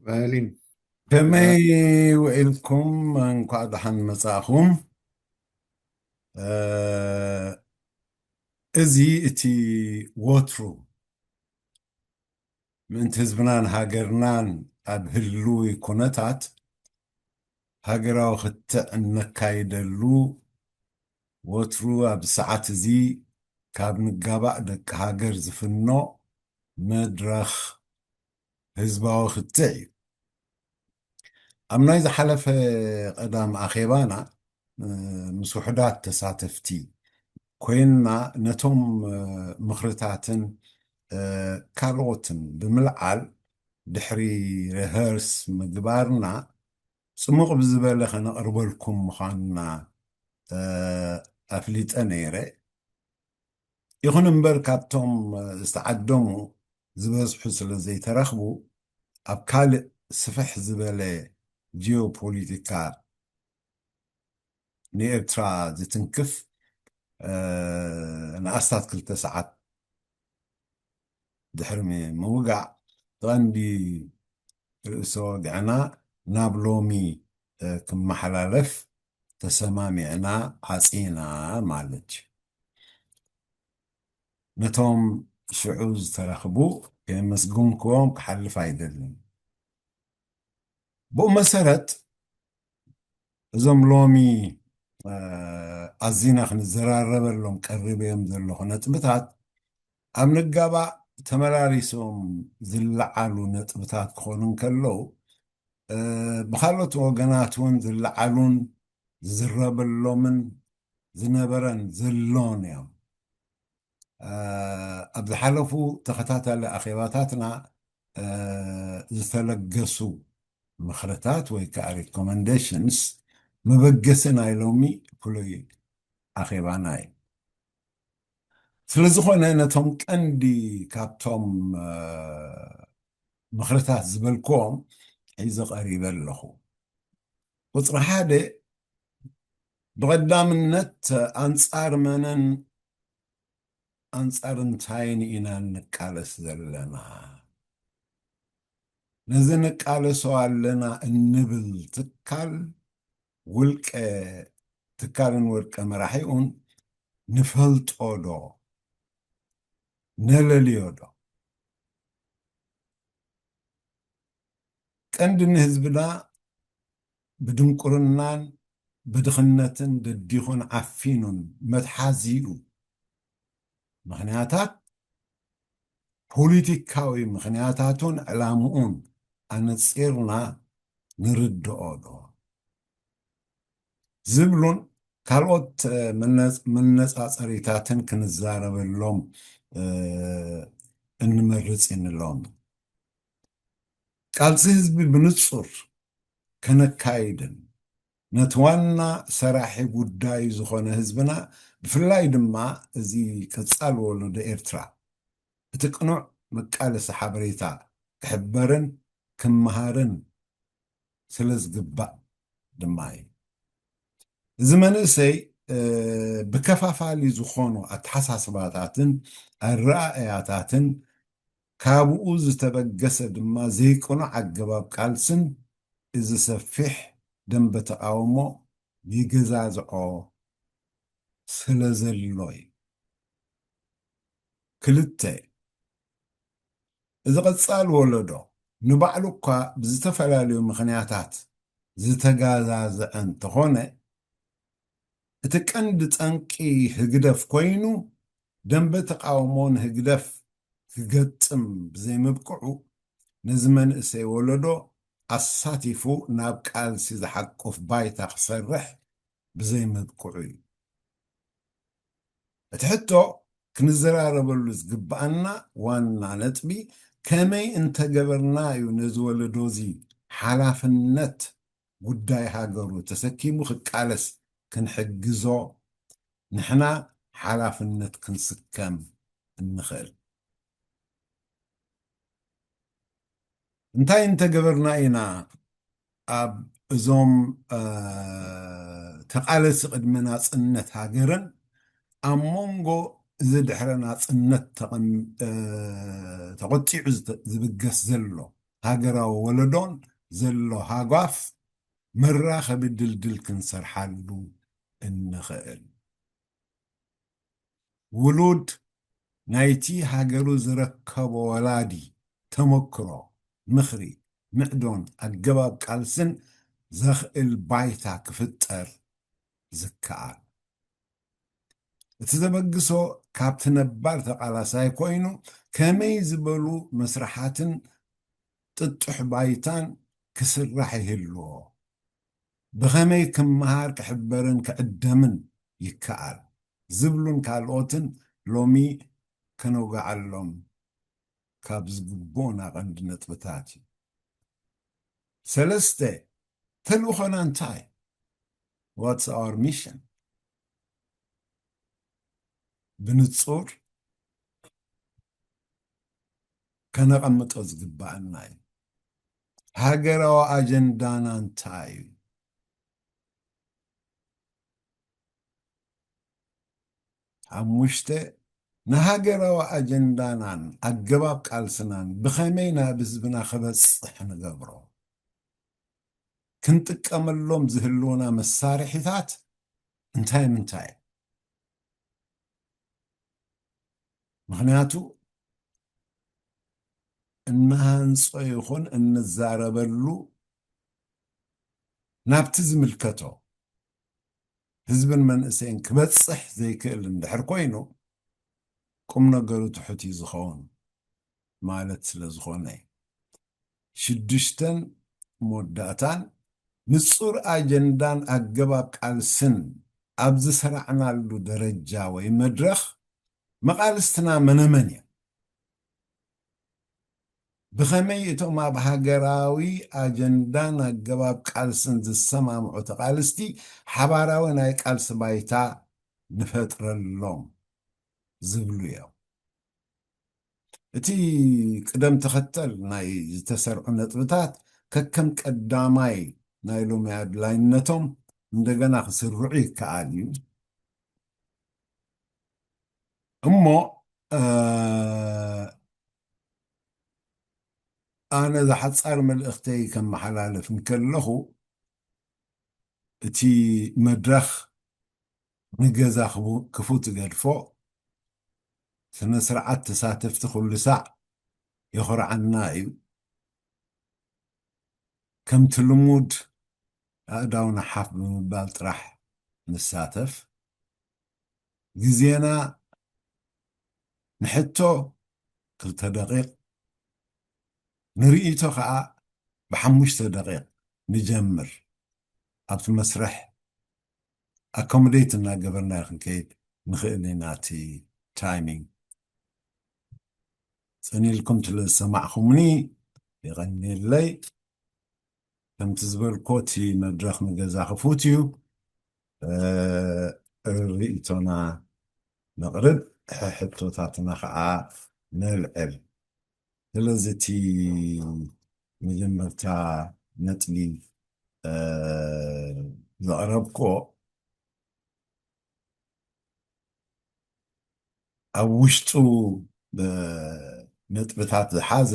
በሊን ከመይ ውዒልኩም? እንኳዕ ደሓን መጻእኹም። እ፣ እዚ እቲ ወትሩ ምእንቲ ህዝብናን ሃገርናን ኣብ ህሉዊ ኩነታት ሃገራዊ ክትዕ እነካይደሉ፣ ወትሩ ኣብ ሰዓት እዚ ካብ ንጋባእ ደቂ ሃገር ዝፍኖ መድረኽ ህዝባዊ ክትዕ እዩ። ኣብ ናይ ዝሓለፈ ቀዳም ኣኼባና፣ እ፣ ምስ ውሑዳት ተሳተፍቲ ኮይንና ነቶም፣ እ፣ ምኽርታትን፣ እ፣ ካልኦትን ብምልዓል ድሕሪ ሪሀርስ ምግባርና ጽሙቕ ብዝበለ ከነቕርበልኩም ምዃንና፣ እ፣ ኣፍሊጠ ነይረ። ይኹን እምበር ካብቶም፣ እ፣ ዝተዓደሙ ዝበዝሑ ስለ ዘይተረኽቡ ኣብ ካልእ ስፍሕ ዝበለ ጂኦፖለቲካ ንኤርትራ ዝትንክፍ፣ እ፣ ንኣስታት ክልተ ሰዓት ድሕሪ ሚ-፣ ምውጋዕ፣ ቀንዲ ርእሰ ወግዕና ናብ ሎሚ፣ እ፣ ክመሓላለፍ ተሰማሚዕና ዓጺና ማለት እዩ። ነቶም ሽዑ ዝተረኽቡ ከየመስገንክዎም ክሓልፍ ኣይደልን። ብኡ መሰረት፣ እዞም ሎሚ፣ እ፣ ኣዚና ክንዘራረበሎም ቀሪበዮም ዘለኹ ነጥብታት ኣብ ንጋባእ ተመላሊሶም ዝለዓሉ ነጥብታት ክኾኑ እንከለዉ፣ እ፣ ብኻልኦት ወገናት እውን ዝለዓሉን ዝዝረበሎምን ዝነበረን ዘሎን እዮም። እ፣ ኣብ ዝሓለፉ ተኸታታሊ ኣኼባታትና፣ እ፣ ዝተለገሱ ምኽርታት ወይ ከዓ ሪኮመንዴሽንስ መበገሲ ናይ ሎሚ ፍሉይ ኣኼባና እዩ። ስለ ዝኾነ ነቶም ቀንዲ ካብቶም፣ እ፣ ምኽርታት ዝበልክዎም ሒዘ ቀሪበ ኣለኹ። ቁጽሪ ሓደ፣ ብቐዳምነት ኣንጻር መንን ኣንጻር እንታይን ኢና እንቃለስ ዘለና? ነዚ ንቃለሶ ኣለና እንብል ትካል፣ ውልቀ ትካልን ውልቀ መራሒኡን ንፈልጦ ዶ? ነለልዮ ዶ? ቀንዲ ንህዝብና ብድንቁርናን ብድኽነትን ደዲኹን ዓፊኑን መትሓዚኡ ምኽንያታት፣ ፖለቲካዊ ምኽንያታቱን ዕላምኡን ኣነጺርና ንርድኦ ዶ? ዝብሉን ካልኦት፣ እ፣ መነ-፣ መነጻጸሪታትን ክንዛረበሎም፣ እ፣ እንመርጽ ኢና ሎሚ። ቃልሲ ህዝቢ ብንጹር ከነካይድን ነቲ ዋና ሰራሒ ጉዳዩ ዝኾነ ህዝብና፣ ብፍላይ ድማ እዚ ቀጻሊ ወለዶ ኤርትራ፣ እቲ ቅኑዕ መቃለሲ ሓበሬታ ክሕበርን ክመሃርን ስለ ዝግባእ ድማ እዩ። እዚ መንእሰይ፣ እ፣ ብከፋፋሊ ዝኾኑ ኣተሓሳስባታትን ኣረኣእያታትን ካብኡ ዝተበገሰ ድማ ዘይቅኑዕ ኣገባብ ቃልስን እዚ ሰፊሕ ደንበ ተቓውሞ ይገዛዝዖ ስለ ዘሎ እዩ። ክልተ፣ እዚ ቀጻሊ ወለዶ ንባዕሉ እኳ ብዝተፈላለዩ ምኽንያታት ዝተጋዛዝዐ እንተኾነ፣ እቲ ቀንዲ ጠንቂ ህግደፍ ኮይኑ፣ ደንበ ተቃውሞ ንህግደፍ ክገጥም ብዘይምብቅዑ፣ ነዚ መንእሰይ ወለዶ ኣሳቲፉ ናብ ቃልሲ ዝሓቁፍ ባይታ ክሰርሕ ብዘይምብቅዑ እዩ። እቲ ሕቶ ክንዘራረበሉ ዝግብኣና ዋና ነጥቢ፣ ከመይ እንተገበርና እዩ ነዚ ወለዶ እዚ ሓላፍነት ጉዳይ ሃገሩ ተሰኪሙ ክቃለስ ክንሕግዞ ንሕና ሓላፍነት ክንስከም እንኽእል? እንታይ እንተገበርና ኢና ኣብ እዞም፣ እ፣ ተቓለሲ ቅድሚ ናጽነት ሃገርን ኣብ መንጎ እዚ ድሕረ ናጽነት ተቐም-፣ እ፣ ተቖጢዑ ዝተ-፣ ዝብገስ ዘሎ ሃገራዊ ወለዶን ዘሎ ሃጓፍ መራኸቢ ድልድል ክንሰርሓሉ እንኽእል። ውሉድ ናይቲ ሃገሩ ዝረከቦ ወላዲ ተመክሮ፣ ምኽሪ፣ ምዕዶን ኣገባብ ቃልስን ዘኽእል ባይታ ክፍጠር ዝከኣል። እቲ ተበግሶ ካብቲ ነባር ተቓላሳይ ኮይኑ ከመይ ዝበሉ መስርሓትን ጥጡሕ ባይታን ክስራሕ ይህልዎ፣ ብኸመይ ክመሃር ክሕበርን ክዕደምን ይከኣል ዝብሉን ካልኦትን ሎሚ ከነውግዓሎም ካብ ዝግብኡና ቀንዲ ነጥብታት እዩ። ሰለስተ፣ ተልእኾና እንታይ? What's our mission? ብንጹር ከነቐምጦ ዝግባኣና እዩ። ሃገራዊ ኣጀንዳና እንታይ እዩ? ሓሙሽተ፣ ንሃገራዊ ኣጀንዳናን ኣገባብ ቃልስናን ብኸመይ ናብ ህዝብና ክበጽሕ ንገብሮ? ክንጥቀመሎም ዝህልውና መሳርሒታት እንታይ ምንታይ? ምኽንያቱ እንሃንጾ ይኹን እንዛረበሉ ናብቲ ዝምልከቶ ህዝብን መንእሰይን ክበጽሕ ዘይክእል እንድሕር ኮይኑ፣ ቁም ነገሩ ትሑት እዩ ዝኸውን ማለት ስለ ዝኾነ እዩ። ሽዱሽተን መወዳእታን፣ ንጹር ኣጀንዳን ኣገባብ ቃልስን ኣብ ዝሰራዕናሉ ደረጃ ወይ መድረኽ፣ መቓልስትና መነመን እዮም? ብኸመይ እቶም ኣብ ሃገራዊ ኣጀንዳን ኣገባብ ቃልስን ዝሰማምዑ ተቓልስቲ ሓባራዊ ናይ ቃልሲ ባይታ ንፈጥረሎም ዝብሉ እዮም። እቲ ቅደም ተኸተል ናይ ዝተሰርዑ ነጥብታት ከከም ቀዳማይ ናይ ሎሚ ኣድላይነቶም እንደገና ክስርዑ ይከኣል እዩ። እሞ፣ እ፣ ኣነ እዛ ሓጻር መልእኽተይ ከመሓላልፍ እንከለኹ፣ እቲ መድረኽ ንገዛ ክቡ-፣ ክፉት ይገድፎ፣ ስነ ስርዓት ተሳተፍቲ ኩሉ ሳዕ የኹርዓና እዩ። ከምቲ ልሙድ ኣእዳውና ሓፍ ብምባል ጥራሕ ንሳተፍ። ግዜና ንሕቶ ክልተ ደቂቕ፣ ንርእይቶ ኸኣ ብሓሙሽተ ደቂቕ ንጀምር። ኣብቲ መስርሕ ኣኮሞዴት እናገበርና ክንከይድ ንኽእል ኢና። እቲ ታይሚንግ ጽን ኢልኩም ስለ ዝሰማዕኹምኒ የቐንየለይ። ከምቲ ዝበልኮ እቲ መድረኽ ንገዛ ክፉት እዩ። እ፣ ርእይቶና ነቕርብ፣ ሕቶታትና ኸዓ ነልዕል። ስለዚ እቲ መጀመርታ ነጥቢ፣ እ፣ ዘቕረብኮ ኣብ ውሽጡ፣ እ፣ ነጥብታት ዝሓዘ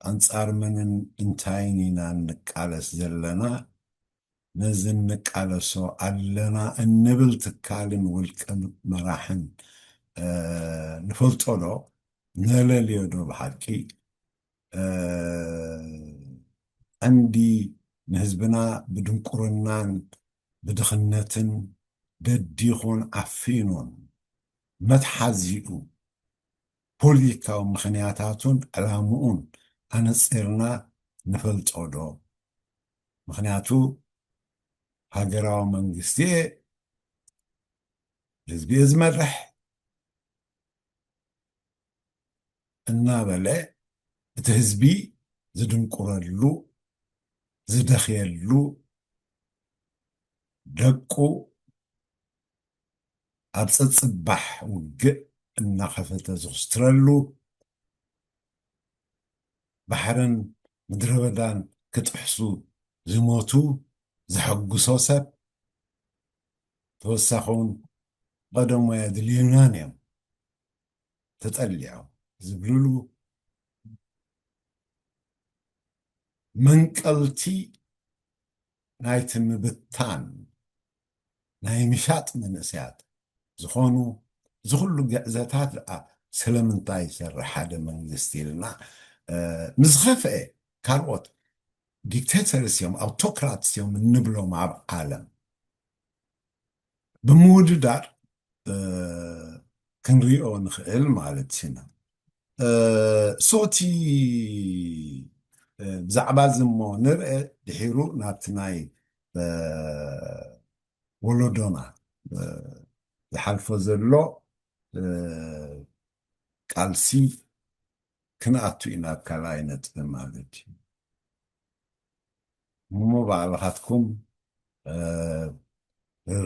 ኣንጻር መንን እንታይን ኢና እንቃለስ ዘለና፣ ነዚ እንቃለሶ ኣለና እንብል ትካልን ውልቀ መራሕን፣ እ፣ ንፈልጦ ዶ? ነለልዮ ዶ ብሓቂ? እ፣ ቀንዲ ንህዝብና ብድንቁርናን ብድኽነትን ደዲኹን ዓፊኑን መትሓዚኡ ፖለቲካዊ ምኽንያታቱን ዕላምኡን ኣነጺርና ንፈልጦ ዶ? ምኽንያቱ ሃገራዊ መንግስቲ እየ፣ ህዝቢ እየ ዝመርሕ እናበለ እቲ ህዝቢ ዝድንቁረሉ፣ ዝደኽየሉ፣ ደቁ ኣብ ጸጽባሕ ውግእ እናኸፈተ ዝኹስትረሉ፣ ባሕርን ምድረ በዳን ክጥሕሱ ዝሞቱ ዘሐጉሶ ሰብ፣ ተወሳኺ እውን ቀደሙ ኣየድልዩናን እዮም፣ ተጠሊዖም ዝብልሉ፣ መንቀልቲ ናይቲ ምብታን ናይ ምሻጥ መንእሰያት ዝኾኑ፣ እዚ ኩሉ ግዕዘታት ደኣ ስለምንታይ ይሰርሕ ሓደ መንግስቲ ኢልና፣ እ፣ ንዝኸፍአ ካልኦት ዲክቴተርስ እዮም፣ ኣውቶክራትስ እዮም እንብሎም ኣብ ዓለም ብምውድዳር፣ እ፣ ክንሪኦ ንኽእል ማለት ኢና። እ፣ ሶቲ፣ እ፣ ብዛዕባ እዚ እሞ ንርአ፣ ድሒሩ ናብቲ ናይ፣ እ፣ ወለዶና፣ እ፣ ዝሓልፎ ዘሎ፣ እ፣ ቃልሲ ክንኣቱ ኢና ኣብ ካልኣይ ነጥቢ ማለት እዩ። እሞ ባዕልኻትኩም፣ እ፣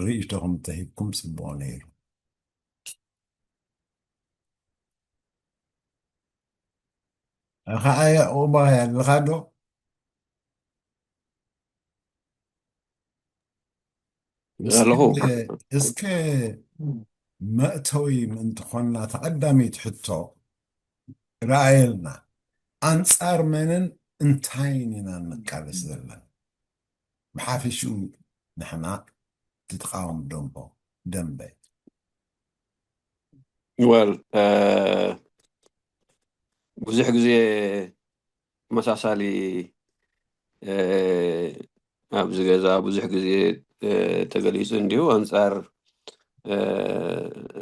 ርእይቶኹም ተሂብኩም ጽቡቕ ነይሩ። ኣኸዓ ያዕቆባይ ኣለኻ ዶ? እስከ፣ ኣለኹ። እስከ መእተዊ ምእንቲ ኾንና፣ ተቐዳመይቲ ሕቶ ረኣየልና። ኣንጻር መንን እንታይን ኢና ንቃለስ ዘለና? ብሓፈሽኡ ንሕና ትትቃወም ደንቦ፣ ደንበ። ወል፣ እ፣ ብዙሕ ግዜ ተመሳሳሊ፣ እ፣ ኣብዚ ገዛ ብዙሕ ግዜ፣ እ፣ ተገሊጹ እንዲሁ፣ ኣንጻር፣ እ፣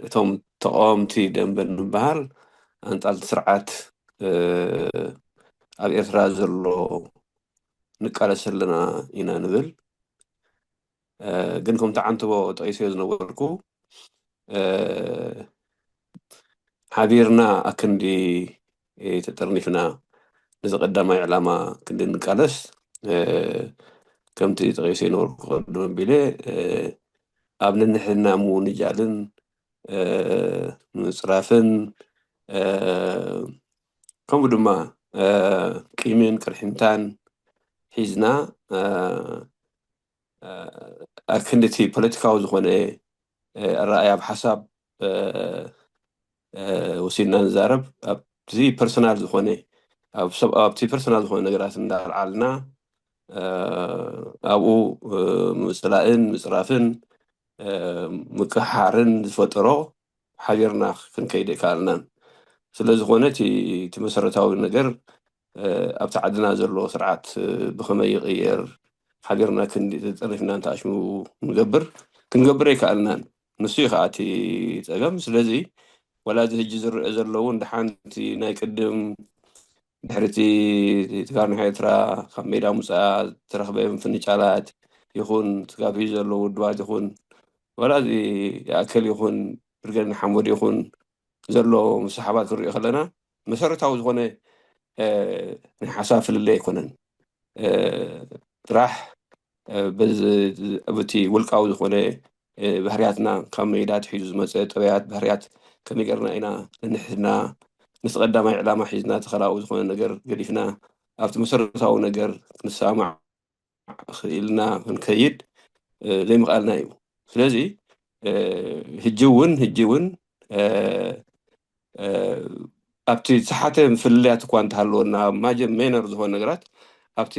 እቶም ተቃወምቲ ደንበ እንበሃል፣ ኣንጻር እቲ ስርዓት፣ እ፣ ኣብ ኤርትራ ዘሎ ንቃለስ ኣለና ኢና ንብል። እ፣ ግን ከምቲ ዓንትቦ ጠቂሰዮ ዝነበርኩ፣ እ፣ ሓቢርና ኣክንዲ፣ እ፣ ተጠርኒፍና ነዚ ቀዳማይ ዕላማ ክንዲ ንቃለስ፣ እ፣ ከምቲ ጠቂሰዮ ዝነበርኩ ቅድም ኣቢለ፣ እ፣ ኣብ ነንሕድና ምውንጃልን፣ እ፣ ምጽራፍን፣ እ፣ ከምኡ ድማ፣ እ፣ ቂምን ቅርሕንታን ሒዝና፣ እ፣ እ፣ ኣብ ክንዲ እቲ ፖለቲካዊ ዝኾነ፣ እ፣ ኣረኣእያ ኣብ ሓሳብ፣ እ፣ እ፣ ወሲድና ንዛረብ፣ ኣብቲ ፐርሰናል ዝኾነ፣ ኣብ ሰብ፣ ኣብቲ ፐርሰናል ዝኾነ ነገራት እንዳልዓልና፣ እ፣ ኣብኡ፣ እ፣ ምጽላእን ምጽራፍን፣ እ፣ ምቅሓርን ዝፈጠሮ ሓቢርና ክንከይድ ኣይከኣልናን። ስለ ዝኾነ እቲ፣ እቲ መሰረታዊ ነገር፣ እ፣ ኣብቲ ዓድና ዘሎ ስርዓት፣ እ፣ ብኸመይ ይቕየር፣ ሓቢርና ክንዲ ተጠርኒፍና እንተኣሽሙ ንገብር፣ ክንገብር ኣይከኣልናን። ንሱ እዩ ከዓ እቲ ጸገም። ስለዚ ወላ እዚ ሕጂ ዝረአ ዘሎ እውን ደሓን እቲ ናይ ቅድም ድሕሪ እቲ ተጋሩ ናይ ኤርትራ ካብ ሜዳ ምውጻኣ ዝተረኽበ ምፍንጫላት ይኹን፣ ስጋብ ሕጂ ዘለዉ ውድባት ይኹን፣ ወላ እዚ ይኣክል ይኹን፣ ብርጌድ ንሓመዱ ይኹን፣ ዘሎ ምስሕሓባት ክንሪኦ ከለና፣ መሰረታዊ ዝኾነ፣ እ፣ ናይ ሓሳብ ፍልልይ ኣይኮነን። እ፣ ጥራሕ፣ እ፣ በዚ፣ በቲ ውልቃዊ ዝኾነ፣ እ፣ ባህርያትና ካብ ሜዳ ኣትሒዙ ዝመጸ ጠባያት፣ ባህርያት ከመይ ጌርና ኢና ነንሕድና ነቲ ቀዳማይ ዕላማ ሒዝና እቲ ካልኣዊ ዝኾነ ነገር ገዲፍና ኣብቲ መሰረታዊ ነገር ክንሰማማዕ ክኢልና ክንከይድ፣ እ፣ ዘይምኽኣልና እዩ። ስለዚ፣ እ፣ ሕጂ እውን፣ ሕጂ እውን፣ እ፣ እ፣ ኣብቲ ዝተሓተ ፍልልያት እኳ እንተሃለወና፣ ኣብ ማጀ-፣ ሜነር ዝኾነ ነገራት፣ ኣብቲ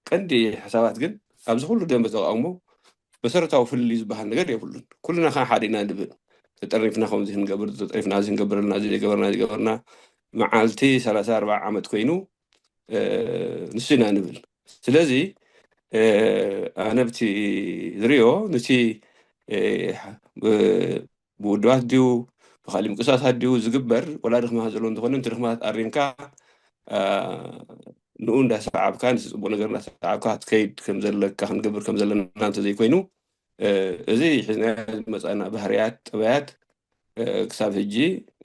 ቀንዲ ሓሳባት ግን፣ ኣብዚ ኩሉ ደንበ ተቃውሞ መሰረታዊ ፍልልይ ዝበሃል ነገር የብሉን። ኩልና ከዓ ሓደ ኢና ንብል። ተጠርኒፍና ከምዚ ክንገብር፣ ተጠርኒፍና እዚ ክንገብር ኣለና፣ እዚ ዘይገበርና፣ እዚ ገበርና። መዓልቲ ሰላሳ ኣርባዓ ዓመት ኮይኑ፣ እ፣ ንሱ ኢና ንብል። ስለዚ፣ እ፣ ኣነ ብቲ ዝሪኦ፣ ንቲ፣ እ፣ ብ-፣ ብውድባት ድዩ፣ ብኻሊእ ምንቅስቃሳት ድዩ ዝግበር፣ ወላ ድኽመታት ዘሎ እንተኾነ፣ ነቲ ድኽመታት ኣሪምካ፣ እ፣ ንኡ እንዳሰዓብካ፣ ነቲ ጽቡቕ ነገር እንዳሰዓብካ ክትከይድ ከም ዘለካ፣ ክንገብር ከም ዘለና እንተዘይኮይኑ፣ እ፣ እዚ ሒዝናዮ ዝመጻና ባህርያት፣ ጠባያት፣ እ፣ ክሳብ ሕጂ፣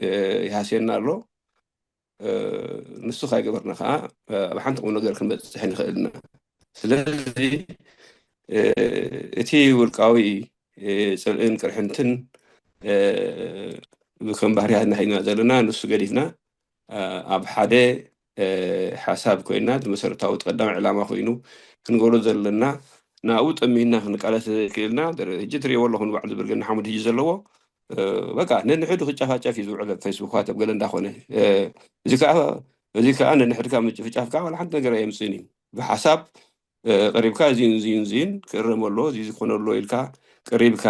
እ፣ ይሃስየና ኣሎ። እ፣ ንሱ ካይገበርና ከዓ፣ እ፣ ኣብ ሓንቲ ቁም ነገር ክንበጽሕ ንኽእል ኢና። ስለዚ፣ እ፣ እቲ ውልቃዊ፣ እ፣ ጽልእን ቅርሕንትን፣ እ፣ ከም ባህርያትና ሒዝና ዘለና፣ ንሱ ገዲፍና፣ እ፣ ኣብ ሓደ፣ እ፣ ሓሳብ ኮይና፣ እቲ መሰረታዊ እቲ ቀዳማይ ዕላማ ኮይኑ ክንገብሮ ዘለና፣ ናብኡ ጠሚና ክንቃለስ ዘይክእልና፣ ደረ-፣ ሕጂ ትሪእዎ ኣለኹም፣ ባዕሉ ብርጌድ ንሓመዱ ሕጂ ዘለዎ፣ እ፣ በቃ ነንሕዱ ክጨፋጨፍ እዩ ዝውዕል፣ ኣብ ፌስቡካት፣ ኣብ ገለ እንዳኾነ። እ፣ እዚ ከዓ፣ እዚ ከዓ ነንሕድካ ምጭፍጫፍ ከዓ ዋላ ሓንቲ ነገር ኣየምጽእን እዩ። ብሓሳብ ቀሪብካ እዚን እዚን እዚን ክእረም ኣሎ፣ እዚ ክኾነ ኣሎ ኢልካ ቀሪብካ፣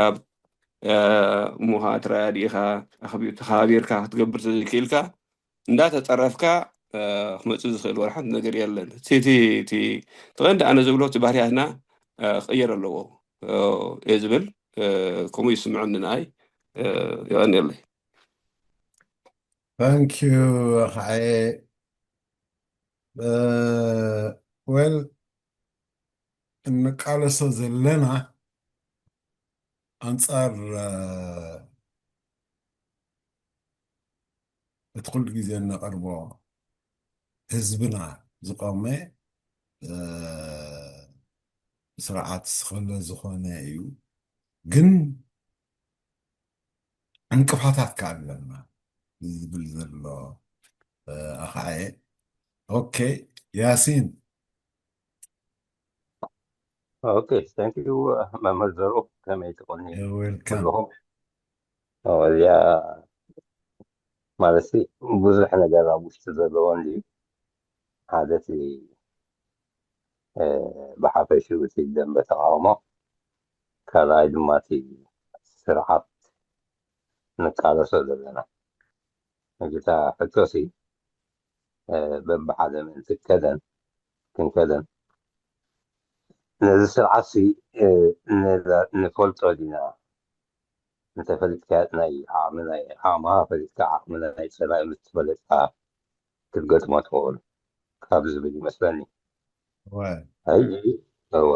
እሞ ከዓ ተረዳዲእካ ኣኽቢርካ ክትገብር ተዘይክእልካ እንዳተፀረፍካ ክመፅእ ዝኽእል ወላ ሓንቲ ነገር የለን። እቲ እቲ እቲ እቲ ቀንዲ ኣነ ዝብሎ እቲ ባህርያትና ክቕየር ኣለዎ እየ ዝብል። ከምኡ ይስምዐኒ ንኣይ። የቐንየለይ። Thank you ኣኸዐ። Well፣ እንቃለሶ ዘለና ኣንጻር እቲ ኩሉ ግዜ እነቐርቦ ህዝብና ዝቆመ ስርዓት ስለ ዝኾነ እዩ። ግን ዕንቅፋታት ከ ኣለና ዝብል ዘሎ ኣኸዐ። ኦኬ ያሲን። ኦኬ፣ thank you መምህር ዘርኡ፣ ከመይ ትኾኒ Welcome። ኩልኹም? እዚኣ ማለት ብዙሕ ነገር ኣብ ውሽጢ ዘለዎ እንዲ ሓደ እቲ ብሓፈሽኡ እቲ ደንበ ተቃውሞ፣ ካልኣይ ድማ እቲ ስርዓት ንቃለሶ ዘለና። እታ ሕቶሲ በብሓደ ምእንቲ ከደን ክንከደን ነዚ ስርዓትሲ ንፈልጦ ዲና? እንተፈሊጥካ ናይ ዓቕሚ ናይ ዓቕምኻ ፈሊጥካ ዓቕሚ ናይ ፀላኢ ምስ ትፈለጥካ ክትገጥሞ ትኽእል ካብ ዝብል ይመስለኒ። ሕጂ እዋ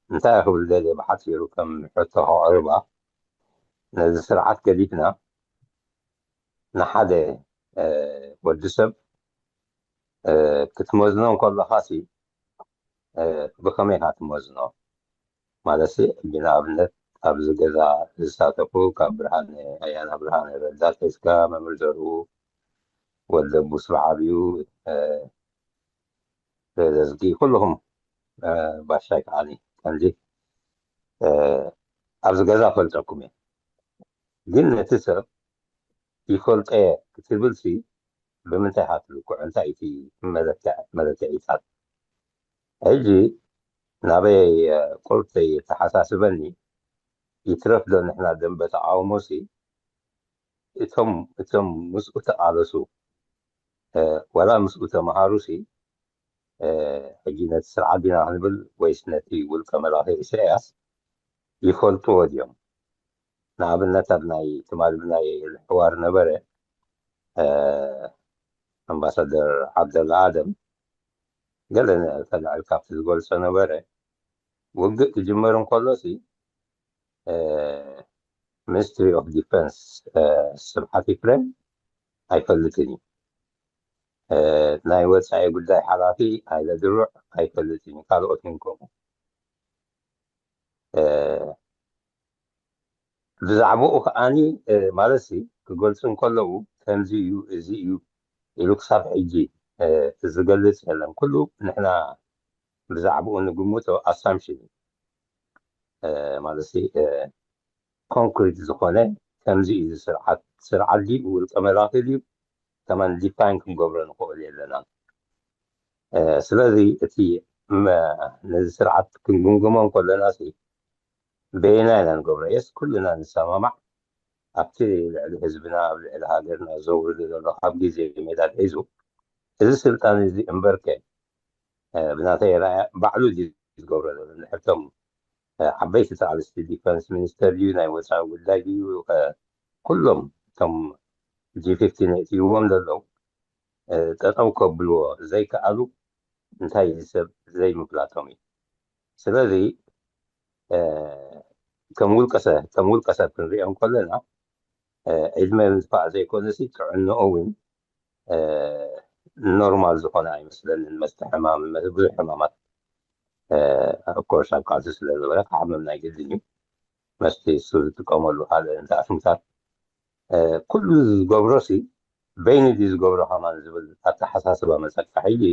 እንታይ ክብል ደልየ ብሓፂሩ ከም ሕቶ ከቕርባ፣ ነዚ ስርዓት ገዲፍና ንሓደ ወዲ ሰብ ክትመዝኖ እንከለኻሲ ብኸመይ ኢኻ ትመዝኖ? ማለት ሕጂ ንኣብነት ኣብዚ ገዛ ዝሳተፉ ካብ ብርሃነ ኣያና ብርሃነ ረዳት ሒዝካ መምህር ዘርኡ ወደ ቡስ ብዓብዩ ረዘዝጊ ኩልኹም ባሻይ ከዓኒ ከምዚ ኣብዚ ገዛ ፈልጠኩም እየ። ግን ነቲ ሰብ ይፈልጦ እየ ክትብልሲ ብምንታይ ኢኻ ትልክዖ? እንታይ እቲ መለክዒ መለክዒታት? ሕጂ ናበይ ቁርተይ የተሓሳስበኒ ይትረፍ ዶ ንሕና ደንበ ተቃውሞሲ እቶም እቶም ምስኡ ተቃለሱ ዋላ ምስኡ ተመሃሩሲ ሕጂ ነቲ ስርዓት ዲና ክንብል ወይስ ነቲ ውልቀ መላኺ ኢሳያስ ይፈልጥዎ ድዮም? ንኣብነት ኣብ ናይ ትማሊ ብናይ ሕዋር ነበረ ኣምባሳደር ዓብደላ ኣደም ገለ ተልዕል ካብቲ ዝገልጾ ነበረ። ውግእ ክጅመር እንከሎ ሲ ሚኒስትሪ ኦፍ ዲፈንስ ስብሓት ኢፍሬም ኣይፈልጥን እዩ። ናይ ወፃኢ ጉዳይ ሓላፊ ሃይለ ድሩዕ ኣይፈልጥን እዩ። ካልኦት እውን ከምኡ ብዛዕባኡ ከዓኒ ማለት ሲ ክገልፁ እንከለዉ ከምዚ እዩ እዚ እዩ ኢሉ ክሳብ ሕጂ ዝገልፅ የለን። ኩሉ ንሕና ብዛዕባኡ ንግምቶ ኣሳምሽን እዩ ማለት ሲ ኮንክሪት ዝኾነ ከምዚ እዩ ስርዓት ስርዓት ድዩ ውልቀ መላኺ ድዩ ከማን ዲፋይን ክንገብሮ ንኽእል የለና። ስለዚ እቲ ነዚ ስርዓት ክንግምግሞ እንከለና ሲ በየና ኢና ንገብሮ? የስ ኩልና ንሰማማዕ ኣብቲ ልዕሊ ህዝብና ኣብ ልዕሊ ሃገርና ዘውርዱ ዘሎ ካብ ግዜ ሜዳ ሒዙ እዚ ስልጣን እዚ እምበርከ ብናተይ ራያ ባዕሉ ድዩ ዝገብሮ ዘሎ ንሕቶም ዓበይቲ ተቃለስቲ ዲፈንስ ሚኒስተር ድዩ ናይ ወፃኢ ጉዳይ ድዩ ኩሎም እቶም ጂ ፊፍቲን የእትይዎም ዘለዉ ጠጠው ከብልዎ ዘይከኣሉ እንታይ እዚ ሰብ ዘይምፍላጦም እዩ። ስለዚ ከም ውልቀሰ ከም ውልቀሰብ ክንሪኦ እንከለና ዕድመ ምድፋእ ዘይኮነሲ ጥዕንኡ እውን ኖርማል ዝኾነ ኣይመስለንን። መስተ ሕማም ብዙሕ ሕማማት ኦፍኮርስ ኣብ ቃልሲ ስለ ዝበለ ክሓምም ናይ ግድን እዩ። መስተ እሱ ዝጥቀመሉ ካልእ እንታይ ኣስምታት ኩሉ ዝገብሮ ሲ በይኑ ድዩ ዝገብሮ ከማን ዝብል ኣተሓሳስባ መፀካ ሕጂ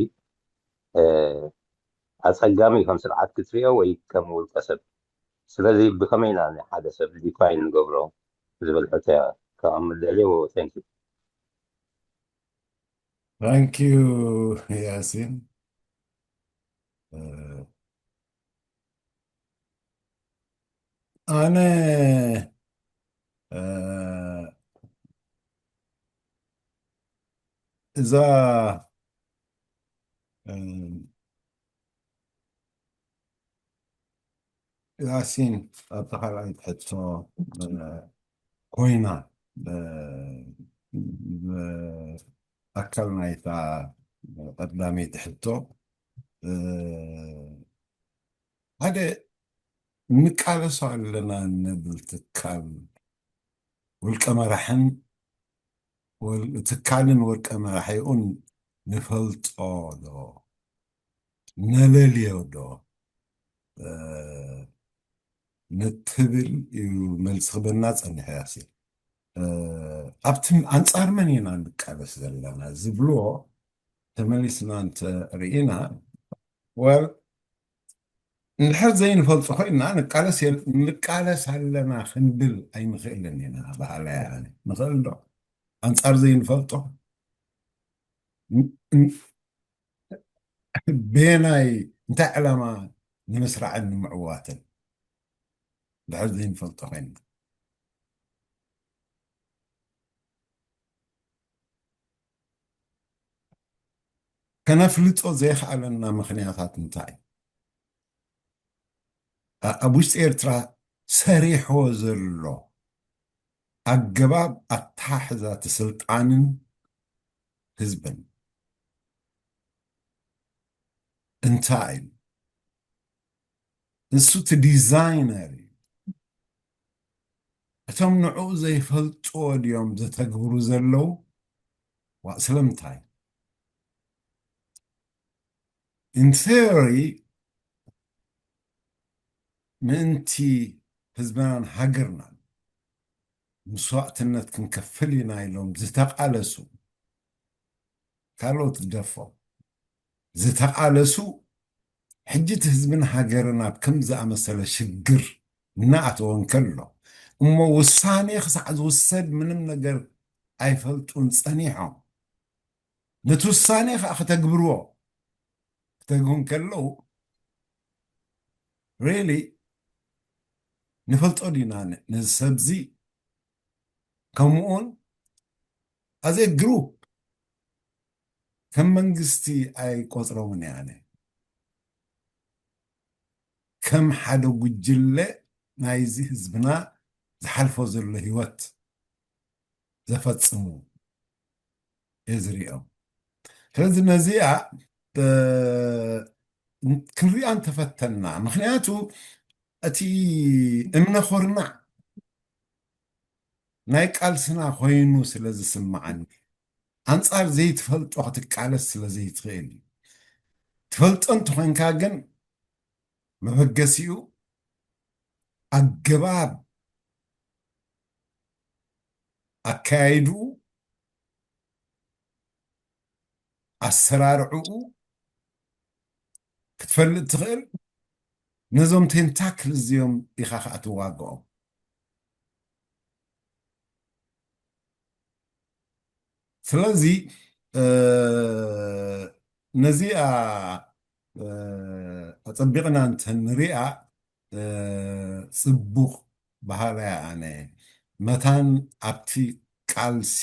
ኣፀጋሚ ከም ስርዓት ክትሪኦ ወይ ከም ውልቀ ሰብ። ስለዚ ብከመይ ኢና ንሓደ ሰብ ዲፋይን ንገብሮ ዝብል ሕቶ ከቐምጥ ደልየ። Thank you። Thank you, ያሲን። ኣነ፣ እዛ፣ ያሲን ኣብታ ካልኣይቲ ሕቶ ኮይና፣ ኣካል ናይታ ቀዳመይቲ ሕቶ፣ ሓደ፣ ንቃለሶ ኣለና ንብል ትካል፣ ውልቀ መራሕን ትካልን ውልቀ መራሒኡን ንፈልጦ ዶ፣ ነለልዮ ዶ ንትብል እዩ መልሲ ክበና ጸኒሐ። ያሲ ኣብቲ ኣንጻር መን ኢና ንቃለስ ዘለና ዝብልዎ ተመሊስና እንተ ርኢና፣ ወል እንድሕር ዘይንፈልጦ ኮይና ንቃለስ የል- ንቃለስ ኣለና ክንብል ኣይንኽእልን ኢና። ባህላ ያኒ ንኽእል ዶ ኣንጻር ዘይንፈልጦ ን- ን- ቤናይ እንታይ ዕላማ ንምስራዕን ንምዕዋትን ድሕር ዘይንፈልጦ ኮይና ከነፍልጦ ዘይከኣለና ምኽንያታት እንታይ? ኣብ ውሽጢ ኤርትራ ሰሪሖ ዘሎ ኣገባብ ኣተሓሕዛቲ ስልጣንን ህዝብን እንታይ እዩ? ንሱ እቲ ዲዛይነር እዩ። እቶም ንዕኡ ዘይፈልጥዎ ድዮም ዘተግብሩ ዘለዉ? ዋ ስለምንታይ? In theory ምእንቲ ህዝብናን ሃገርናን መስዋእትነት ክንከፍል ኢና ኢሎም ዝተቓለሱ፣ ካልኦት ግደፎ፣ ዝተቓለሱ፣ ሕጂ እቲ ህዝብን ሃገርን ኣብ ከም ዝኣመሰለ ሽግር እናኣተወ እንከሎ እሞ ውሳኔ ክሳዕ ዝውሰድ ምንም ነገር ኣይፈልጡን ጸኒሖም። ነቲ ውሳኔ ከዓ ከተግብርዎ ክተግቡ እንከለዉ really ንፈልጦ ዲና ነዚ ሰብዚ ከምኡውን ኣዘ ግሩፕ ከም መንግስቲ ኣይቆፅሮምን እየ ኣነ ከም ሓደ ጉጅለ ናይዚ ህዝብና ዝሓልፎ ዘሎ ህይወት ዘፈፅሙ እየ ዝሪኦም። ስለዚ ነዚኣ ክንሪኣ እንተፈተና ምክንያቱ እቲ እምነ ኮርናዕ ናይ ቃልስና ኮይኑ ስለ ዝስምዓኒ ኣንጻር ዘይትፈልጦ ክትቃለስ ስለ ዘይትኽእል እዩ። ትፈልጦ እንተኾይንካ ግን መበገሲኡ ኣገባብ ኣካያይድኡ ኣሰራርዕኡ ክትፈልጥ ትኽእል። ነዞም ቴንታክል እዚኦም ኢኻ ከዓ ትዋግኦም። ስለዚ ነዚኣ ኣፀቢቕና እንተንሪኣ ፅቡቕ በሃላይ ኣነ መታን ኣብቲ ቃልሲ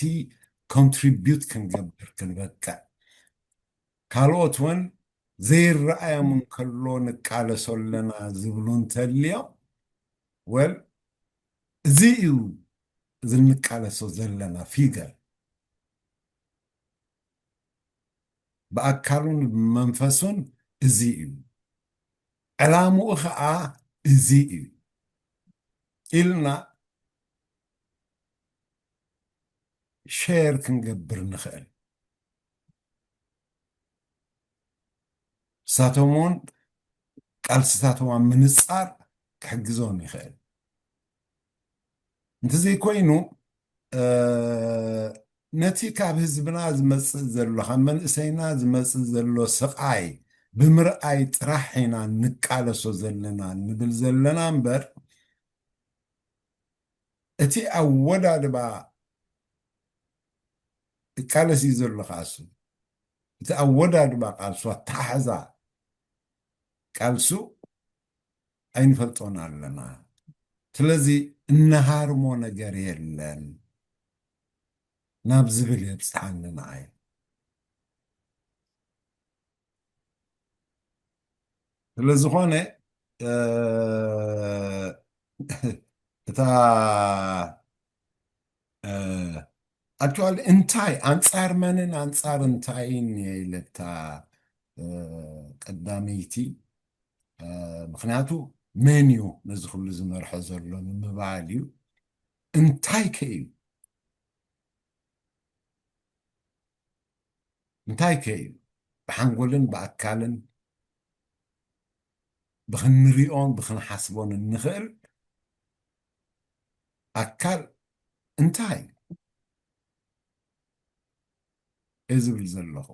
ኮንትሪቢዩት ክንገብር ክንበቅዕ ካልኦት እውን ዘይረኣዮም እንከሎ ንቃለሶ ኣለና ዝብሉ እንተልዮም ወል እዚ እዩ እዚ እንቃለሶ ዘለና ፊገር ብኣካሉን ብመንፈሱን እዚ እዩ ዕላምኡ ከዓ እዚ እዩ ኢልና ሸር ክንገብር ንኽእል። ንሳቶም እውን ቃልስታቶም ኣብ ምንፃር ክሕግዞም ይኽእል። እንተዘይኮይኑ ነቲ ካብ ህዝብና ዝመፅእ ዘሎ ካብ መንእሰይና ዝመፅእ ዘሎ ስቓይ ብምርኣይ ጥራሕ ኢና ንቃለሶ ዘለና ንብል ዘለና እምበር እቲ ኣወዳድባ እቃለስ እዩ ዘሎ ከኣሱ እቲ ኣወዳድባ ቃልሱ፣ ኣተሓሕዛ ቃልሱ ኣይንፈልጦን ኣለና። ስለዚ እንሃርሞ ነገር የለን ናብ ዝብል የብፅሓኒ ንዓይ። ስለዝኾነ እታ ኣክቹዋሊ እንታይ ኣንጻር መንን ኣንጻር እንታይን እየ ኢለታ ቀዳመይቲ። ምክንያቱ መን እዩ ነዚ ኩሉ ዝመርሖ ዘሎ ንምባል እዩ። እንታይ ከ እዩ እንታይ ከ እዩ ብሓንጎልን ብኣካልን ብክንሪኦን ብክንሓስቦን እንኽእል ኣካል እንታይ እዩ ዝብል ዘለኹ።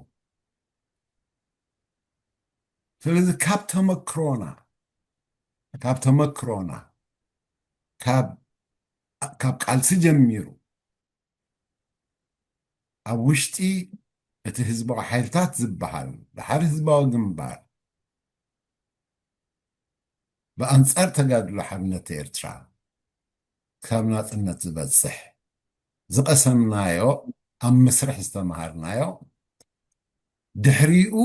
ስለዚ ካብ ተመክሮና ካብ ተመክሮና ካብ ካብ ቃልሲ ጀሚሩ ኣብ ውሽጢ እቲ ህዝባዊ ሓይልታት ዝበሃል ድሓር ህዝባዊ ግንባር ብኣንጻር ተጋድሎ ሓርነት ኤርትራ ካብ ናጽነት ዝበጽሕ ዝቐሰምናዮ ኣብ መስርሕ ዝተምሃርናዮ ድሕሪኡ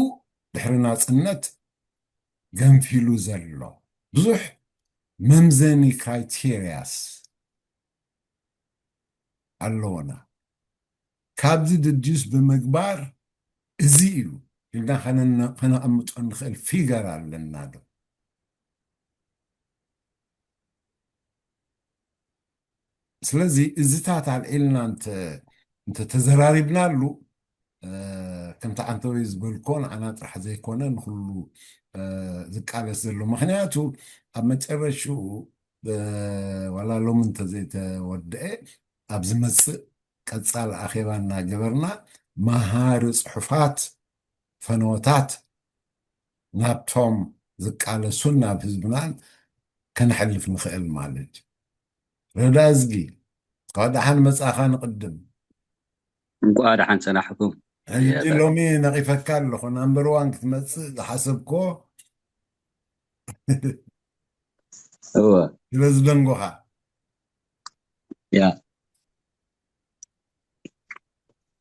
ድሕሪ ናጽነት ገንፊሉ ዘሎ ብዙሕ መምዘኒ criteria ስ ኣለዎና። ካብዚ deduce ብምግባር እዚ እዩ ኢልና ከነነ- ከነቐምጦ እንኽእል figure ኣለና ዶ? ስለዚ እዚታት ኣልዒልና እንተ እንተተዘራሪብናሉ ከምቲ ዓንተወይ ዝበልኮ ንዓና ጥራሕ ዘይኮነ ንኩሉ ዝቃለስ ዘሎ። ምክንያቱ ኣብ መጨረሽኡ ዋላ ሎሚ እንተዘይተወደአ ኣብ ዝመፅእ ቀፃሊ ኣኼባ እናገበርና መሃሪ ፅሑፋት ፈነወታት ናብቶም ዝቃለሱን ናብ ህዝብናን ከነሕልፍ ንኽእል ማለት እዩ። ረዳ እዝጊ፣ እንኳዕ ደሓን መጻኻ። ንቕድም እንኳዕ ደሓን ጸናሕኩም። ሕጂ ሎሚ ነቒፈካ ኣለኹ። ናምበር ዋን ክትመጽእ ዝሓሰብኮ እወ። ስለ ዝደንጎኻ። ያ።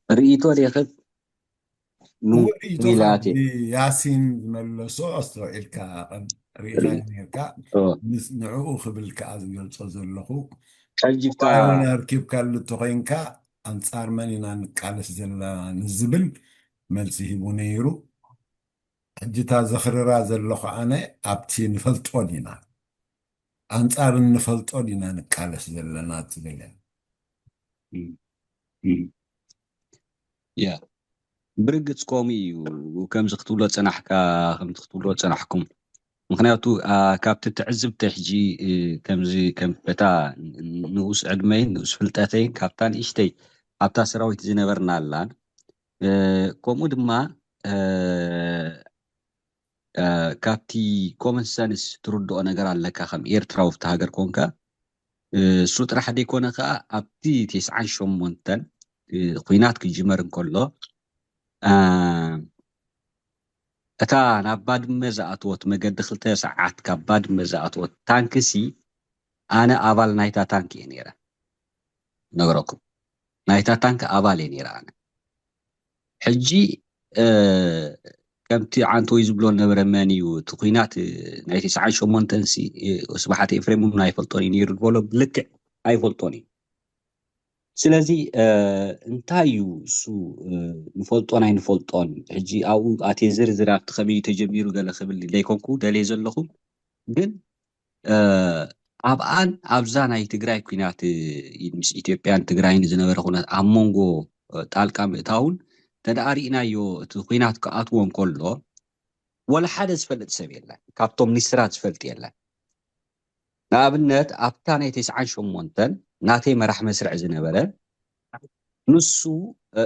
ርእይቶ ሌኽብ ኑ ርእይቶ ሚላቴ። ያሲን ዝመለሶ ኣስተውዒልካ ሪኢኻ ነርካ። ንዕኡ ክብል ከዓ ዝገልጾ ዘለኹ ሕጂ ኣርኪብካ ልቶ ኮይንካ ኣንጻር መን ኢና ንቃለስ ዘለና ንዝብል መልሲ ሂቡ ነይሩ። ሕጂ እታ ዘኽርራ ዘለኹ ኣነ ኣብቲ ንፈልጦ ዲና ኣንጻር እንፈልጦ ዲና ንቃለስ ዘለና ትብል እያ። ያ ብርግጽ ከምኡ እዩ። ከምዚ ክትብሎ ጸናሕካ ከምዚ ክትብሎ ጸናሕኩም። ምክንያቱ ካብቲ ትዕዝብቲ ሕጂ ከምዚ ከም በታ ንኡስ ዕድመይን ንኡስ ፍልጠተይን ካብታ ንእሽተይ ኣብታ ሰራዊት ዝነበርና ኣላን ከምኡ ድማ ካብቲ common sense ትርድኦ ነገር ኣለካ ከም ኤርትራዊ ኣብቲ ሃገር ኮንካ እሱ ጥራሕ ዘይኮነ ከዓ ኣብቲ ቴስዓን ሸሞንተን ኩናት ክጅመር እንከሎ እታ ናብ ባድመ ዝኣተወት መገዲ ክልተ ሰዓት ካብ ባድመ ዝኣተወት ታንክሲ ኣነ ኣባል ናይታ ታንክ እየ ነይረ። ነግረኩም ናይታ ታንክ ኣባል እየ ነይረ ኣነ። ሕጂ ከምቲ ዓንተወይ ዝብሎ ነበረ መን እዩ እቲ ኩናት ናይ ተስዓን ሸሞንተን ሲ ስብሓት ኤፍሬም እውን ኣይፈልጦን እዩ ነይሩ ዝበሎ ብልክዕ ኣይፈልጦን እዩ። ስለዚ እንታይ እዩ እሱ ንፈልጦን ኣይንፈልጦን ሕጂ ኣብኡ ኣትየ ዝርዝር ኣብቲ ከመይ እዩ ተጀሚሩ ገለ ክብል ዘይኮንኩ ደልየ ዘለኹ ግን ኣብኣን ኣብዛ ናይ ትግራይ ኩናት ምስ ኢትዮጵያን ትግራይን ዝነበረ ኩነት ኣብ መንጎ ጣልቃ ምእታውን ተደኣ ርኢናዮ እቲ ኩናት ክኣትዎ እንከሎ ወላ ሓደ ዝፈልጥ ሰብ የለን ካብቶም ሚኒስትራት ዝፈልጥ የለን ንኣብነት ኣብታ ናይ ተስዓን ሸሞንተን ናተይ መራሕ መስርዕ ዝነበረ ንሱ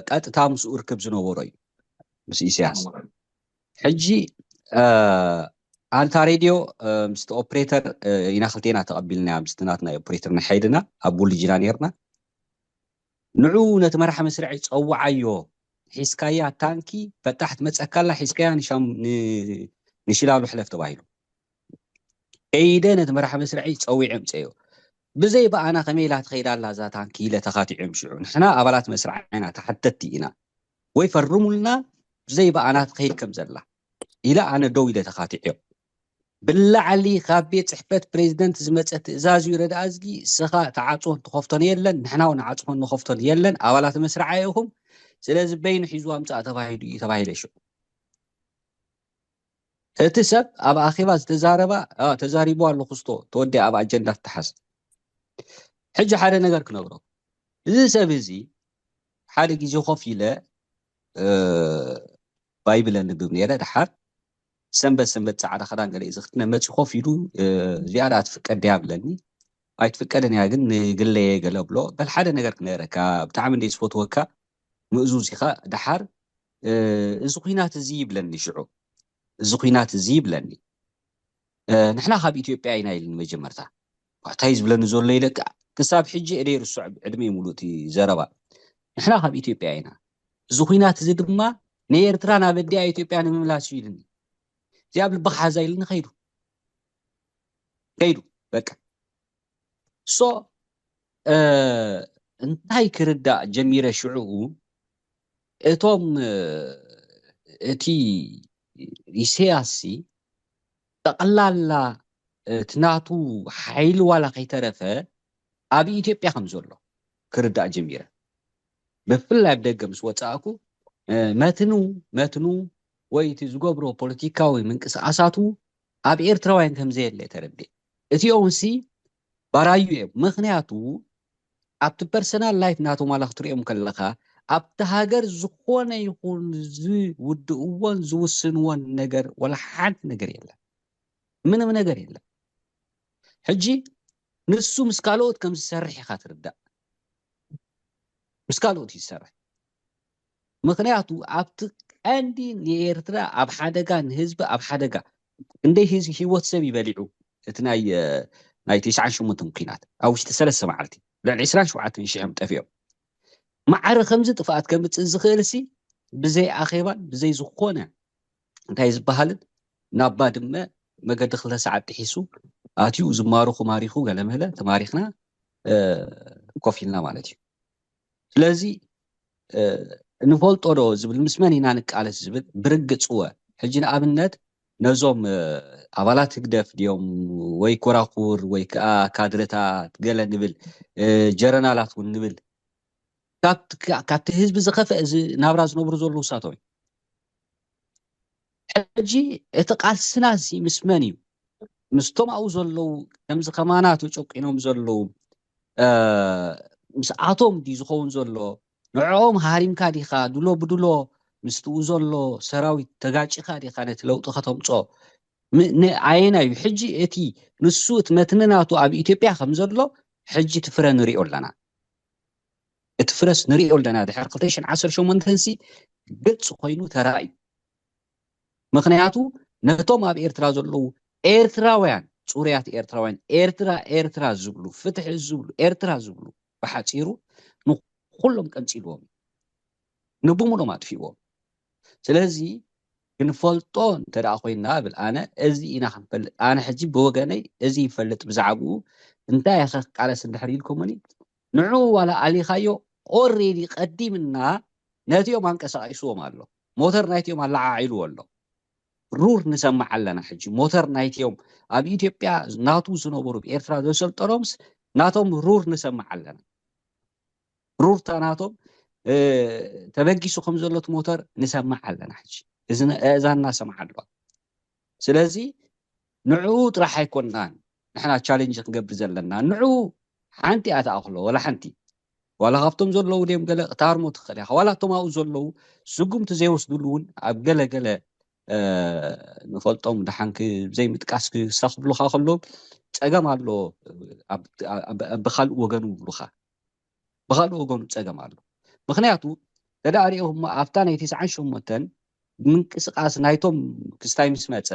ቀጥታ ምስኡ ርክብ ዝነበሮ እዩ ምስ ኢሳያስ ሕጂ ኣንታ ሬድዮ ምስቲ ኦፕሬተር ኢና ክልቴና ተቐቢልና ምስቲ ናትና ኦፕሬተር ናይ ሓይልና ኣብ ቡልጅና ነርና ንዑ ነቲ መራሒ መስርዒ ፀዋዓዮ ሒዝካያ ታንኪ በጣሕ ትመፀካላ ሒዝካያ ንሻም ንሽላሉ ሕለፍ ተባሂሉ ከይደ ነቲ መራሕ መስርዒ ፀዊዐ ምፀዮ ብዘይ ብኣና ከመይ ኢላ ትኸይዳ ኣላ እዛ ታንኪ ኢለ ተኻቲዖም ሽዑ ንሕና ኣባላት መስርዓ ኢና ተሓተቲ ኢና ወይ ፈርሙልና ብዘይ ብኣና ትኸይድ ከም ዘላ ኢለ ኣነ ደው ኢለ ተኻቲዖ ብላዕሊ ካብ ቤት ፅሕፈት ፕሬዚደንት ዝመፀ ትእዛዝ እዩ ረድኣ እዝጊ እስኻ ተዓፅወን ትኸፍቶን የለን ንሕና እውን ዓፅወን ንኸፍቶን የለን ኣባላት መስርዓ ኢኹም ስለዚ በይኑ ሒዝዋ ምፃእ ተባሂሉ እዩ ተባሂለ ሽዑ እቲ ሰብ ኣብ ኣኼባ ዝተዛረባ ተዛሪቡ ኣሎ ክስቶ ተወዲኣ ኣብ ኣጀንዳ ትተሓዝ ሕጂ ሓደ ነገር ክነግሮ እዚ ሰብ እዚ ሓደ ግዜ ኮፍ ኢለ ባይብል ኣንብብ ነይረ ድሓር ሰንበት ሰንበት ፃዕዳ ክዳን ገለ ዝክድነ መፂ ኮፍ ኢሉ እዚኣ ደኣ ትፍቀድ ድያ ብለኒ ኣይትፍቀድን እያ ግን ንግለየ ገለ ብሎ በል ሓደ ነገር ክነረካ ብጣዕሚ እንደ ዝፈትወካ ምእዙዝ ኢኻ ድሓር እዚ ኩናት እዚ ይብለኒ ሽዑ እዚ ኩናት እዚ ይብለኒ ንሕና ካብ ኢትዮጵያ ኢና ኢልኒ መጀመርታ እንታይ ዝብለኒ ዘሎ ኢለ ክሳብ ሕጂ እደ ይርስዖ ዕድመ ሙሉእ እቲ ዘረባ ንሕና ካብ ኢትዮጵያ ኢና እዚ ኩናት እዚ ድማ ንኤርትራ ናብ ኣዲኣ ኢትዮጵያ ንምምላስ እዩ ኢልኒ እዚኣ ብልቢ ክሓዛ ኢልኒ ከይዱ ከይዱ በቃ so እንታይ ክርዳእ ጀሚረ ሽዑኡ እቶም እቲ ኢሰያስ ጠቕላላ እቲ ናቱ ሓይሊ ዋላ ከይተረፈ ኣብ ኢትዮጵያ ከም ዘሎ ክርዳእ ጀሚረ ብፍላይ ኣብ ደገ ምስ ወፃእኩ መትኑ መትኑ ወይ እቲ ዝገብሮ ፖለቲካዊ ምንቅስቃሳቱ ኣብ ኤርትራውያን ከም ዘየለ ተረድእ እቲኦም ሲ ባራዩ እዮም ምክንያቱ ኣብቲ personal life ናቶም ዋላ ክትሪኦም ከለካ ኣብቲ ሃገር ዝኾነ ይኹን ዝውድእዎን ዝውስንዎን ነገር ወላ ሓንቲ ነገር የለን ምንም ነገር የለን ሕጂ ንሱ ምስ ካልኦት ከም ዝሰርሕ ኢካ ትርዳእ ምስ ካልኦት እዩ ዝሰርሕ ምክንያቱ ኣብቲ ቀንዲ ንኤርትራ ኣብ ሓደጋ ንህዝቢ ኣብ ሓደጋ ክንደይ ህዝቢ ህይወት ሰብ ይበሊዑ እቲ ናይ ናይ ትሽዓን ሸሞንተን ኩናት ኣብ ውሽጢ ሰለስተ መዓልቲ ልዕሊ ዕስራን ሸውዓተን ሽሕም ጠፊኦም ማዕረ ከምዚ ጥፍኣት ከምፅእ ዝኽእል ሲ ብዘይ ኣኼባን ብዘይ ዝኾነ እንታይ ዝበሃልን ናብ ባድመ መገዲ ክልተ ሰዓት ጥሒሱ ኣትዩ ዝማርኹ ማሪኹ ገለመለ ተማሪኽና ኮፍ ኢልና ማለት እዩ ስለዚ ንፈልጦ ዶ ዝብል ምስ መን ኢና ንቃለስ ዝብል ብርግፅ ወ ሕጂ ንኣብነት ነዞም ኣባላት ህግደፍ ድዮም ወይ ኮራኩር ወይ ከዓ ካድረታት ገለ ንብል ጀረናላት እውን ንብል ካብቲ ህዝቢ ዝኸፍአ ናብራ ዝነብሩ ዘለዉ ሳቶም ሕጂ እቲ ቃልስና እዚ ምስ መን እዩ ምስቶም ኣብኡ ዘለዉ ከምዚ ከማና ተጨቂኖም ዘለዉ ምስኣቶም ድዩ ዝኸውን ዘሎ ንዕኦም ሃሪምካ ዲኻ ድሎ ብድሎ ምስትኡ ዘሎ ሰራዊት ተጋጭኻ ዲኻ ነቲ ለውጢ ከተምፆ ኣየና እዩ ሕጂ እቲ ንሱ እቲ መትንናቱ ኣብ ኢትዮጵያ ከም ዘሎ ሕጂ እቲ ፍረ ንሪኦ ኣለና እቲ ፍረስ ንሪኦ ኣለና ድሕሪ ክልተ ሽሕን ዓሰርተ ሸሞንተን ሲ ግልፂ ኮይኑ ተራእዩ ምክንያቱ ነቶም ኣብ ኤርትራ ዘለዉ ኤርትራውያን ፅሩያት ኤርትራውያን ኤርትራ ኤርትራ ዝብሉ ፍትሒ ዝብሉ ኤርትራ ዝብሉ ብሓፂሩ ንኩሎም ቀንፂልዎም ንብሙሎም ኣጥፊዎም ስለዚ ክንፈልጦ እንተ ኮይንና ብል ኣነ እዚ ኢና ክንፈልጥ ኣነ ሕጂ ብወገነይ እዚ ይፈልጥ ብዛዕባኡ እንታይ ኢኸ ክቃለስ እንድሕር ኢልኩምኒ ንዑ ዋላ ኣሊኻዮ already ቀዲምና ነቲኦም ኣንቀሳቂስዎም ኣሎ ሞተር ናይቲኦም ኣለዓዒልዎ ኣሎ ሩር ንሰምዕ ኣለና ሕጂ ሞተር ናይቲኦም ኣብ ኢትዮጵያ ናቱ ዝነበሩ ብኤርትራ ዘሰልጠኖምስ ናቶም ሩር ንሰምዕ ኣለና ሩርታ ናቶም ተበጊሱ ከም ዘሎት ሞተር ንሰምዕ ኣለና ሕጂ እዚ እዛና ሰምዓ ኣለዋ ስለዚ ንዕኡ ጥራሕ ኣይኮናን ንሕና ቻሌንጅ ክንገብር ዘለና ንዕኡ ሓንቲ እያ ትኣኽሎ ወላ ሓንቲ ዋላ ካብቶም ዘለዉ ድም ገለ ክታርሞ ትኽእል ኢኻ ዋላ እቶም ኣብኡ ዘለዉ ስጉምቲ ዘይወስድሉ እውን ኣብ ገለ ገለ ንፈልጦም ደሓን ዘይምጥቃስ ክሳ ክብሉካ ከሎ ፀገም ኣሎ ብካልእ ወገኑ ይብሉካ ብካልእ ወገኑ ፀገም ኣሎ ምክንያቱ ተዳሪኦም ኣብታ ናይ ትስዓን ሸሞንተን ምንቅስቃስ ናይቶም ክስታይ ምስ መፀ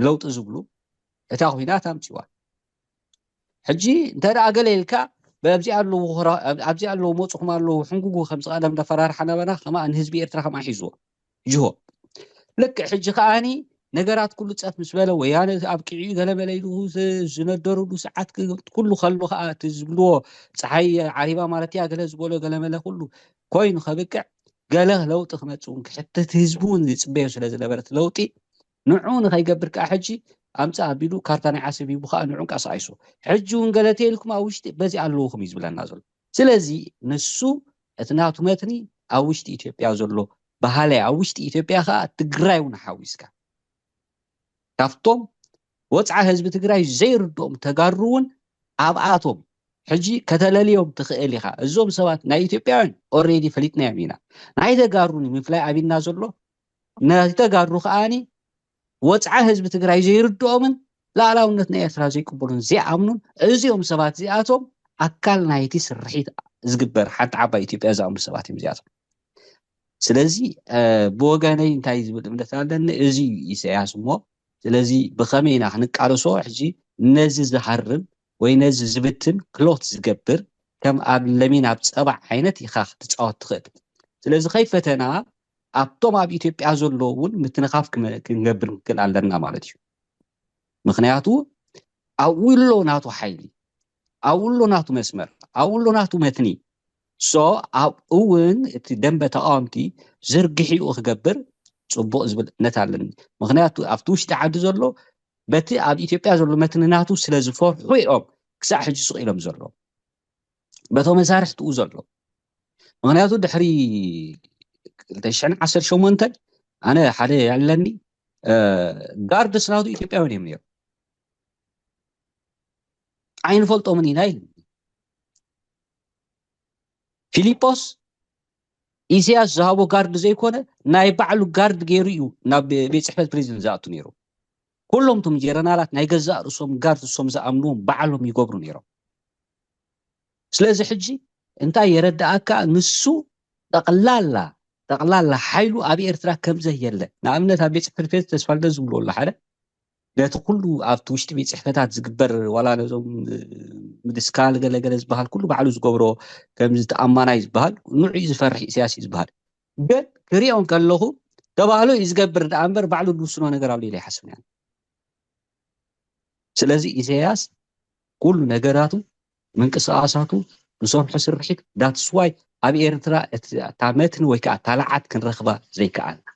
ለውጢ ዝብሉ እታ ኩናት ኣምፅዋ ሕጂ እንተ ደኣ ገለ ኢልካ ኣብዚ ኣለዉ ክራ- ኣብ- ኣብዚ ኣለዉ መፅኹም ኣለዉ ሕንጉጉ ከምዚ ቀደም ደፈራርሓ ነበና ከማ ንህዝቢ ኤርትራ ከማ ሒዝዎ ጅሆ። ልክዕ ሕጂ ከዓኒ ነገራት ኩሉ ፀፍ ምስ በለ ወያነ ኣብቂዑ ገለመለ ኢሉ ዝ- ዝነደሩሉ ሰዓት ክ- ኩሉ ከሎ ከዓ እቲ ዝብልዎ ፀሓይ ዓሪባ ማለት እያ ገለ ዝበሎ ገለመለ ኩሉ ኮይኑ ከብቅዕ ገለ ለውጢ ክመፅእ እውን ክሕትት ህዝቢ እውን ዝፅበዮ ስለ ዝነበረት ለውጢ ንዑ ንኸይገብር ከዓ ሕጂ ኣምፃ ኣቢሉ ካርታ ናይ ዓሰብ ሂቡ ከዓ ንዑ እንቀሳቂሱ ሕጂ እውን ገለተ ኢልኩም ኣብ ውሽጢ በዚ ኣለውኹም እዩ ዝብለና ዘሎ። ስለዚ ንሱ እቲ ናቱ መትኒ ኣብ ውሽጢ ኢትዮጵያ ዘሎ ባህላይ ኣብ ውሽጢ ኢትዮጵያ ከዓ ትግራይ እውን ሓዊስካ ካብቶም ወፅዓ ህዝቢ ትግራይ ዘይርድኦም ተጋሩ እውን ኣብኣቶም ሕጂ ከተለልዮም ትኽእል ኢኻ። እዞም ሰባት ናይ ኢትዮጵያውያን ኦሬዲ ፈሊጥናዮም ኢና። ናይ ተጋሩ ንምፍላይ ኣቢና ዘሎ ናይ ተጋሩ ከዓኒ ወፅዓ ህዝቢ ትግራይ ዘይርድኦምን ላዕላውነት ናይ ኤርትራ ዘይቅበሉን ዘይኣምኑን እዚኦም ሰባት እዚኣቶም ኣካል ናይቲ ስርሒት ዝግበር ሓንቲ ዓባይ ኢትዮጵያ ዝኣምኑ ሰባት እዮም እዚኣቶም። ስለዚ ብወገነይ እንታይ ዝብል እምነት ኣለኒ እዚ ኢሳያስ እሞ ስለዚ ብኸመይ ኢና ክንቃለሶ ሕጂ ነዚ ዝሃርም ወይ ነዚ ዝብትን ክሎት ዝገብር ከም ኣብ ለሚን ኣብ ፀባዕ ዓይነት ኢኻ ክትፃወት ትኽእል። ስለዚ ከይፈተና ኣብቶም ኣብ ኢትዮጵያ ዘሎ እውን ምትንኻፍ ክመ- ክንገብር ንክእል ኣለና ማለት እዩ። ምክንያቱ ኣብኡ ኣሎ ናቱ ሓይሊ ኣብኡ ኣሎ ናቱ መስመር ኣብኡ ኣሎ ናቱ መትኒ ሶ ኣብኡ እውን እቲ ደንበ ተቃወምቲ ዝርግሒኡ ክገብር ፅቡቅ ዝብል እምነት ኣለኒ። ምክንያቱ ኣብቲ ውሽጢ ዓዲ ዘሎ በቲ ኣብ ኢትዮጵያ ዘሎ መትኒ ናቱ ስለ ዝፈርሑ እዮም ክሳዕ ሕጂ ስቕ ኢሎም ዘሎ በቶም መሳርሕትኡ ዘሎ ምክንያቱ ድሕሪ ክልተ ሽሕን ዓሰርተ ሸሞንተን ኣነ ሓደ ያለኒ ጋርድስ ናቱ ኢትዮጵያውያን እዮም ነይሩ ኣይንፈልጦምን ኢና ኢሉ ፊሊጶስ ኢሳያስ ዝሃቦ ጋርድ ዘይኮነ ናይ ባዕሉ ጋርድ ገይሩ እዩ ናብ ቤት ፅሕፈት ፕሬዚደንት ዝኣቱ ነይሩ ኩሎም ቶም ጀረናላት ናይ ገዛእ ርእሶም ጋርድ እሶም ዝኣምንዎም ባዕሎም ይገብሩ ነይሮም ስለዚ ሕጂ እንታይ የረዳኣካ ንሱ ጠቕላላ ጠቕላላ ሓይሉ ኣብ ኤርትራ ከም ዘየለ ንኣብነት ኣብ ቤት ጽሕፈት ተስፋልደ ዝብልዎ ኣሎ ሓደ ነቲ ኩሉ ኣብቲ ውሽጢ ቤት ጽሕፈታት ዝግበር ዋላ ነዞም ምድስካል ገለገለ ዝበሃል ኩሉ ባዕሉ ዝገብሮ ከም ዝተኣማናይ ዝበሃል ንዑ ዝፈርሕ ኢሳያስ እዩ ዝበሃል ግን ክሪኦ ከለኹ ተባህሎ እዩ ዝገብር ደኣ እምበር ባዕሉ ዝውስኖ ነገር ኣሎ ኢለ ይሓስብ ስለዚ ኢሳያስ ኩሉ ነገራቱ ምንቅስቃሳቱ ዝሰርሖ ስርሒት that's why ኣብ ኤርትራ እታ መትኒ ወይ ከዓ ታላዓት ክንረክባ ዘይከኣልና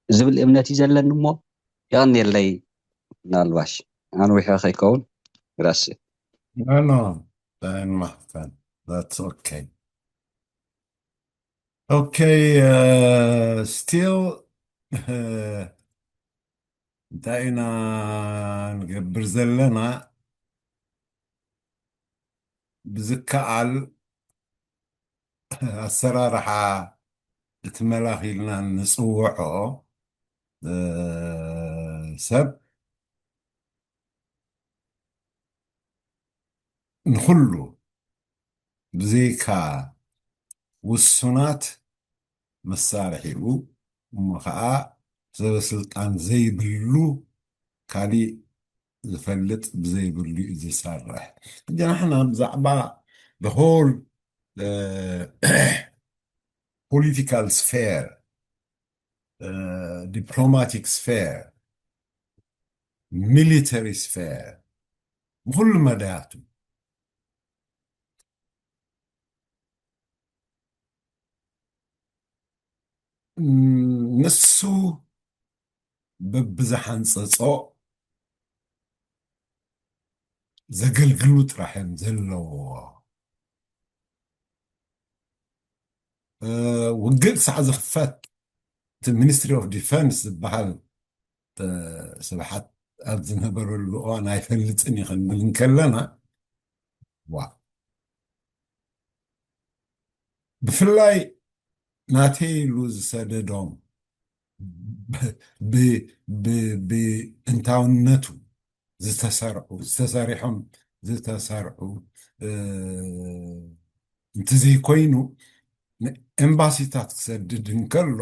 ዝብል እምነት እዩ ዘለኒ እሞ የቐንየለይ ምናልባሽ ኣንዊሐ ከይከውን ግራሲ No, no, that's okay. Okay, uh, still, uh, እንታይ ኢና ንገብር ዘለና ብዝከኣል ኣሰራርሓ እቲ መላኽ ኢልና ንፅውዖ ሰብ ንኩሉ ብዘይካ ውሱናት መሳርሒኡ እሞ ከዓ ሰበስልጣን ዘይብሉ ካሊእ ዝፈልጥ ብዘይብሉ እዩ ዝሰርሕ ሕጂ ንሕና ብዛዕባ the whole political sphere diplomatic sphere military sphere ብኩሉ መዳያቱ ንሱ በብዝሓንፀፆ ዘገልግሉ ጥራሕ እዮም ዘለውዎ ውግእ ሳዕ ዝኽፈት እቲ ሚኒስትሪ ኦፍ ዲፈንስ ዝበሃል ስብሓት ኣብ ዝነበረሉ እዋን ኣይፈልጥን እዩ ክንብል እንከለና ዋ ብፍላይ ናተይ ኢሉ ዝሰደዶም ብእንታውነቱ ዝተሰርሑ ዝተሰሪሖም ዝተሰርሑ እንተዘይኮይኑ ኤምባሲታት ክሰድድ እንከሎ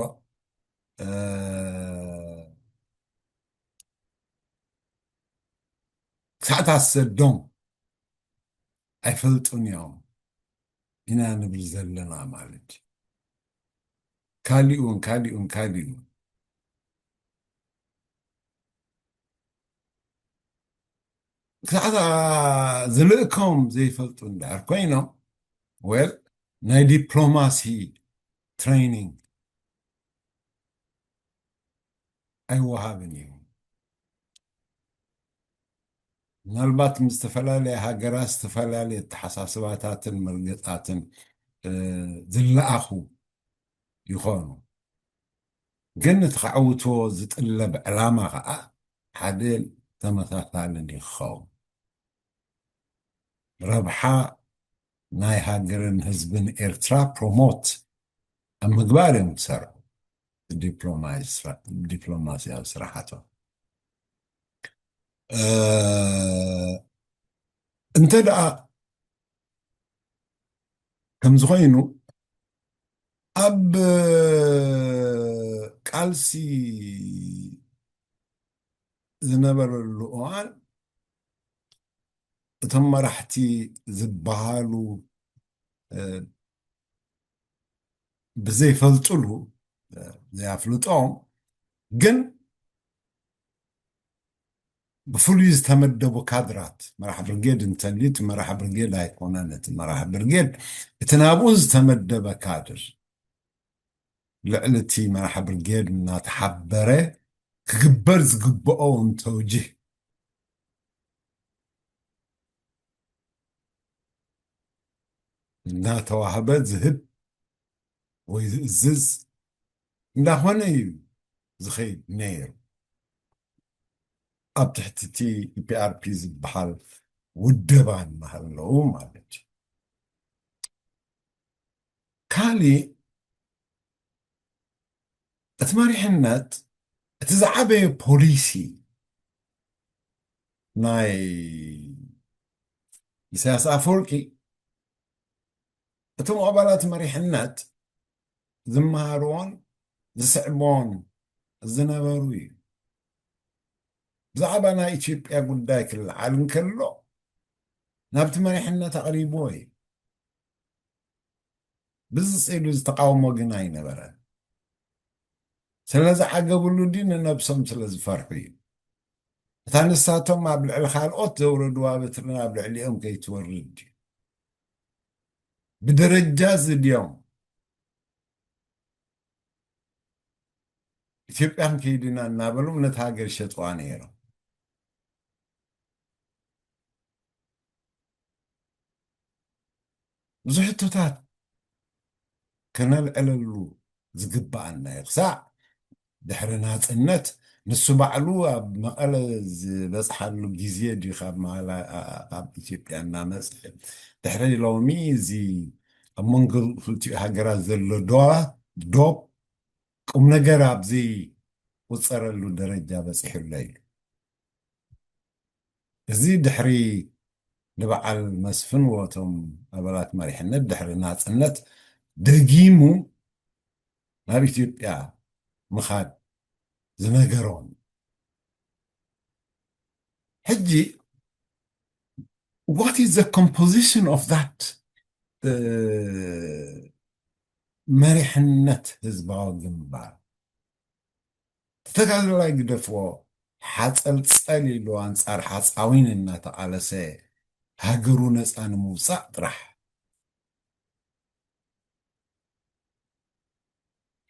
ክሳዕታት ሰዶም ኣይፈልጡን እዮም ኢና ንብል ዘለና ማለት እዩ። ካሊኡን ካሊኡን ካሊኡን ክሳዕታ ዝልእኮም ዘይፈልጡ እንድሕር ኮይኖም፣ ወል ናይ ዲፕሎማሲ ትሬኒንግ ኣይወሃብን እዩ። ምናልባት ምስ ዝተፈላለያ ሃገራት ዝተፈላለየ ኣተሓሳስባታትን መርገጻትን ዝለኣኹ ይኾኑ። ግን እቲ ከዕውትዎ ዝጥለብ ዕላማ ከዓ ሓደ ተመሳሳልን ይኸውን። ረብሓ ናይ ሃገርን ህዝብን ኤርትራ ፕሮሞት ኣብ ምግባር እዮም ዝሰርሑ። ዲፕሎማሲያዊ ስራሓቶም እንተ ደኣ ከምዚ ኮይኑ ኣብ ቃልሲ ዝነበረሉ እዋን እቶም መራሕቲ ዝበሃሉ ብዘይፈልጥሉ ዘይኣፍልጦም ግን ብፍሉይ ዝተመደቡ ካድራት መራሕ ብርጌድ እንተልዩ እቲ መራሕ ብርጌድ ኣይኮነን። እቲ መራሕ ብርጌድ እቲ ናብኡ ዝተመደበ ካድር ልዕሊ እቲ መራሕ ብርጌድ እናተሓበረ ክግበር ዝግብኦ እንተውጅህ እናተዋህበ ዝህብ ወይ ዝእዝዝ እንዳኾነ እዩ ዝኸይድ ነይሩ። ኣብ ትሕቲ እቲ ፒኣርፒ ዝበሃል ውደባ እናሃለዉ ማለት እዩ። ካሊእ እቲ መሪሕነት እቲ ዝዓበየ ፖሊሲ ናይ ኢሳያስ ኣፈወርቂ እቶም ኣባላት መሪሕነት ዝመሃርዎን ዝስዕብዎን ዝነበሩ እዩ። ብዛዕባ ናይ ኢትዮጵያ ጉዳይ ክለዓል እንከሎ ናብቲ መሪሕነት ኣቕሪብዎ እዩ። ብዝጽ ኢሉ ዝተቃውሞ ግን ኣይነበረን። ስለ ዝዓገብሉ ድዩ ንነብሶም ስለ ዝፈርሑ እዩ። እታ ንሳቶም ኣብ ልዕሊ ካልኦት ዘውረድዋ በትሪ ኣብ ልዕሊኦም ከይትወርድ ድዩ? ብደረጃ እዚ ድዮም ኢትዮጵያ ክንከይድ ኢና እናበሉ ነታ ሃገር ይሸጥዋ ነይሮም። ብዙሕ ሕቶታት ከነልዕለሉ ዝግባኣና እዩ። ክሳዕ ድሕሪ ናጽነት ንሱ ባዕሉ ኣብ መቐለ ዝበጽሓሉ ግዜ ድዩ ካብ መቐለ ኣብ ኢትዮጵያ እናመጽአ? ድሕሪ ሎሚ እዚ ኣብ መንጎ ክልቲኡ ሃገራት ዘሎ ዶባት ዶብ ቁም ነገር ኣብ ዘይቁጸረሉ ደረጃ በጺሑ ኣሎ ኢሉ። እዚ ድሕሪ ንበዓል መስፍን ወቶም ኣባላት መሪሕነት ድሕሪ ናጽነት ደጊሙ ናብ ኢትዮጵያ ምኻድ ዝነገሮም። ሕጂ what is the composition of that መሪሕነት ህዝባዊ ግንባር? ተጋዳላይ ግደፍዎ ሓፀልፀል ኢሉ ኣንፃር ሓፃዊን እናተቓለሰ ሃገሩ ነፃ ንምውፃእ ጥራሕ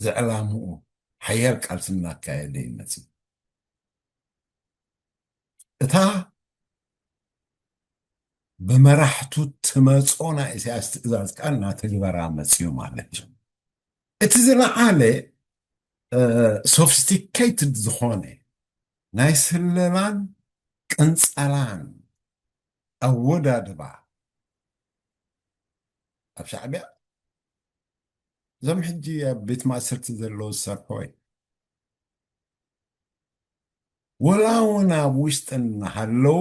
ዝዕላምኡ ሓያል ቃልሲ እናካየደ እዩ መፂኡ። እታ ብመራሕቱ ትመፆ ናይ ኢሳያስ ትእዛዝ ከዓ እናተግበራ መፂኡ ማለት እዩ። እቲ ዝለዓለ ሶፊስቲኬትድ ዝኾነ ናይ ስለላን ቅንፀላን ኣወዳድባ ኣብ ሻዕቢያ እዞም ሕጂ ኣብ ቤት ማእሰርቲ ዘለዉ ዝሰርሖ እዩ። ወላ እውን ኣብ ውሽጢ እናሃለዉ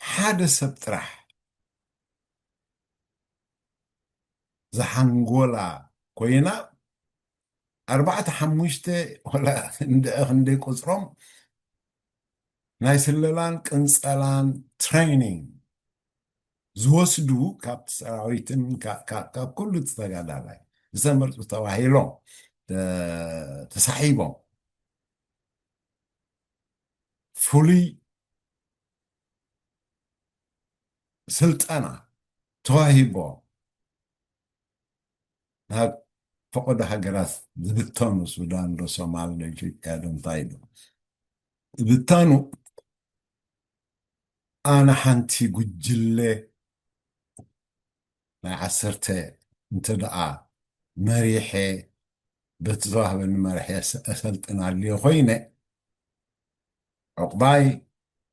ሓደ ሰብ ጥራሕ ዝሓንጎላ ኮይና ኣርባዕተ ሓሙሽተ ወላ እንድዒ ክንደይ ቁፅሮም ናይ ስለላን ቅንፀላን ትሬኒንግ ዝወስዱ፣ ካብ ሰራዊትን ካብ ኩሉ ተጋዳላይ ዝተመርፁ ተባሂሎም ተሳሒቦም ፍሉይ ስልጠና ተዋሂቦ ናብ ፈቐዶ ሃገራት ዝብተኑ፣ ሱዳን ዶ ሶማል ዶ ኢትዮጵያ ዶ እንታይ ዶ ዝብተኑ፣ ኣነ ሓንቲ ጉጅለ ናይ ዓሰርተ እንተ ደኣ መሪሐ፣ በቲ ዝተዋህበኒ መርሒ ኣሰልጥን ኣልዮ ኮይነ፣ ዕቑባይ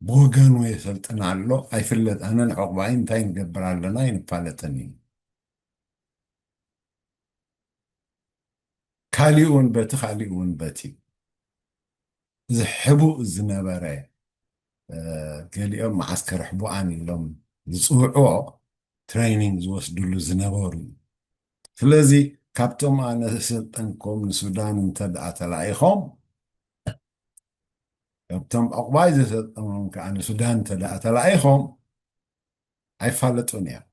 ብወገኑ የሰልጥን ኣሎ። ኣይፍለጥ፣ ኣነን ዕቑባይ እንታይ ንገብር ኣለና ኣይንፋለጥን እዩ። ካሊኡ እውን በቲ፣ ካሊኡ እውን በቲ፣ እዚ ሕቡእ ዝነበረ፣ ገሊኦም መዓስከር ሕቡኣን ኢሎም ዝፅውዕዎ ትሬኒንግ ዝወስድሉ ዝነበሩ እዩ። ስለዚ ካብቶም ኣነ ዘሰልጠንኩም ንሱዳን እንተ ደኣ ተላኢኾም፣ ካብቶም ዕቑባይ ዘሰልጠኖም ከዓ ንሱዳን እንተ ደኣ ተላኢኾም ኣይፋለጡን እዮም።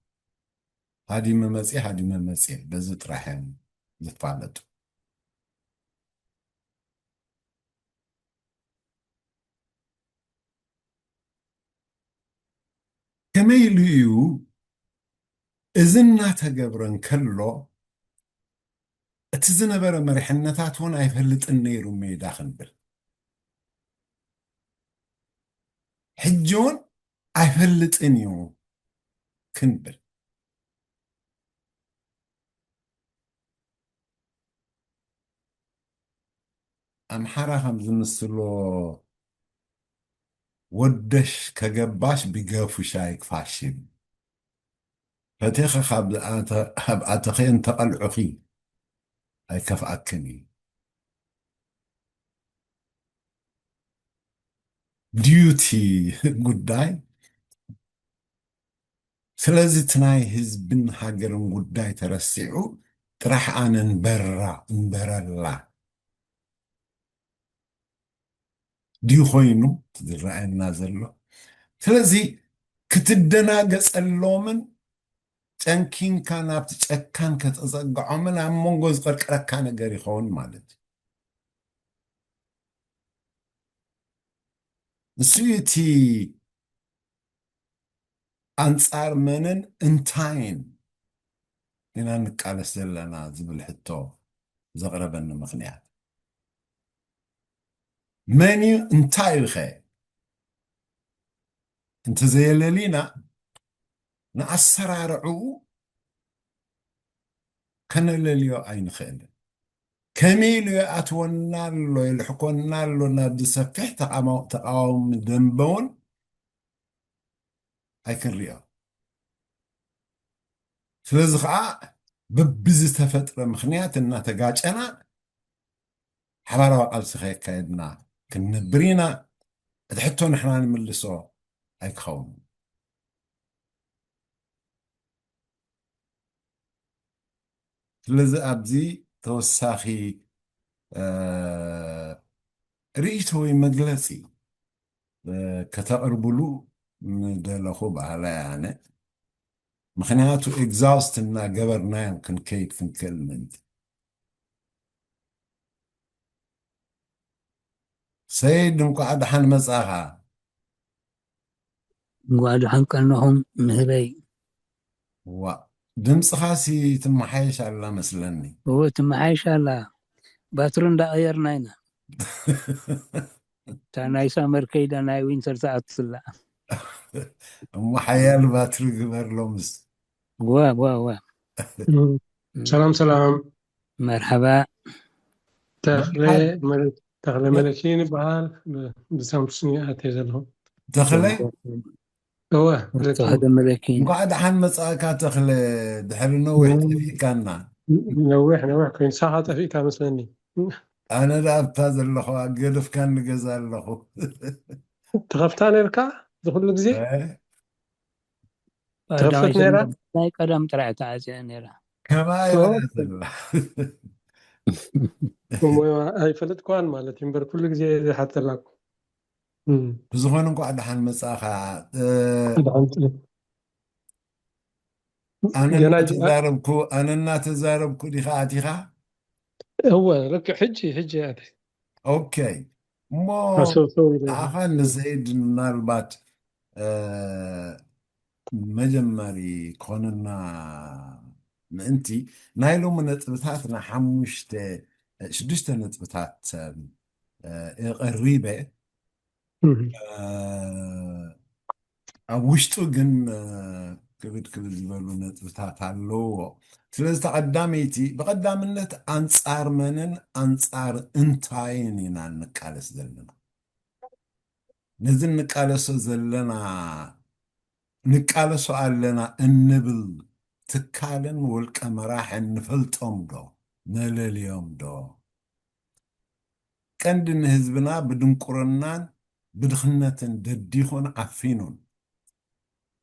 ሃዲመ መፅየ፣ ሃዲመ መፅየ፣ በዚ ጥራሕ እዮም ዝፋለጡ። ከመይ ኢሉ እዩ እዚ እናተገብረ እንከሎ እቲ ዝነበረ መሪሕነታት እውን ኣይፈልጥን ነይሩ ሜዳ ክንብል፣ ሕጂ እውን ኣይፈልጥን እዩ ክንብል። ኣምሓራ ከም ዝምስሎ ወደሽ ከገባሽ ቢገፉሽ ኣይክፋሽም። ፈቴኸ ካብ ኣተኸ እንተቐልዑኺ ኣይከፍኣክን እዩ። ዲዩቲ ጉዳይ። ስለዚ እቲ ናይ ህዝብን ሃገርን ጉዳይ ተረሲዑ ጥራሕ ኣነን በራ እምበረላ ድዩ ኮይኑ ዝረኣየና ዘሎ? ስለዚ ክትደናገጸሎምን ጨንኪንካ ናብቲ ጨካን ከተጸግዖምን ኣብ መንጎ ዝቐርቀረካ ነገር ይኸውን ማለት እዩ። ንሱ እዩ እቲ ኣንጻር መንን እንታይን ኢና ንቃለስ ዘለና ዝብል ሕቶ ዘቕረበኒ ምኽንያት። መን እዩ እንታይ እዩ ኸ እንተዘየለሊና ንኣሰራርዕኡ ከነለልዮ ኣይንኽእልን። ከመይ ኢሉ ይኣትወና ኣሎ፣ ይልሕኮና ኣሎ ናብዚ ሰፊሕ ተቓማ-፣ ተቓዋሚ ደንበ እውን ኣይክንሪኦ። ስለዚ ከዓ በብዝተፈጥረ ምኽንያት እናተጋጨና ሓባራዊ ቃልሲ ከየካየድና ክንነብር ኢና። እቲ ሕቶ ንሕና ንምልሶ ኣይክኸውንን። ስለዚ ኣብዚ ተወሳኺ፣ እ፣ ርእይቶ ወይ መግለጺ፣ እ፣ ከተቕርብሉ ምደለኹ በሃላይ ኣነ። ምኽንያቱ ኤግዛውስት እናገበርናዮም ክንከይድ ክንክእል ምእንቲ። ሰይድ፣ እንኳዕ ደሓን መጻኻ። እንኳዕ ደሓን ቀናኹም ንህበይ። ዋ፣ ድምፅኻሲ ትመሓየሽ ኣላ መስለኒ። እወ፣ ትመሓየሽ ኣላ። ባትሪ እንዳቐየርና ኢና። እታ ናይ ሳመር ከይዳ ናይ ዊንተር ትኣቱ ኣላ። እሞ ሓያል ባትሪ ግበር ሎምስ። ዋ፣ ዋ፣ ዋ። እም። ሰላም፣ ሰላም። መርሓባ። ተኽለ መሓ-፣ መለ-፣ ተኽለ መ-፣ መለኪን ይበሃል። ብ-፣ ብሳምሱን እየ ኣትየ ዘለኹ። ተኽለ? እወ፣ ተኽለ መለኪን። እንኳዕ ደሓን መጻእካ ተኽለ፣ ድሕሪ ነዊሕ እም። ጠፊእካና። ነዊሕ፣ ነዊሕ ኮይኑ፣ ንሳኻ ጠፊእካ መስለኒ። ኣነ ደኣ ኣብታ ዘለኹ፣ ገደፍካኒ ገዛ ኣለኹ። ትኸፍታ ነርካ ዝኹሉ ግዜ? እ? ትኸፍት ቀዳማይ ነራ? ዘመን ናይ ቀደም ጥራሕ ተዓጽያ ነራ። ከማይ ኦ። በላ ዘላ። እሞ ኣይፈለጥኳን ማለት እዩ እምበር፣ ኩሉ ግዜ ይሓተላ እኮ። እም። ብዝኾነ እንኳዕ ደሓን መጻእኻ። እ፣ ደሓን ጽ-፣ ኣነ ገና እናተዛረብኩ ኣነ እናተዛረብኩ ዲኻ ኣቲኻ? እወ፣ ልክዕ ሕጂ፣ ሕጂ ኣቲ ኦኬ። እሞ ኣሰውሰው ኢለ። ንዓኻን ንሰይድ ምናልባት፣ እ፣ መጀመሪ ክኾነና ምእንቲ ናይ ሎሚ ነጥብታትና ሓሙሽተ፣ ሽዱሽተ ነጥብታት፣ እ፣ የቐሪበ። እህ። እ፣ ኣብ ውሽጡ ግን፣ እ፣ ክብድ ክብድ ዝበሉ ነጥብታት ኣለዎ። ስለዚ፣ ተቐዳመይቲ፣ ብቐዳምነት ኣንጻር መንን ኣንጻር እንታይን ኢና እንቃለስ ዘለና። ነዚ እንቃለሶ ዘለና፣ ንቃለሶ ኣለና እንብል ትካልን ውልቀ መራሕን ንፈልጦም ዶ? ነለልዮም ዶ? ቀንዲ ንህዝብና ብድንቁርናን ብድኽነትን ደዲኹን ዓፊኑን፣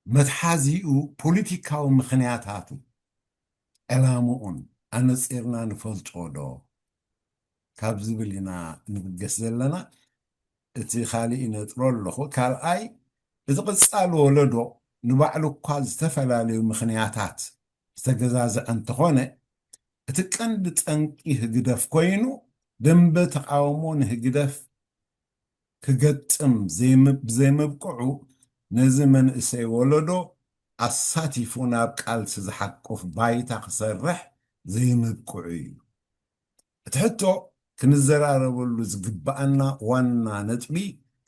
መትሓዚኡ ፖለቲካዊ ምኽንያታቱ፣ ዕላምኡን ኣነጺርና ንፈልጦ ዶ? ካብ ዝብል ኢና ንብገስ ዘለና። እቲ ካልእ ይነጥሮ ኣለኹ። ካልኣይ፣ እቲ ቅጻል ወለዶ ንባዕሉ እኳ ዝተፈላለዩ ምኽንያታት ዝተገዛዝዐ እንተኾነ፣ እቲ ቀንዲ ጠንቂ ህግደፍ ኮይኑ፣ ደንበ ተቓውሞ ንህግደፍ ክገጥም ዘይም-፣ ብዘይምብቅዑ፣ ነዚ መንእሰይ ወለዶ ኣሳቲፉ ናብ ቃልሲ ዝሓቁፍ ባይታ ክሰርሕ ዘይምብቅዑ እዩ። እቲ ሕቶ ክንዘራረበሉ ዝግብኣና ዋና ነጥቢ፣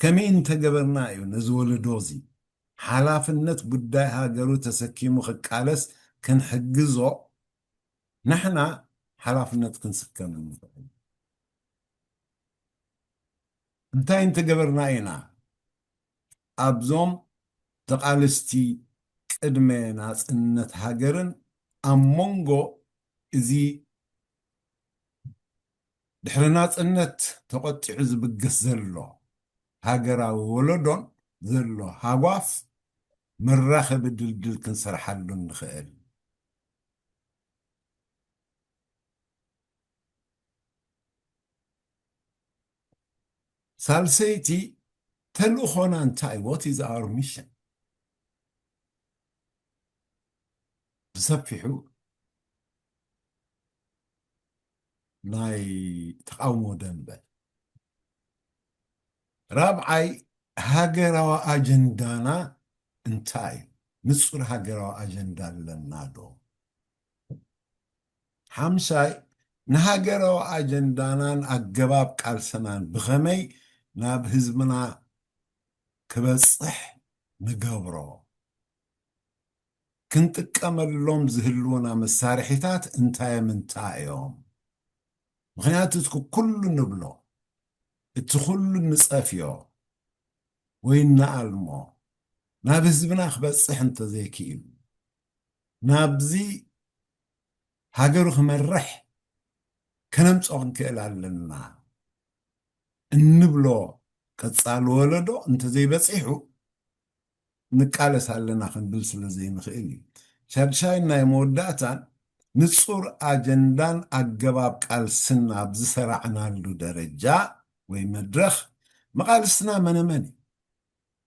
ከመይ እንተገበርና እዩ ነዚ ወለዶ እዚ ሓላፍነት ጉዳይ ሃገሩ ተሰኪሙ ክቃለስ ክንሕግዞ ንሕና ሓላፍነት ክንስከም እንኽእል? እንታይ እንተገበርና ኢና ኣብዞም ተቓለስቲ ቅድመ ናጽነት ሃገርን ኣብ መንጎ እዚ ድሕሪ ናጽነት ተቖጢዑ ዝብገስ ዘሎ ሃገራዊ ወለዶን ዘሎ ሃጓፍ መራኸቢ ድልድል ክንሰርሓሉ ንኽእል? ሳልሰይቲ፣ ተልእኾና እንታይ? What is our mission? ብሰፊሑ ናይ ተቓውሞ ደንበ። ራብዓይ፣ ሃገራዊ ኣጀንዳና እንታይ እዩ? ንጹር ሃገራዊ ኣጀንዳ ኣለና ዶ? ሓምሻይ፣ ንሃገራዊ ኣጀንዳናን ኣገባብ ቃልስናን ብኸመይ ናብ ህዝብና ክበጽሕ ንገብሮ? ክንጥቀመሎም ዝህልውና መሳርሒታት እንታይ ምንታይ እዮም? ምኽንያቱ እቲ ኩሉ ንብሎ፣ እቲ ኩሉ ንጸፍዮ ወይ ንኣልሞ ናብ ህዝብና ክበጽሕ እንተዘይክኢሉ፣ ናብዚ ሃገሩ ክመርሕ ከነምጾ ክንክእል ኣለና እንብሎ ቀጻሊ ወለዶ እንተዘይበጺሑ ንቃለስ ኣለና ክንብል ስለ ዘይንኽእል እዩ። ሻድሻይን ናይ መወዳእታን፣ ንጹር ኣጀንዳን ኣገባብ ቃልስን ኣብ ዝሰራዕናሉ ደረጃ ወይ መድረኽ፣ መቓልስትና መነመን እዩ?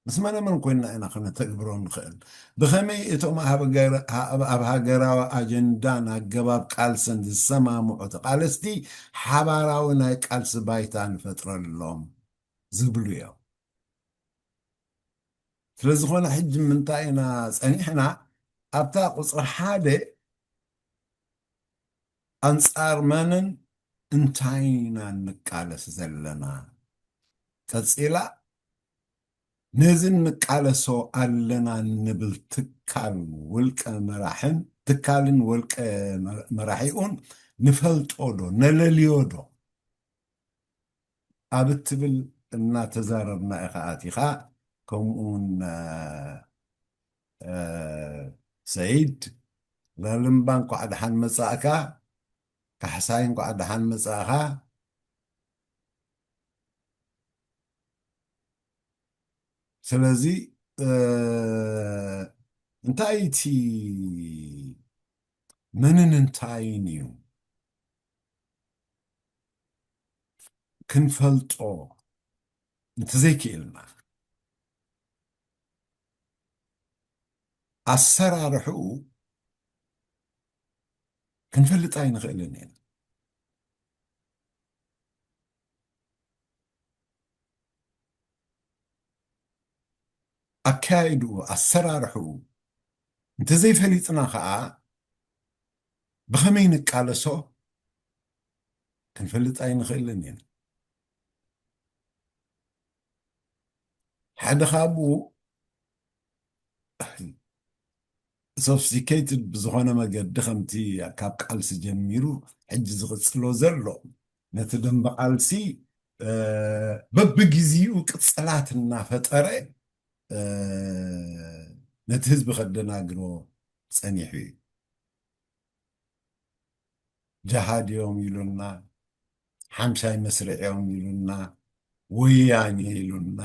ምስ መነመን ኮይንና ኢና ከነተግብሮ ንኽእል? ብኸመይ እቶም ኣብ ሃገር-፣ ኣብ፣ ኣብ ሃገራዊ ኣጀንዳን ኣገባብ ቃልስን ዝሰማምዑ ተቓለስቲ ሓባራዊ ናይ ቃልሲ ባይታ ንፈጥረሎም ዝብሉ እዮም። ስለ ዝኾነ ሕጂ ምንታይ ኢና ጸኒሕና ኣብታ ቁጽሪ ሓደ ኣንጻር መንን እንታይ ኢና ንቃለስ ዘለና? ቀጺላ ነዚ ንቃለሶ ኣለና እንብል ትካል ውልቀ መራሕን፣ ትካልን ውልቀ መ-፣ መራሒኡን ንፈልጦ ዶ? ነለልዮ ዶ? ኣብ እትብል እናተዛረብና ኢኻ ኣቲኻ። ከምኡውን፣ እ፣ እ፣ ሰይድ፣ ላልምባ እንኳዕ ደሓን መጻእካ። ካሕሳይ እንኳዕ ደሓን መጻእኻ። ስለዚ፣ እ፣ እንታይ እቲ መንን እንታይን እዩ ክንፈልጦ እንተዘይክኢልና፣ ኣሰራርሕኡ ክንፈልጥ ኣይንኽእልን ኢና። ኣካይድኡ፣ ኣሰራርሕኡ እንተዘይፈሊጥና ከዓ ብኸመይ ንቃለሶ ክንፈልጥ ኣይንኽእልን ኢና። ሓደ ካብኡ ሶፍስቲኬትድ ብዝኾነ መገዲ ከምቲ ካብ ቃልሲ ጀሚሩ ሕጂ ዝቕጽሎ ዘሎ ነቲ ደንበ ቃልሲ በብግዜኡ ቅጽላት እናፈጠረ ነቲ ህዝቢ ከደናግሮ ጸኒሑ እዩ። ጀሃድ እዮም ኢሉና፣ ሓምሻይ መስርዕ እዮም ኢሉና፣ ወያኔ ኢሉና፣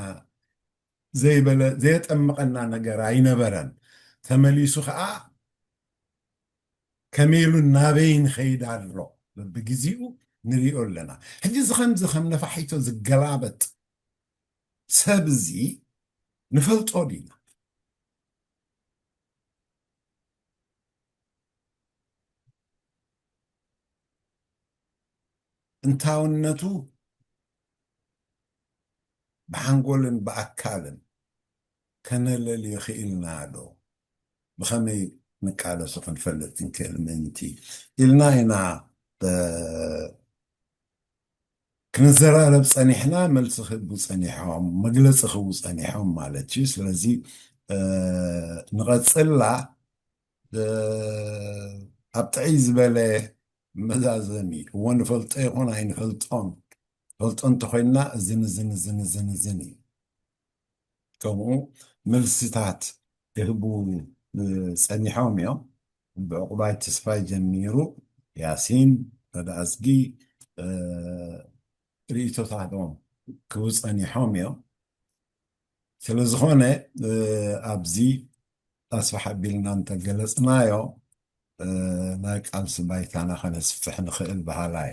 ዘይበለ ዘየጠመቐና ነገር ኣይነበረን። ተመሊሱ ከዓ ከመይ ኢሉ ናበይ ንኸይድ ኣሎ በብግዜኡ ንሪኦ ኣለና። ሕጂ እዚ ከምዚ ከም ነፋሒቶ ዝገላበጥ ሰብ እዚ ንፈልጦ ዲና? እንታውነቱ ብሓንጎልን ብኣካልን ከነለልዮ ክኢልና ዶ? ብኸመይ ንቃለሱ ክንፈልጥ ክንክእል ምእንቲ ኢልና ኢና ክንዘራረብ ጸኒሕና፣ መልሲ ክህቡ ጸኒሖም፣ መግለጺ ክህቡ ጸኒሖም ማለት እዩ። ስለዚ ንቐጽላ ኣብ ጥዕይ ዝበለ መዛዘሚ እዎ ንፈልጦ ይኹን ኣይንፈልጦን ፈልጦ እንተኮይንና እዝን እዝን እዝን እዝን እዝን እዩ። ከምኡ መልስታት ክህቡ ጸኒሖም እዮም። ብዕቁባይ ተስፋይ ጀሚሩ ያሲን ረዳእዝጊ ርእይቶታቶም ክህቡ ጸኒሖም እዮም። ስለዝኾነ ኣብዚ ኣስፍሕ ኣቢልና እንተገለጽናዮ ናይ ቃልሲ ባይታና ከነስፍሕ ንኽእል በሃላይ።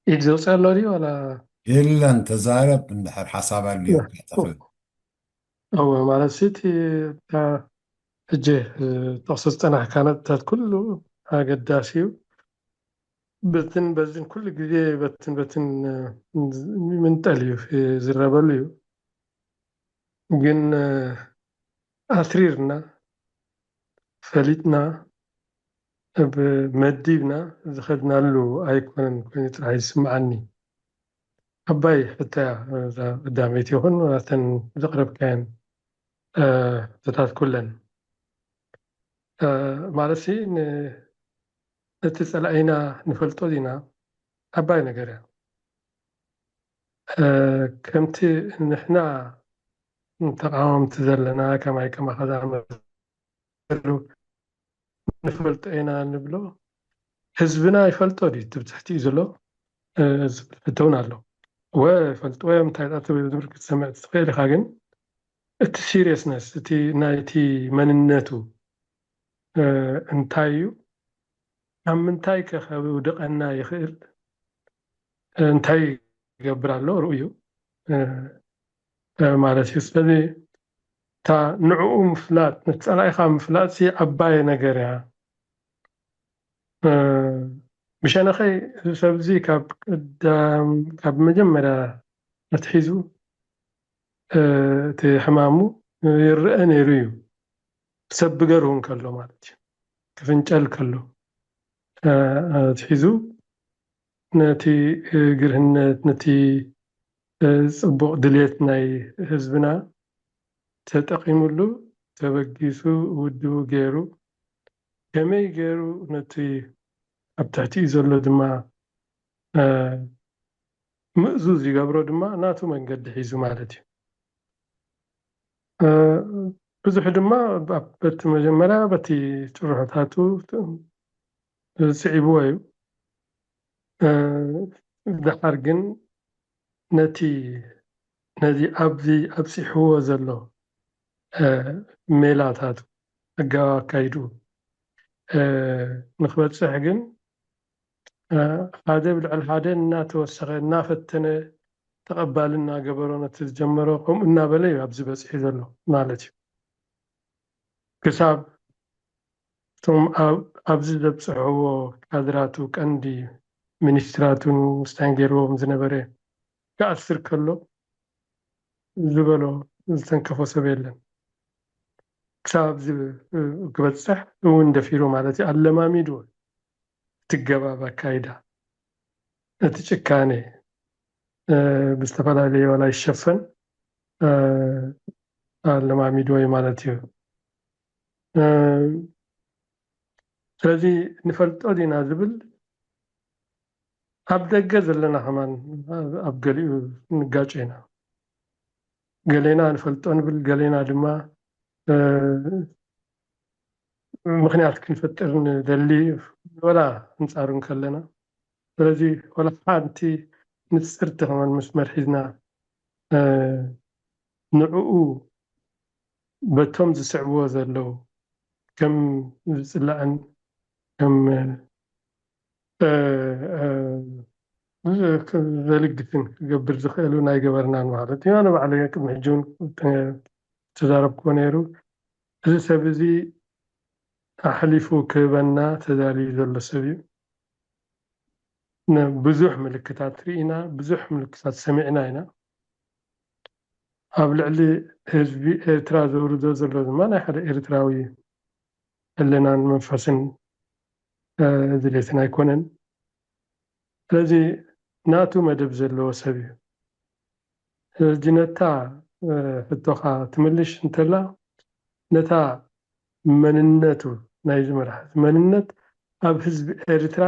ኢድ ዘውፅእ ኣሎ ድዩ ዋላ? የለን፣ ተዛረብ እንድሕር ሓሳብ ኣልዩ። እወ፣ ማለት እቲ ሕጂ ጠቕሲ ዝፀናሕካ ነጥብታት ኩሉ ኣገዳሲ እዩ። በትን በዝን ኩሉ ግዜ በትን በትን ምንጠል እዩ ዝረበሉ እዩ። ግን ኣትሪርና ፈሊጥና መዲብና ዝኸድናሉ ኣይኮነን ኮይኑ ጥራሕ ይስምዓኒ። ዓባይ ሕቶያ እዛ ቀዳመይቲ ይኹን ኣተን ዘቕረብካየን ሕቶታት ኩለን ማለት ነቲ ጸላኢና ንፈልጦ ዲና? ዓባይ ነገር እያ። ከምቲ ንሕና ተቃወምቲ ዘለና ከማይ ከማኻ ዝኣመሰሉ ንፈልጦ ኢና ንብሎ ህዝብና ይፈልጦ ድዩ? እቲ ብትሕቲኡ ዘሎ ዝብል ሕቶ እውን ኣሎ። እወ ይፈልጥዎ እዮም፣ እንታይ ደኣ ትብል ክትሰምዕ ትኽእል ኢኻ፣ ግን እቲ ሲሪየስነስ እቲ ናይቲ መንነቱ እንታይ እዩ? ኣብ ምንታይ ከ ከውድቐና ይኽእል? እንታይ ይገብር ኣሎ ርኡይ እዩ ማለት እዩ። ስለዚ እታ ንዕኡ ምፍላጥ፣ ነቲ ጸላኢኻ ምፍላጥሲ ዓባይ ነገር እያ። ብሸነኸይ እዚ ሰብዚ ካብ ቀዳም ካብ መጀመርያ ኣትሒዙ እቲ ሕማሙ ይረአ ነይሩ እዩ። ክሰብገር እውን ከሎ ማለት እዩ። ክፍንጨል ከሎ ኣትሒዙ ነቲ ግርህነት፣ ነቲ ጽቡቕ ድሌት ናይ ህዝብና ተጠቒምሉ፣ ተበጊሱ፣ ውድቡ ገይሩ፣ ከመይ ገይሩ ነቲ ኣብ ትሕቲኡ ዘሎ ድማ ምእዙዝ ይገብሮ ድማ ናቱ መንገዲ ሒዙ ማለት እዩ። ብዙሕ ድማ በቲ መጀመርያ በቲ ጭርሖታቱ ስዒብዎ እዩ። ደሓር ግን ነቲ ነዚ ኣብዚ ኣብፂሕዎ ዘሎ ሜላታቱ፣ ሕጋዊ ኣካይድኡ ንክበፅሕ ግን ሓደ ብልዕሊ ሓደ እናተወሰኸ እናፈተነ ተቐባሊ እናገበሮ ነቲ ዝጀመሮ ከምኡ እናበለ እዩ ኣብዚ በፂሑ ዘሎ ማለት እዩ። ክሳብ እቶም ኣብ- ኣብዚ ዘብፅሕዎ ካድራቱ ቀንዲ ሚኒስትራቱን ምስታን ገይርዎም ዝነበረ ክኣስር ከሎ ዝበሎ ዝተንከፎ ሰብ የለን። ክሳብ ኣብዚ ክበፅሕ እውን ደፊሩ ማለት እዩ ኣለማሚዱ ትገባብ ኣካይዳ እቲ ጭካኔ ብዝተፈላለየ ዋላ ይሸፈን ኣለማሚድዎ ማለት እዩ። ስለዚ ንፈልጦ ዲና ዝብል ኣብ ደገ ዘለና ከማን ኣብ ገሊኡ ንጋጮ ኢና። ገሌና ንፈልጦ ንብል፣ ገሌና ድማ ምክንያት ክንፈጥር ንደሊ ወላ ኣንፃሩ እንከለና። ስለዚ ወላ ሓንቲ ንፅርቲ ከማን መስመር ሒዝና ንዕኡ በቶም ዝስዕብዎ ዘለዉ ከም ዝፅላእን ከም ዘልግስን ክገብር ዝኽእሉ ናይ ገበርናን ማለት እዩ። ኣነ ባዕለይ ቅድሚ ሕጂ እውን ተዛረብክዎ ነይሩ። እዚ ሰብ እዚ ኣሕሊፉ ክህበና ተዳልዩ ዘሎ ሰብ እዩ። ብዙሕ ምልክታት ርኢና፣ ብዙሕ ምልክታት ሰሚዕና ኢና። ኣብ ልዕሊ ህዝቢ ኤርትራ ዘውርዶ ዘሎ ድማ ናይ ሓደ ኤርትራዊ ህልናን መንፈስን ድሌትን ኣይኮነን። ስለዚ ናቱ መደብ ዘለዎ ሰብ እዩ። ስለዚ ነታ ሕቶኻ ትምልሽ እንተላ ነታ መንነቱ ናይ ዝመርሓ መንነት ኣብ ህዝቢ ኤርትራ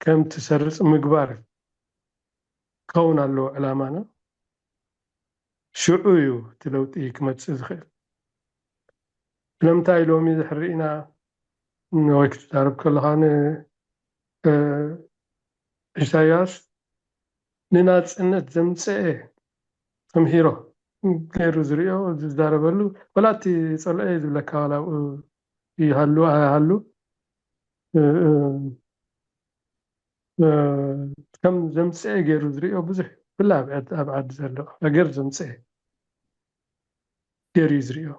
ከም ትሰርጽ ምግባር ክኸውን ኣለዎ ዕላማና። ሽዑ እዩ እቲ ለውጢ ክመጽእ ዝኽእል። ስለምንታይ ሎሚ ዝሕርኢና ወይ ክትዛረብ ከለኻ ንኢሳያስ ንናጽነት ዘምጽአ ተምሂሮ ገይሩ ዝሪኦ ዝዛረበሉ ወላ እቲ ጸልኦ ዝብለካ ዋላ ኣብኡ ይሃሉ ኣይሃሉ ከም ዘምፅአ ገይሩ ዝሪኦ ብዙሕ ብላ ኣብ ዓዲ ዘሎ ሃገር ዘምፅአ ገይሩ እዩ ዝሪኦ።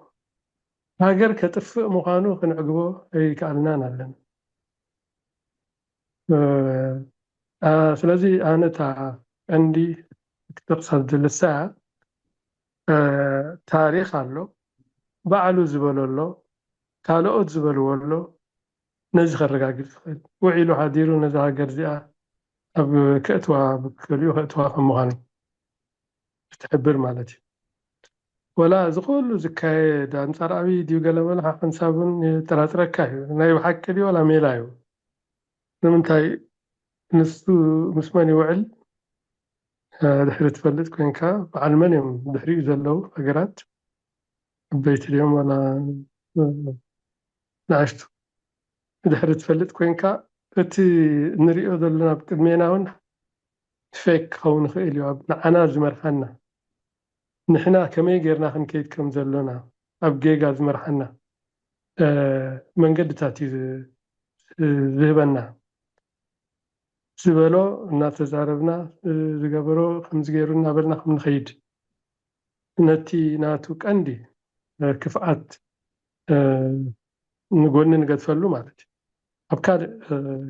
ሃገር ከጥፍእ ምዃኑ ክንዕግቦ ኣይከኣልናን ኣለና። ስለዚ ኣነ እታ ቀንዲ ክጠቕሳ ዝደሊ ንሳ ታሪኽ ኣሎ፣ ባዕሉ ዝበሎ ኣሎ፣ ካልኦት ዝበልዎ ኣሎ፣ ነዚ ከረጋግፅ ዝኽእል ውዒሉ ሓዲሩ ነዛ ሃገር እዚኣ ኣብ ከእትዋ ብክልኡ ከእትዋ ከም ምዃኑ ዝትሕብር ማለት እዩ። ወላ እዚ ኩሉ ዝካየድ ኣንፃር ኣብይ ድዩ ገለመለ ሓንሳብ እውን የጠራጥረካ እዩ። ናይ ብሓቂ ድዩ ዋላ ሜላ እዩ? ንምንታይ ንሱ ምስ መን ይውዕል ድሕሪ ትፈልጥ ኮይንካ በዓል መን እዮም ድሕሪኡ ዘለዉ ሃገራት ዓበይቲ ድዮም ዋላ ንኣሽቱ ድሕሪ ትፈልጥ ኮይንካ እቲ ንሪኦ ዘለና ኣብ ቅድሜና እውን ፌክ ክኸውን ይኽእል እዩ ኣብ ንዓና ዝመርሓና ንሕና ከመይ ጌርና ክንከይድ ከም ዘሎና ኣብ ጌጋ ዝመርሓና መንገድታት እዩ ዝህበና ዝበሎ እናተዛረብና ዝገበሮ ከምዚ ገይሩ እናበልና ከም ንኸይድ ነቲ ናቱ ቀንዲ ክፍኣት ንጎኒ ንገድፈሉ ማለት እዩ። ኣብ ካልእ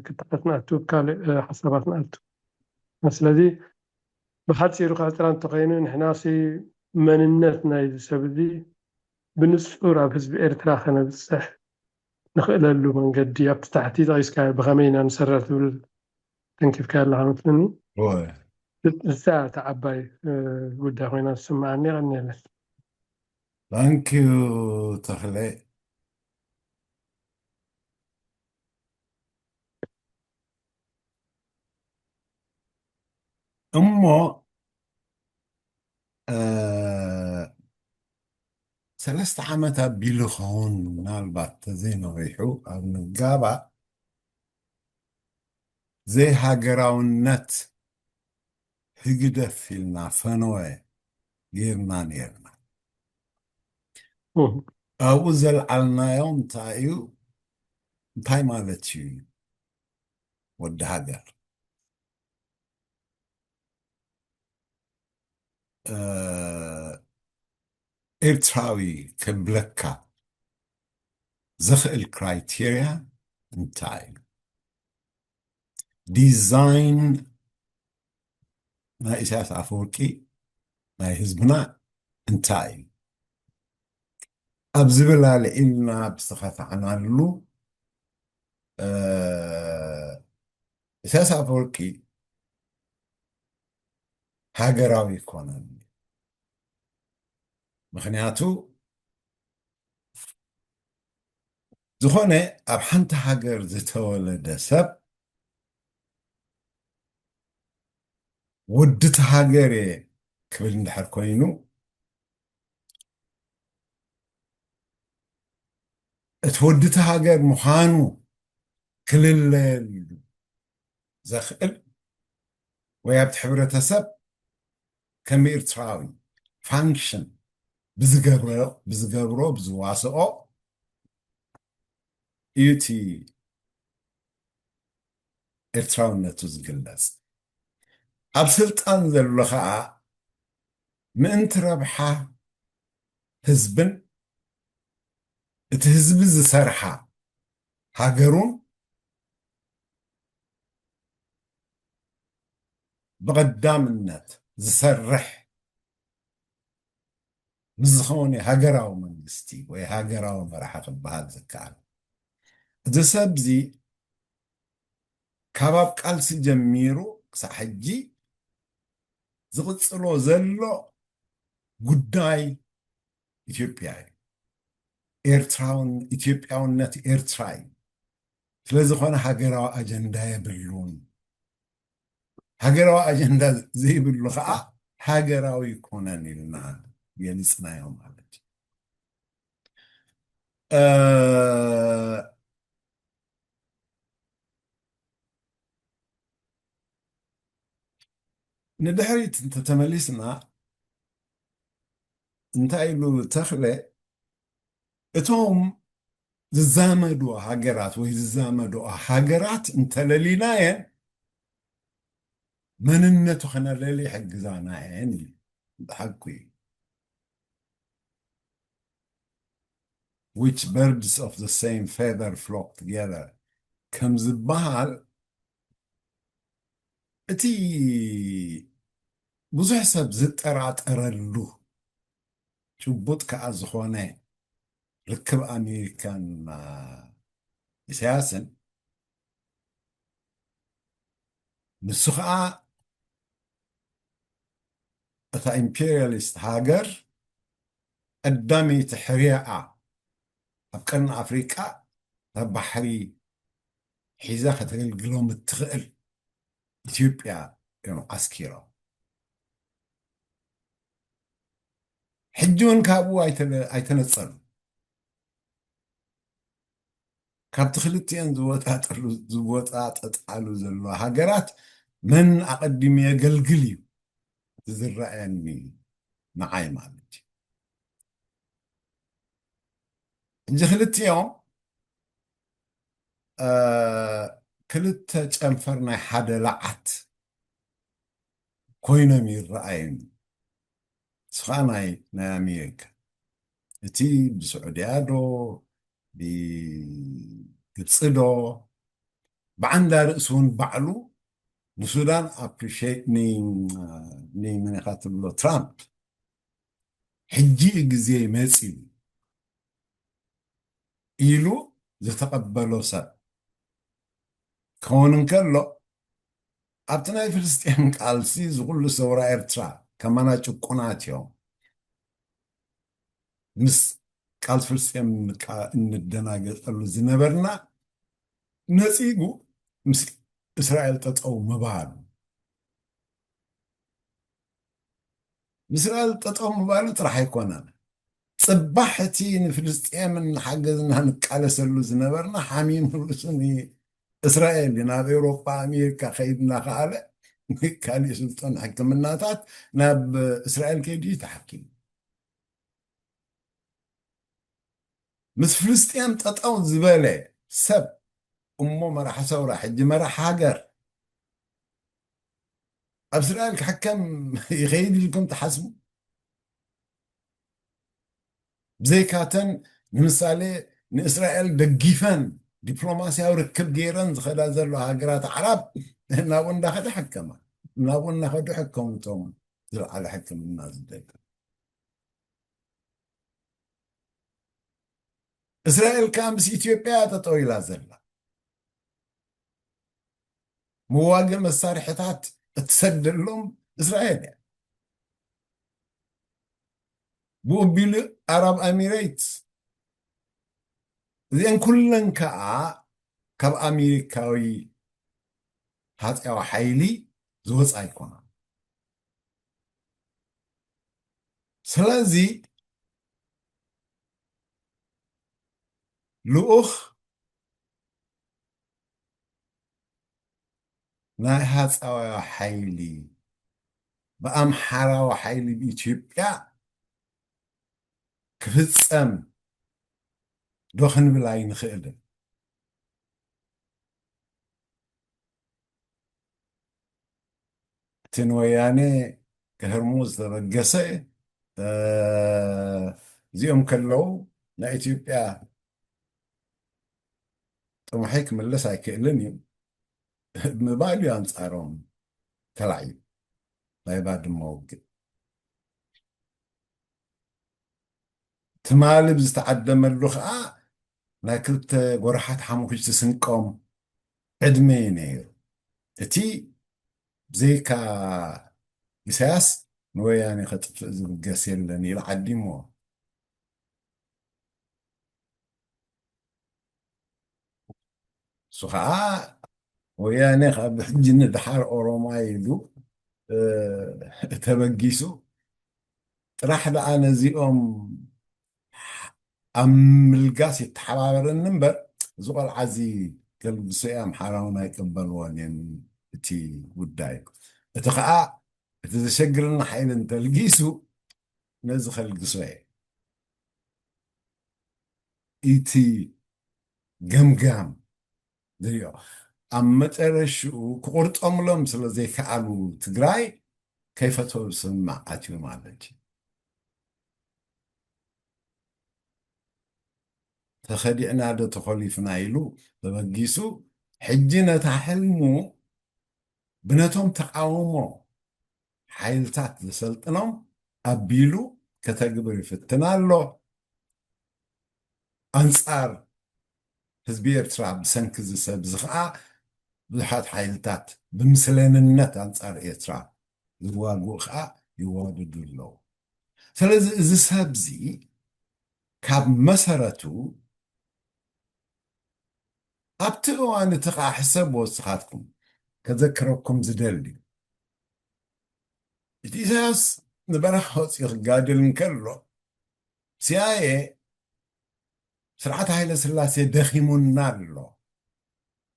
ክተሓት ንኣቱ ኣብ ካልእ ሓሳባት ንኣቱ። ስለዚ ብሓፂሩ ክዕጥራ እንተኮይኑ ንሕናሲ መንነት ናይዚ ሰብ እዚ ብንፁር ኣብ ህዝቢ ኤርትራ ከነብፅሕ ንኽእለሉ መንገዲ ኣብቲ ታሕቲ ጠቂስካ ብኸመይ ኢና ንሰርሕ ትብል ተንኪፍካ ኣለካ መስለኒ። እሳ እታ ዓባይ ጉዳይ ኮይና ዝስምዓኒ ቀኒለ። ታንኪዩ ተኽለ። እሞ ሰለስተ ዓመት ኣቢሉ ኸውን ምናልባት ተዘይነዊሑ ኣብ ንጋባእ ዘይሃገራውነት ህግደፍ ኢልና ፈነወ ጌርና ኔርና። ኣብኡ ዘልዓልናዮ እንታይ እዩ? እንታይ ማለት እዩ ወዲ ሃገር? ኤርትራዊ ከብለካ ዘኽእል ክራይቴርያ እንታይ እዩ? ዲዛይን ናይ ኢሳያስ ኣፈወርቂ ናይ ህዝብና እንታይ እዩ? ኣብ ዝብል ኣልዒልና ብዝተኻታዕናሉ፣ እ፣ ኢሳያስ ኣፈወርቂ ሃገራዊ ኣይኮነን። ምኽንያቱ ዝኾነ ኣብ ሓንቲ ሃገር ዝተወለደ ሰብ ወዲ እቲ ሃገር እየ ክብል እንድሕር ኮይኑ፣ እቲ ወዲ እቲ ሃገር ምዃኑ ክልለየሉ ዘኽእል ወይ ኣብቲ ሕብረተሰብ ከም ኤርትራዊ ፋንክሽን ብዝገብሮ፣ ብዝገብሮ፣ ብዝዋስኦ እዩ እቲ ኤርትራውነቱ ዝግለጽ። ኣብ ስልጣን ዘሎ ኸኣ ምእንቲ ረብሓ ህዝብን እቲ ህዝቢ ዝሰርሓ ሃገሩን ብቐዳምነት ዝሰርሕ ምስ ዝኾነ ሃገራዊ መንግስቲ ወይ ሃገራዊ መራሒ ክበሃል ዝከኣል። እዚ ሰብ እዚ ካብ ኣብ ቃልሲ ጀሚሩ ክሳዕ ሕጂ ዝቕጽሎ ዘሎ ጉዳይ ኢትዮጵያ እዩ። ኤርትራውን-፣ ኢትዮጵያውነት ኤርትራ እዩ። ስለ ዝኾነ ሃገራዊ ኣጀንዳ የብሉን። ሃገራዊ ኣጀንዳ ዘይብሉ ኸዓ ሃገራዊ ኣይኮነን ኢልና ገሊጽናዮ ማለት እዩ። እ፣ ንድሕሪት እንተተመሊስና እንታይ ኢሉ ተኽለ፣ እቶም ዝዛመዱ ሃገራት ወይ ዝዛመዱ ሃገራት እንተለሊናየን መንነቱ ከነለሊ ይሕግዛና እየን እዩ። ብሓቂ እዩ። Which birds of the same feather flock together ከም ዝበሃል፣ እቲ ብዙሕ ሰብ ዝጠራጠረሉ ጭቡጥ ከኣ ዝኾነ ርክብ ኣሜሪካን፣ አ፣ ኢሳያስን፣ ንሱ ኸኣ እታ ኢምፔሪያሊስት ሃገር ቀዳመይቲ ሕርያኣ ኣብ ቀርኒ ኣፍሪቃ፣ እታ ባሕሪ ሒዛ ከተገልግሎም እትኽእል ኢትዮጵያ እዮም ዓስኪሮም። ሕጂ እውን ካብኡ ኣይተ-፣ ኣይተነጸሉን። ካብቲ ክልቲኤን ዝወጣጠሉ-፣ ዝወጣጠጣሉ ዘለዋ ሃገራት መን ኣቐዲሙ የገልግል እዩ ዝረኣየኒ፣ ንዓይ ማለት እዩ። ሕጂ ክልቲኦም፣ እ፣ ክልተ ጨንፈር ናይ ሓደ ለዓት ኮይኖም ይረኣዩኒ። ንሱ ኸዓ ናይ፣ ናይ ኣሜሪካ። እቲ ብስዑድያ ዶ፣ ብግብፂ ዶ፣ ብዓንዳ ርእሱ እውን ባዕሉ ንሱዳን ኣፕሪሼት ን-፣ ን-፣ መን ኢኻ ትብሎ፣ ትራምፕ፣ ሕጂ እዩ ግዜ መፂኡ ኢሉ ዝተቐበሎ ሰብ ክኸውን እንከሎ፣ ኣብቲ ናይ ፍልስጤም ቃልሲ ዝኹሉ ሰውራ ኤርትራ ከማና ጭቁናት እዮም። ምስ ቃልሲ ፍልስጤም እንቃ-፣ እንደናገጸሉ ዝነበርና ነጺጉ ምስ እስራኤል ጠጠው ምባሉ። ምስ እስራኤል ጠጠው ምባሉ ጥራሕ ኣይኮነን። ጽባሕ እቲ ንፍልስጤም እናሓገዝና ንቃለሰሉ ዝነበርና ሓሚሙ ርእሱ ንእስራኤል እዩ። ናብ ኤውሮጳ፣ ኣሜሪካ ከይድ እናኸኣለ ካሊእ ስልጡን ሕክምናታት ናብ እስራኤል ከይዱ እዩ ተሓኪሙ። ምስ ፍልስጤም ጠጠው ዝበለ ሰብ እሞ መራሒ ሰውራ፣ ሕጂ መራሒ ሃገር ኣብ እስራኤል ክሕከም ይኸይድ ኢልኩም ትሓስቡ? ብዘይካተን ንምሳሌ ንእስራኤል ደጊፈን ዲፕሎማስያዊ ርክብ ገይረን ዝኸዳ ዘሎ ሃገራት ኣዕራብ ናብኡ እንዳኸደ ሕከማ፣ ናብኡ እናኸዱ ሕከሙ እቶም ዝለዓለ ሕክምና ዝደሊ። እስራኤል ከዓ ምስ ኢትዮጵያ እያ ጠጠው ኢላ ዘላ። መዋግእ መሳርሕታት እትሰደሎም እስራኤል እያ። ብኡ ኣቢሉ ኣረብ ኤሚሬትስ፣ እዚአን ኩለን ከዓ ካብ ኣሜሪካዊ ሃፀያዊ ሓይሊ ዝወፃ ኣይኮና። ስለዚ ልኡኽ ናይ ሃፃዊ ሓይሊ ብኣምሓራዊ ሓይሊ ብኢትዮጵያ ክፍፀም ዶ ክንብል ኣይንኽእልን። እቲ ንወያኔ ከህርሙ ዝተበገሰ፣ እ፣ እዚኦም ከለዉ ናይ ኢትዮጵያ ጥሙሐይ ክምለስ ኣይክእልን እዩ ምባል እዩ ኣንጻሮም ተላዒሉ። ናይ ባድመ ውግእ ትማሊ ብዝተዓደመሉ ከዓ ናይ ክልተ ጎራሓት ሓሙኽሽቲ ስንቆም ዕድመ እዩ ነይሩ። እቲ ብዘይካ ኢሳያስ ንወያኔ ከጥፍእ ዝብገስ የለን ኢሉ ዓዲምዎ። እሱ ከዓ ወያኔ ካብ ሕጂ ንድሓር ኦሮማይ ኢሉ፣ እ፣ ተበጊሱ ጥራሕ ደኣ ነዚኦም ኣብ ምልጋስ ይተሓባበረኒ እምበር፣ እዚ ቆልዓ እዚ ከልግሶ እየ፣ ኣምሓራውን ኣይቅበልዎን እየ እቲ ጉዳይ። እቲ ከዓ እቲ ዘሸግረና ሓይሊ እንተልጊሱ ነዚ ከልግሶ እየ። እቲ ገምጋም ዝሪኦ ኣብ መጨረሽኡ ክቑርጠምሎም ስለ ዘይከኣሉ ትግራይ ከይፈተው ዝስማዕ ኣትዩ ማለት እዩ። ተኸዲዕና ዶ ተኾሊፍና ኢሉ ተበጊሱ፣ ሕጂ ነታ ሕልሙ ብነቶም ተቃውሞ ሓይልታት ዘሰልጥኖም ኣቢሉ ከተግብር ይፍትን ኣሎ። ኣንጻር ህዝቢ ኤርትራ ብሰንኪ እዚ ሰብ እዚ ኸኣ ብዙሓት ሓይልታት ብምስለንነት ኣንጻር ኤርትራ ዝዋግኡ ኸኣ ይዋደዱ ኣለዉ። ስለዚ እዚ ሰብ እዚ ካብ መሰረቱ ኣብቲ እዋን እቲ ኸዓ ሕሰብዎ እስኻትኩም፣ ከዘክረኩም ዝደሊ፣ እቲ ኢሳያስ ንበረኻ ወፂኡ ክጋድል እንከሎ፣ ሲኣይኤ ስርዓት ሃይለ ስላሴ ደኺሙና ኣሎ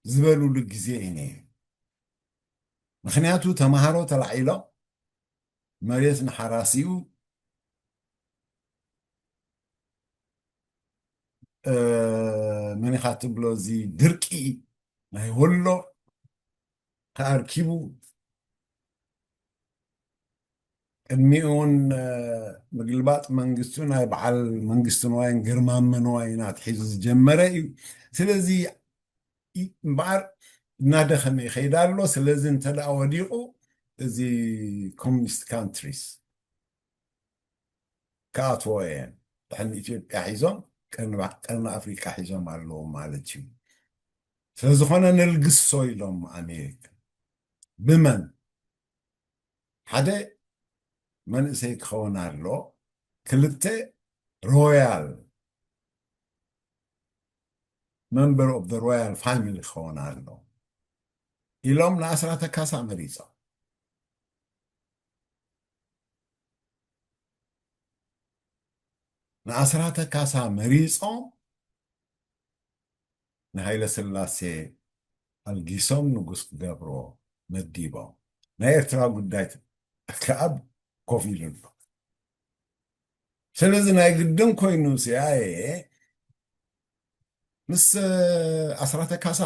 ዝበሉሉ ግዜ እዩ ነይሩ። ምኽንያቱ ተምሃሮ ተላዒሎም መሬት ንሓራሲኡ፣ እ፣ መን ኢኻ ትብሎ፣ እዚ ድርቂ ናይ ወሎ ተኣርኪቡ፣ ቅድሚኡ እውን፣ እ፣ ምግልባጥ መንግስቱ ናይ በዓል መንግስቱ ንዋይን ግርማመ ንዋይን ኣትሒዙ ዝጀመረ እዩ። ስለዚ ይ-፣ እምበኣር እናደኸመ ይኸይድ ኣሎ። ስለዚ እንተ ደኣ ወዲቑ፣ እዚ ኮሚኒስት ካንትሪስ ክኣትዎ እየን። ድሕሪ ኢትዮጵያ ሒዞም ቀርኒ ባ-፣ ቀርኒ ኣፍሪቃ ሒዞም ኣለዉ ማለት እዩ። ስለ ዝኾነ ነልግሶ ኢሎም ኣሜሪካ። ብመን? ሓደ መንእሰይ ክኸውን ኣሎ፣ ክልተ ሮያል፣ member of the royal family ክኸውን ኣሎ ኢሎም ንኣስራተ ካሳ መሪጾም። ንኣስራተ ካሳ መሪጾም ንሃይለ ስላሴ ኣልጊሶም ንጉስ ክገብሮ መዲቦም። ናይ ኤርትራ ጉዳይ ከኣ ኮፍ ኢሉ ኣሎ። ስለዚ ናይ ግድን ኮይኑ ሲኣይኤ ምስ ኣስራተ ካሳ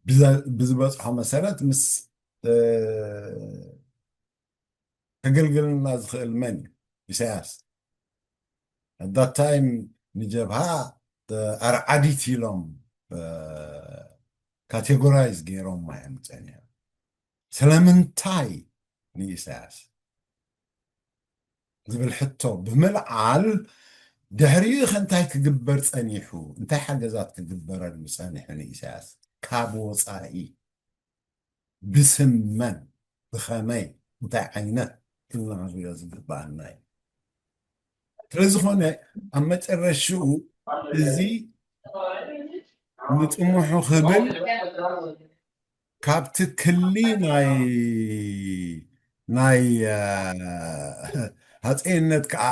ብዘ-፣ ብዝበጽሖ መሰረት ምስ፣ እ፣ ከገልግልና ዝኽእል መን እዩ? ኢሳያስ። ኣዳታይም ንጀብሃ ኣርዓዲት ኢሎም ካቴጎራይዝ ገይሮም እዮም ጸኒሖም። ስለምንታይ ንኢሳያስ ዝብል ሕቶ ብምልዓል፣ ድሕሪኡ ከ እንታይ ክግበር ጸኒሑ፣ እንታይ ሓገዛት ክግበረሉ ጸኒሑ ንኢሳያስ ካብ ወፃኢ፣ ብስም መን፣ ብኸመይ፣ እንታይ ዓይነት ኢልና ክንሪኦ ዝግባኣና እዩ። ስለዝኾነ ኣብ መጨረሽኡ እዚ ንጥሙሑ ክብል ካብቲ ክሊ ናይ ናይ ሃፀይነት ከዓ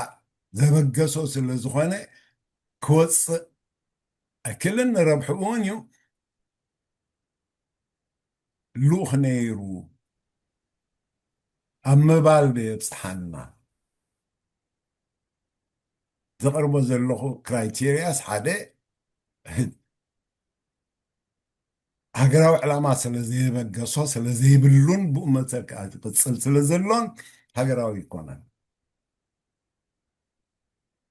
ዘበገሶ ስለዝኾነ ክወፅእ ኣይክልን። ንረብሕኡ እውን እዩ ልኡኽ ነይሩ ኣብ ምባል ዶ የብፅሓና? ዘቕርቦ ዘለኹ ክራይቴርያስ ሓደ ሃገራዊ ዕላማ ስለ ዘየበገሶ ስለ ዘይብሉን ብኡ መሰል ከዓ ዝቕፅል ስለ ዘሎን ሃገራዊ ይኮነን።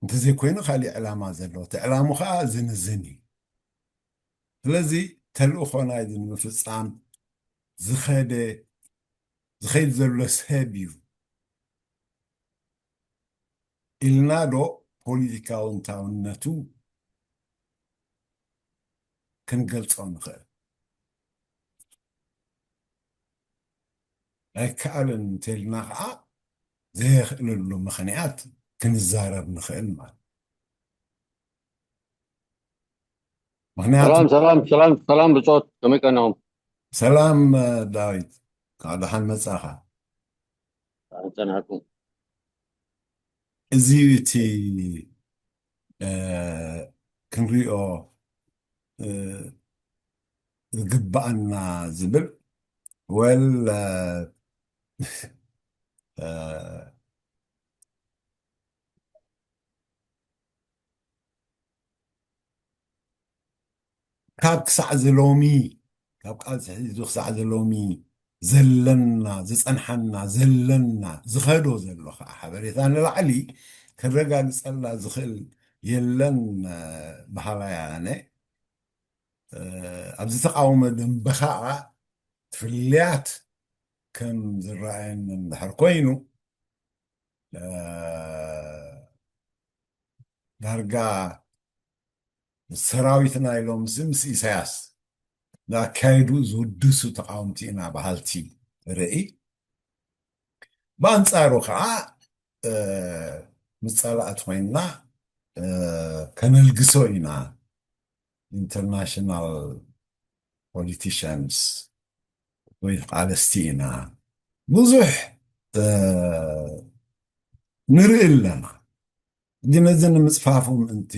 እንተዘይኮይኑ ካሊእ ዕላማ ዘለዎ እቲ ዕላሙ ከዓ ዝንዝን እዩ። ስለዚ ተልእኾ ናይዚ ንምፍፃም ዝኸደ ዝኸይድ ዘሎ ሰብ እዩ ኢልና ዶ ፖለቲካዊ እንታውነቱ ክንገልጾ ንኽእል? ኣይከኣልን እንተልና ከዓ ዘየኽእለሉ ምኽንያት ክንዛረብ ንኽእል ማለት። ምኽንያቱ ሰላም ሰላም ሰላም ሰላም ብጾት፣ ከመይ ቀኒኹም? ሰላም ዳዊት፣ ካብ ደሓን መጻኻ። ኣንጸናኩም። እዚ እቲ ክንሪኦ ዝግባኣና ዝብል ወል ካብ ክሳዕ ዝሎሚ ካብ ቃልሲ ሒዙ ክሳዕ ዝሎሚ ዘለና ዝፀንሓና ዘለና ዝኸዶ ዘሎ ከዓ ሓበሬታ ንላዕሊ ክረጋግፀላ ዝኽእል የለን። በሃላይ ኣነ ኣብዚ ተቃውሞ ደንበ ከዓ ፍልያት ከም ዝረኣየኒ እንድሕር ኮይኑ ዳርጋ ሰራዊትና ኢሎም ምስ ኢሳያስ ንኣካይዱ ዝውድሱ ተቃወምቲ ኢና በሃልቲ ርኢ። ብኣንጻሩ ከዓ ምስ ጸላእቲ ኮይንና ከነልግሶ ኢና። ኢንተርናሽናል ፖሊቲሽንስ ወይ ተቃለስቲ ኢና። ብዙሕ ንርኢ ኣለና። ግን እዚ ንምፅፋፉ ምእንቲ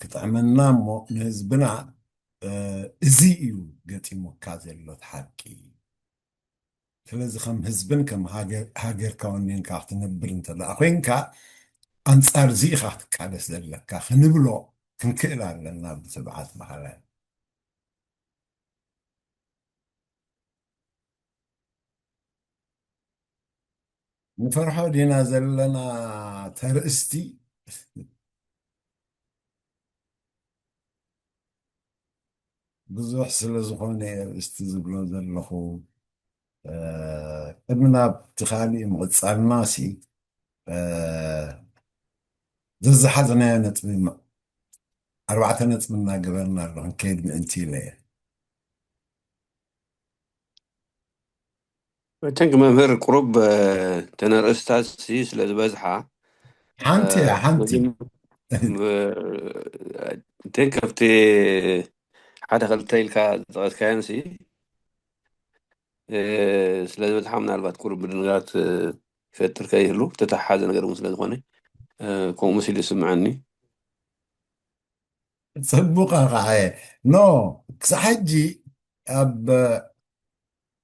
ክጥዕመና እሞ ንህዝብና እዚ እዩ ገጢሙካ ዘሎ ሓቂ። ስለዚ ከም ህዝብን ከም ሃገርካ ወኒንካ ክትነብር እንተደኣ ኮይንካ ኣንፃር እዚ ኢኻ ክትቃለስ ዘለካ ክንብሎ ክንክእል ኣለና ብትብዓት በሃላይ። ንፈርሖ ዲና ዘለና ተርእስቲ ብዙሕ ስለ ዝኾነ ኣርእስቲ ዝብሎ ዘለኹ ቅድሚ ናብቲ ካሊእ ምቕፃልና ሲ ዘዝሓዝናዮ ነጥቢ ኣርባዕተ ነጥቢ እናገበርና ኣሎ ክንከይድ ምእንቲ ኢለ እየ። ቲንክ መምህር ቁሩብ ተነርእስታት ስለ ዝበዝሓ ሓንቲ ሓንቲ ቲንክ ኣብቲ ሓደ ክልተ ኢልካ ዝጠቐስካዮን ሲ ስለ ዝበዝሓ ምናልባት ቁሩብ ምድንጋት ይፈጥር ከይህሉ ተተሓሓዘ ነገር እውን ስለ ዝኾነ ከምኡ መሲሉ ይስምዐኒ። ፅቡቕ ከዓ ኖ ክሳብ ሕጂ ኣብ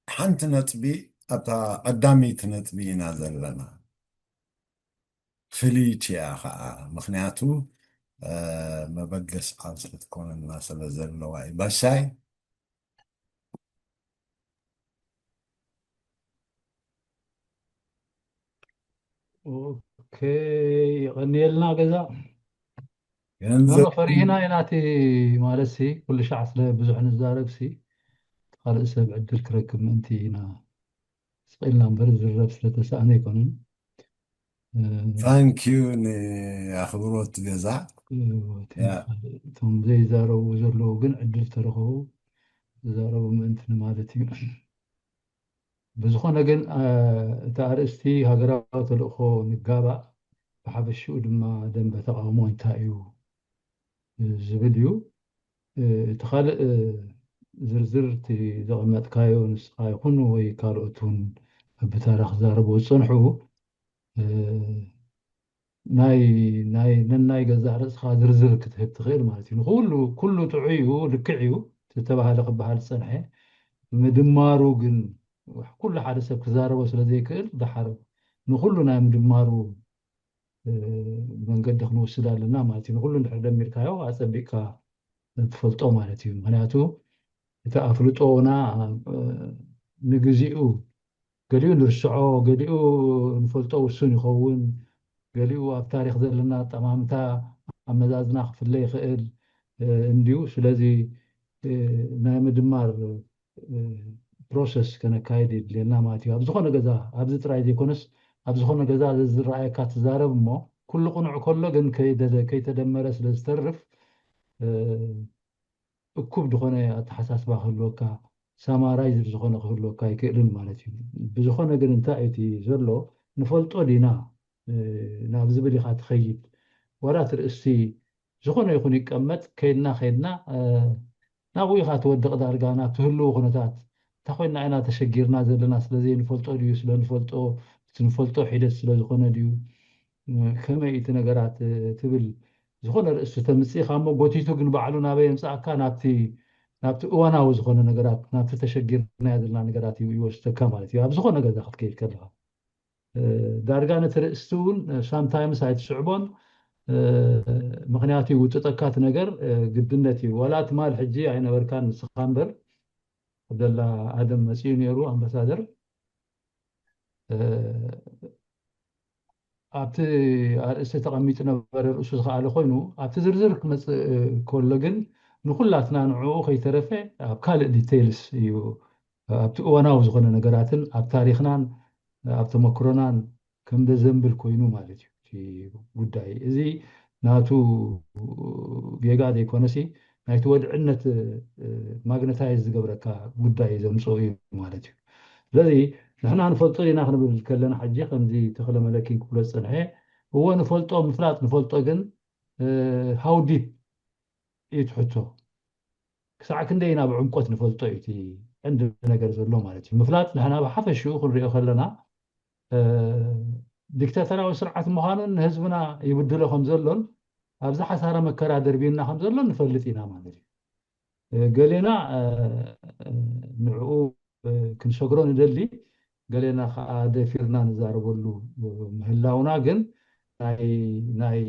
ሓንቲ ነጥቢ ኣብታ ቀዳመይቲ ነጥቢ ኢና ዘለና። ፍልይቲ እያ ከዓ ምክንያቱ መበገስ ዓውስቲ ትኮነና ስለ ዘለዋ እዩ ባሻይ። ኦኬ፣ የቐንየልና ገዛ። ገንዘብ ፈሪህና ኢና። እቲ ማለት ሲ ኩሉ ሻዕ ስለ ብዙሕ ንዛረብ ሲ ካልእ ሰብ ዕድል ክረክብ ምእንቲ ኢና ስቕ ኢልና እምበር ዝረብ ስለተሰኣነ ኣይኮነን። ታንኪዩ ንኣኽብሮት ገዛ። እቶም ዘይዛረቡ ዘለዉ ግን ዕድል ተረኸቡ ዝዛረቡ ምእንቲ ንማለት እዩ። ብዝኾነ ግን እቲ ኣርእስቲ ሃገራዊ ተልእኾ ንጋባእ ብሓፈሽኡ ድማ ደንበ ተቃውሞ እንታይ እዩ ዝብል እዩ። እቲ ካልእ ዝርዝር እቲ ዘቐመጥካዮ ንስኻ ይኹን ወይ ካልኦት እውን ብታራ ክዛረቡ ዝፀንሑ ናይ ናይ ነናይ ገዛእ ርእስኻ ዝርዝር ክትህብ ትኽእል ማለት እዩ። ንኩሉ ኩሉ ጥዑይ እዩ፣ ልክዕ እዩ፣ ዝተባሃለ ክበሃል ዝፀንሐ ምድማሩ ግን ኩሉ ሓደ ሰብ ክዛረቦ ስለ ዘይክእል ደሓር ንኩሉ ናይ ምድማሩ መንገዲ ክንወስድ ኣለና ማለት እዩ። ንኩሉ እንድሕር ደሚርካዮ ኣፀቢቕካ ትፈልጦ ማለት እዩ። ምክንያቱ እቲ ኣፍልጦና ንግዚኡ ገሊኡ ንርስዖ፣ ገሊኡ ንፈልጦ ውሱን ይኸውን፣ ገሊኡ ኣብ ታሪክ ዘለና ኣጠማምታ ኣመዛዝና ክፍለ ይኽእል እንድዩ። ስለዚ ናይ ምድማር ፕሮሰስ ከነካይድ የድልየና ማለት እዩ። ኣብ ዝኾነ ገዛ ኣብዚ ጥራይ ዘይኮነስ ኣብ ዝኾነ ገዛ ዝረኣየካ ትዛረብ እሞ ኩሉ ቅኑዕ ከሎ ግን ከይተደመረ ስለ ዝተርፍ እኩብ ዝኾነ ኣተሓሳስባ ክህልወካ ሳማራይዝድ ዝኾነ ክህልወካ ኣይክእልን ማለት እዩ። ብዝኾነ ግን እንታይ እቲ ዘሎ ንፈልጦ ዲና ናብ ዝብል ኢኻ ትኸይድ። ዋላ እቲ ርእስቲ ዝኾነ ይኹን ይቀመጥ ከይድና ከይድና ናብኡ ኢኻ ትወድቕ ዳርጋ ናብቲ ህልው ኩነታት እንታይ ኮይና ኢና ተሸጊርና ዘለና ስለ ዘይንፈልጦ ድዩ ስለ ንፈልጦ እቲ ንፈልጦ ሒደት ስለ ዝኾነ ድዩ ከመይ እቲ ነገራት ትብል ዝኾነ ርእስቲ ተምፅእ ኢኻ እሞ ጎቲቱ ግን ባዕሉ ናበይ የምፅኣካ ናብቲ ናብቲ እዋናዊ ዝኾነ ነገራት ናብቲ ተሸጊርናዮ ዘለና ነገራት እዩ ይወስደካ ማለት እዩ ኣብ ዝኾነ ገዛ ክትከይድ ከለኻ ዳርጋ ነቲ ርእስቲ እውን ሳምታይምስ ኣይትስዕቦን ምክንያቱ ይውጥጠካ እቲ ነገር ግድነት እዩ ዋላ ትማል ሕጂ ኣይነበርካን ንስኻ እምበር ዓብደላ ኣደም መፅኡ ነይሩ ኣምባሳደር ኣብቲ ኣርእስቲ ተቐሚጡ ነበረ ርእሱ ዝኸኣለ ኮይኑ ኣብቲ ዝርዝር ክመፅእ ከሎ ግን ንኩላትና ንዕኡ ከይተረፈ ኣብ ካልእ ዲቴይልስ እዩ ኣብቲ እዋናዊ ዝኾነ ነገራትን ኣብ ታሪክናን ኣብ ተመክሮናን ከም ደዘንብል ኮይኑ ማለት እዩ እቲ ጉዳይ እዚ ናቱ ጌጋ ዘይኮነሲ ናይቲ ወድዕነት ማግነታይዝ ዝገብረካ ጉዳይ ዘምፅኦ እዩ ማለት እዩ ስለዚ ንሕና ንፈልጦ ኢና ክንብል ከለና ሕጂ ከምዚ ተክለ መለኪን ክብሎ ዝፀንሐ እዎ ንፈልጦ ምፍላጥ ንፈልጦ ግን how deep እዩ ትሕቶ ክሳዕ ክንደይ ኢና ብዕምቆት ንፈልጦ እዩ እቲ ቀንዲ ነገር ዘሎ ማለት እዩ ምፍላጥ ንሕና ብሓፈሽኡ ክንሪኦ ከለና ዲክታተራዊ ስርዓት ምዃኑን ንህዝብና ይብድሎ ከም ዘሎን ኣብዚ ሓሳረ መከራ ደርብዩና ከም ዘሎን ንፈልጥ ኢና ማለት እዩ ገሌና ንዕኡ ክንሰግሮ ንደሊ ገሌና ከዓ ደፊርና ንዛረበሉ ምህላውና ግን ናይ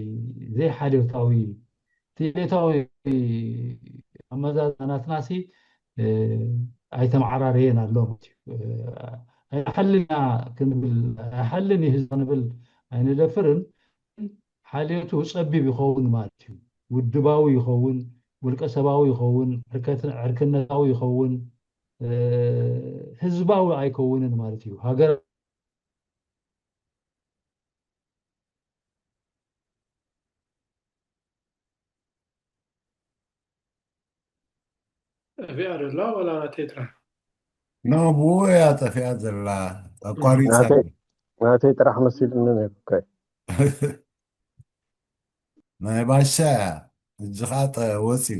ዘይሓልዮታዊ እቲ ቤታዊ ኣመዛዝናትናሲ ኣይተመዓራረየን ኣሎ ኣይሓልና ክንብል ኣይሓልን እዩ ህዝባ ንብል ኣይንደፍርን ሓልዮቱ ፀቢብ ይኸውን ማለት እዩ ውድባዊ ይኸውን ውልቀሰባዊ ይኸውን ዕርክነታዊ ይኸውን ህዝባዊ ኣይከውንን ማለት እዩ ሃገር ጠፊኣ ደላ ዋላ ናተይ ጥራሕ ኖ ብኡ እያ ጠፊኣ ዘላ ኣቋሪፃ ናተይ ጥራሕ መሲሉኒ ነይሩ ናይ ባሻ እያ እጅኻ ወፂኡ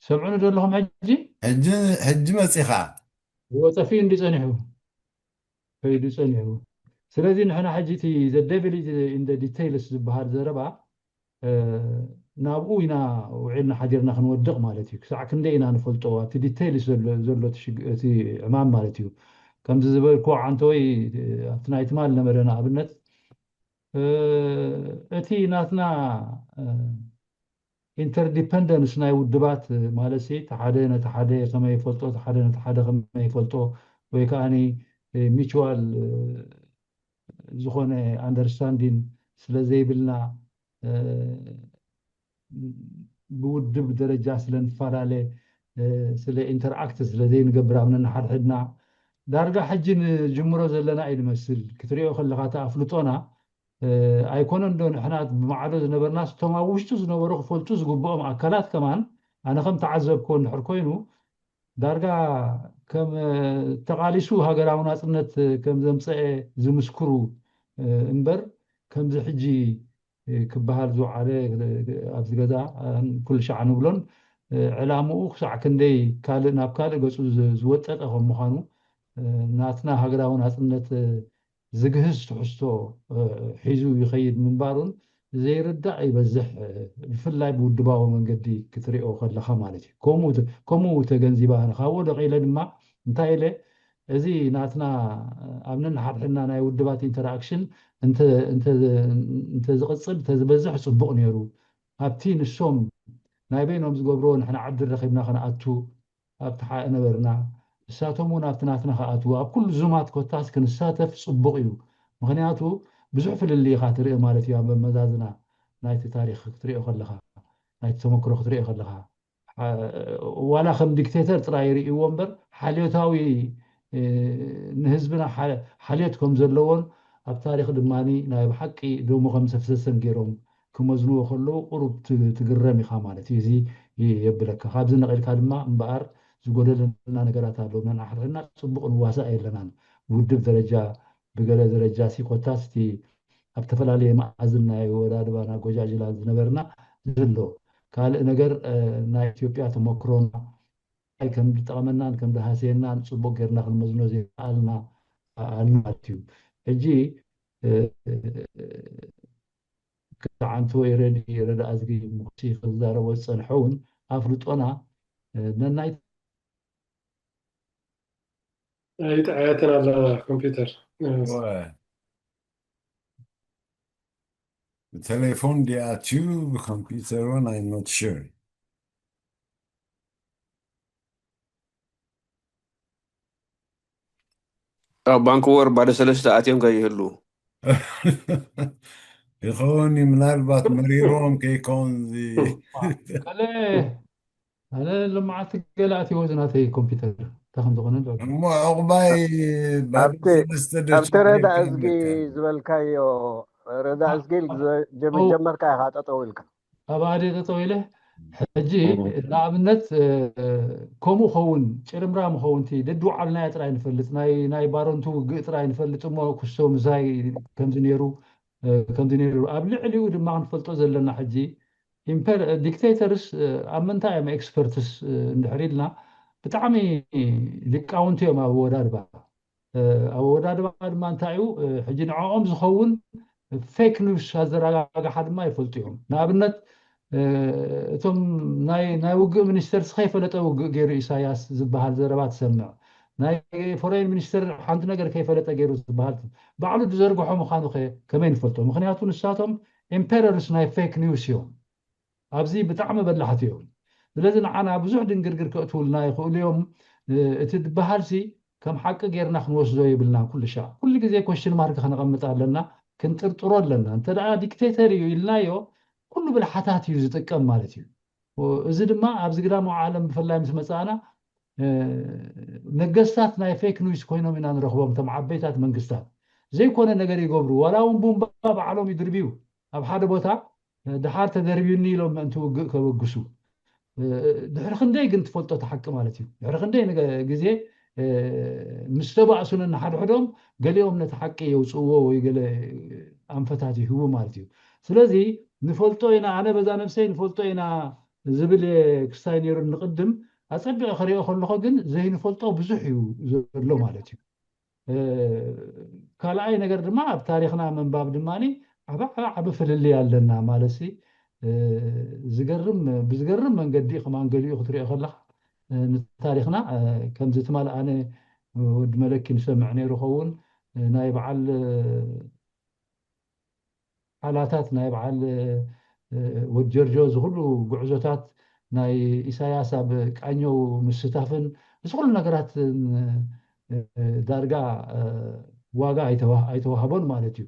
ሰምዑኒ ዘለኹም ሕጂ ሕጂ መፂኻ እዎ ጠፊኡ እንዲ ፀኒሑ ከይዱ ፀኒሑ ስለዚ ንሕና ሕጂ እቲ the devil is in the details ዝበሃል ዘረባ ናብኡ ኢና ውዒልና ሓዲርና ክንወድቕ ማለት እዩ ክሳዕ ክንደይ ኢና ንፈልጦ ኣብቲ ዲቴይልስ ዘሎ እቲ ዕማም ማለት እዩ ከምዚ ዝበልኩ ዓንተወይ ኣብቲ ናይ ትማል ነበረ ንኣብነት እቲ ናትና ኢንተርዲፐንደንስ ናይ ውድባት ማለት እቲ ሓደ ነቲ ሓደ ከመይ ይፈልጦ እቲ ሓደ ነቲ ሓደ ከመይ ይፈልጦ ወይ ከዓ ሚቹዋል ዝኾነ ኣንደርስታንዲን ስለ ዘይብልና፣ ብውድብ ደረጃ ስለ ንፈላለ፣ ስለ ኢንተርኣክት ስለ ዘይንገብር ኣብ ነንሓድሕድና፣ ዳርጋ ሕጂ ንጅምሮ ዘለና እዩ ዝመስል። ክትሪኦ ከለኻ እቲ ኣፍልጦና ኣይኮነን ዶ ንሕና ብማዕዶ ዝነበርና፣ ስቶም ኣብ ውሽጡ ዝነበሩ ክፈልጡ ዝግብኦም ኣካላት ከማን፣ ኣነ ከም ተዓዘብክዎ እንድሕር ኮይኑ፣ ዳርጋ ከም ተቓሊሱ ሃገራዊ ናጽነት ከም ዘምጸኤ ዝምስክሩ እምበር፣ ከምዚ ሕጂ ክበሃል ዝወዓለ ኣብዚ ገዛ ኩሉ ሻዕ ንብሎን፣ ዕላምኡ ክሳዕ ክንደይ ካልእ ናብ ካልእ ገጹ ዝወጠጠ ከም ምዃኑ፣ ናትና ሃገራዊ ናጽነት ዝግህስ ትሕዝቶ ሒዙ ይኸይድ ምንባሩን ዘይርዳእ ይበዝሕ። ብፍላይ ብውድባዊ መንገዲ ክትሪኦ ከለኻ ማለት እዩ። ከምኡ ተገንዚባ፣ ኣነ ካብኡ ደቂለ ድማ እንታይ ኢለ፣ እዚ ናትና ኣብ ነንሓድሕድና ናይ ውድባት ኢንተራክሽን እንተዝቕፅል፣ እንተዝበዝሕ ፅቡቕ ነይሩ። ኣብቲ ንሶም ናይ በይኖም ዝገብርዎ ንሕና ዕድል ረኺብና ከነኣቱ ኣብቲ ሓ ነበርና፣ ንሳቶም እውን ኣብቲ ናትና ክኣትዉ፣ ኣብ ኩሉ ዙማት ኮታስ ክንሳተፍ ጽቡቕ እዩ። ምኽንያቱ ብዙሕ ፍልልይ ኢኻ ትርኢ ማለት እዩ። ኣብ መመዛዝና ናይቲ ታሪኽ ክትሪኦ ከለኻ፣ ናይቲ ተመክሮ ክትሪኦ ከለኻ፣ ዋላ ከም ዲክቴተር ጥራይ ይርእይዎ እምበር፣ ሓልዮታዊ ንህዝብና ሓልዮት ከም ዘለዎን ኣብ ታሪኽ ድማ ናይ ብሓቂ ደሙ ከም ዘፍሰሰን ገይሮም ክመዝንዎ ከለዉ ቁሩብ ትግረም ኢኻ ማለት እዩ። እዚ የብለካ። ካብዚ ነቒልካ ድማ እምበኣር ዝጎደለና ነገራት ኣለዉ። ነንሓድሕድና ጽቡቕ ንዋሳእ የለናን። ብውድብ ደረጃ፣ ብገለ ደረጃ ሲ ኮታስ እቲ ኣብ ዝተፈላለየ መኣዝን ናይ ወዳድባና ጎጃጅላ ዝነበርና ዝሎ። ካልእ ነገር ናይ ኢትዮጵያ ተመክሮና እንታይ ከም ዝጠቐመናን ከም ዝሃሰየናን ጽቡቕ ጌርና ክንመዝኖ ዘይከኣልና ኣሎ ማለት እዩ። ሕጂ ክተዓንቶ የረድ ረዳ ኣዝጊ ምኩሲ ክዛረቦ ዝጸንሐ እውን ኣፍልጦና ነናይ ይጥዓየተን ኣላ ኮምፒውተር። ብቴሌፎን ዲኣትዩ ብኮምፒውተር እውን I'm not sure። ኣብ ባንክ ወር ባዶ ሰለስተ ኣትዮም ከይህሉ ይኸውን። ምናልባት መሪሮም ከይከውን ኣነ ልምዓት ገለ ኣትዎ ናተይ ኮምፒውተር እንታይ ከም ዝኾነ እሞ ዕቑባይ ኣብቲ ረዳ እዝጊ ዝበልካዮ ረዳ እዝጊ ጀመርካ ኢኻ ጠጠው ኢልካ ኣብ ኣደ ጠጠው ኢለ ሕጂ ንኣብነት ከምኡ ኸውን ጭርምራ ምኸውን እቲ ደድዋዓልናዮ ጥራይ ንፈልጥ ናይ ባሮንቱ ውግእ ጥራይ ንፈልጥ እሞ ክስቶ ምሳይ ከምዚ ነይሩ ከምዚ ነይሩ ኣብ ልዕሊኡ ድማ ክንፈልጦ ዘለና ሕጂ ዲክቴተርስ ኣብ ምንታይ እዮም ኤክስፐርትስ እንድሕር ኢልና ብጣዕሚ ሊቃውንቲ እዮም ኣብ ኣወዳድባ ኣብ ኣወዳድባ ድማ እንታይ እዩ ሕጂ ንዕኦም ዝኸውን ፌክ ኒውስ ኣዘረጋግሓ ድማ ይፈልጡ እዮም ንኣብነት እቶም ናይ ውግእ ሚኒስተር ከይፈለጠ ውግእ ገይሩ ኢሳያስ ዝበሃል ዘረባ ትሰምዕ ናይ ፎሬን ሚኒስተር ሓንቲ ነገር ከይፈለጠ ገይሩ ዝበሃል ባዕሉ ዝዘርግሖ ምዃኑ ከመይ ንፈልጦ ምክንያቱ ንሳቶም ኤምፔረርስ ናይ ፌክ ኒውስ እዮም ኣብዚ ብጣዕሚ በላሕቲ እዮም ስለዚ ንዓና ብዙሕ ድንግርግር ከእትውልና ይኽእሉ እዮም እቲ ዝበሃል ሲ ከም ሓቂ ጌርና ክንወስዶ የብልና ኩሉ ሻዕ ኩሉ ግዜ ኮሽን ማርክ ከነቐምጥ ኣለና ክንጥርጥሮ ኣለና እንተ ደኣ ዲክቴተር እዩ ኢልናዮ ኩሉ ብልሓታት እዩ ዝጥቀም ማለት እዩ እዚ ድማ ኣብዚ ግዳማዊ ዓለም ብፍላይ ምስ መፃእና ነገስታት ናይ ፌክ ኒውስ ኮይኖም ኢና ንረኽቦም እቶም ዓበይታት መንግስታት ዘይኮነ ነገር ይገብሩ ዋላ እውን ቡምባ ባዕሎም ይድርብዩ ኣብ ሓደ ቦታ ድሓር ተደርብዩኒ ኢሎም ምእንቲ ውግእ ከበግሱ ድሕሪ ክንደይ ግን ትፈልጦ እቲ ሓቂ ማለት እዩ ድሕሪ ክንደይ ግዜ ምስ ተባእሱ ነንሓድሕዶም ገሊኦም ነቲ ሓቂ የውፅእዎ ወይ ገለ ኣንፈታት ይህቡ ማለት እዩ ስለዚ ንፈልጦ ኢና ኣነ በዛ ነብሰይ ንፈልጦ ኢና ዝብል ክስታይ ነይሩ ንቕድም ኣፀቢቐ ክሪኦ ከለኹ ግን ዘይንፈልጦ ብዙሕ እዩ ዘሎ ማለት እዩ ካልኣይ ነገር ድማ ኣብ ታሪክና ምንባብ ድማ ዓበ ዓበ ዓቢ ፍልልይ ኣለና ማለት ሲ ዝገርም ብዝገርም መንገዲ ከማን ገሊኡ ክትሪኦ ከለካ ንታሪክና ከምዚ ትማል ኣነ ወዲ መለኪ ንሰምዕ ነይሩ ኸውን ናይ በዓል ሓላታት ናይ በዓል ወድ ጀርጆ ዝኩሉ ጉዕዞታት ናይ ኢሳያስ ኣብ ቃኘው ምስታፍን እዚ ኩሉ ነገራት ዳርጋ ዋጋ ኣይተዋህቦን ማለት እዩ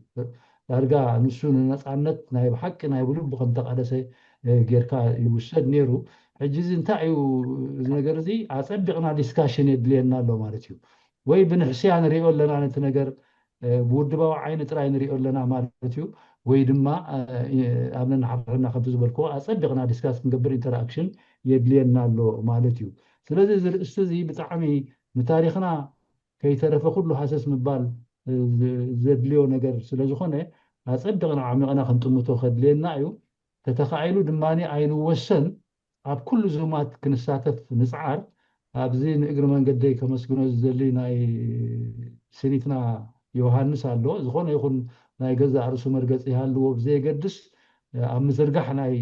ዳርጋ ንሱ ንነፃነት ናይ ብሓቂ ናይ ብልቡ ከም ተቃለሰ ጌርካ ይውሰድ ነይሩ። ሕጂ እዚ እንታይ እዩ? እዚ ነገር እዚ ኣፀቢቕና ዲስካሽን የድልየና ኣሎ ማለት እዩ። ወይ ብንሕስያ ንሪኦ ኣለና ነቲ ነገር፣ ብውድባዊ ዓይኒ ጥራይ ንሪኦ ኣለና ማለት እዩ። ወይ ድማ ኣብ ነንሓድሕድና ከምቲ ዝበልክዎ ኣፀቢቕና ዲስካስ ክንገብር ኢንተራክሽን የድልየና ኣሎ ማለት እዩ። ስለዚ እዚ ርእስቲ እዚ ብጣዕሚ ንታሪኽና ከይተረፈ ኩሉ ሃሰስ ምባል ዘድልዮ ነገር ስለዝኾነ ኣፀቢቕና ዓሚቕና ክንጥምቶ ከድልየና እዩ። ተተኻኢሉ ድማ ኣይንወሰን ኣብ ኩሉ ዙማት ክንሳተፍ ንፅዓር። ኣብዚ ንእግሪ መንገደይ ከመስግኖ ዝደሊ ናይ ስኒትና ዮሃንስ ኣሎ። ዝኾነ ይኹን ናይ ገዛእ ርእሱ መርገፂ ይሃልዎ ብዘየገድስ ኣብ ምዝርጋሕ ናይ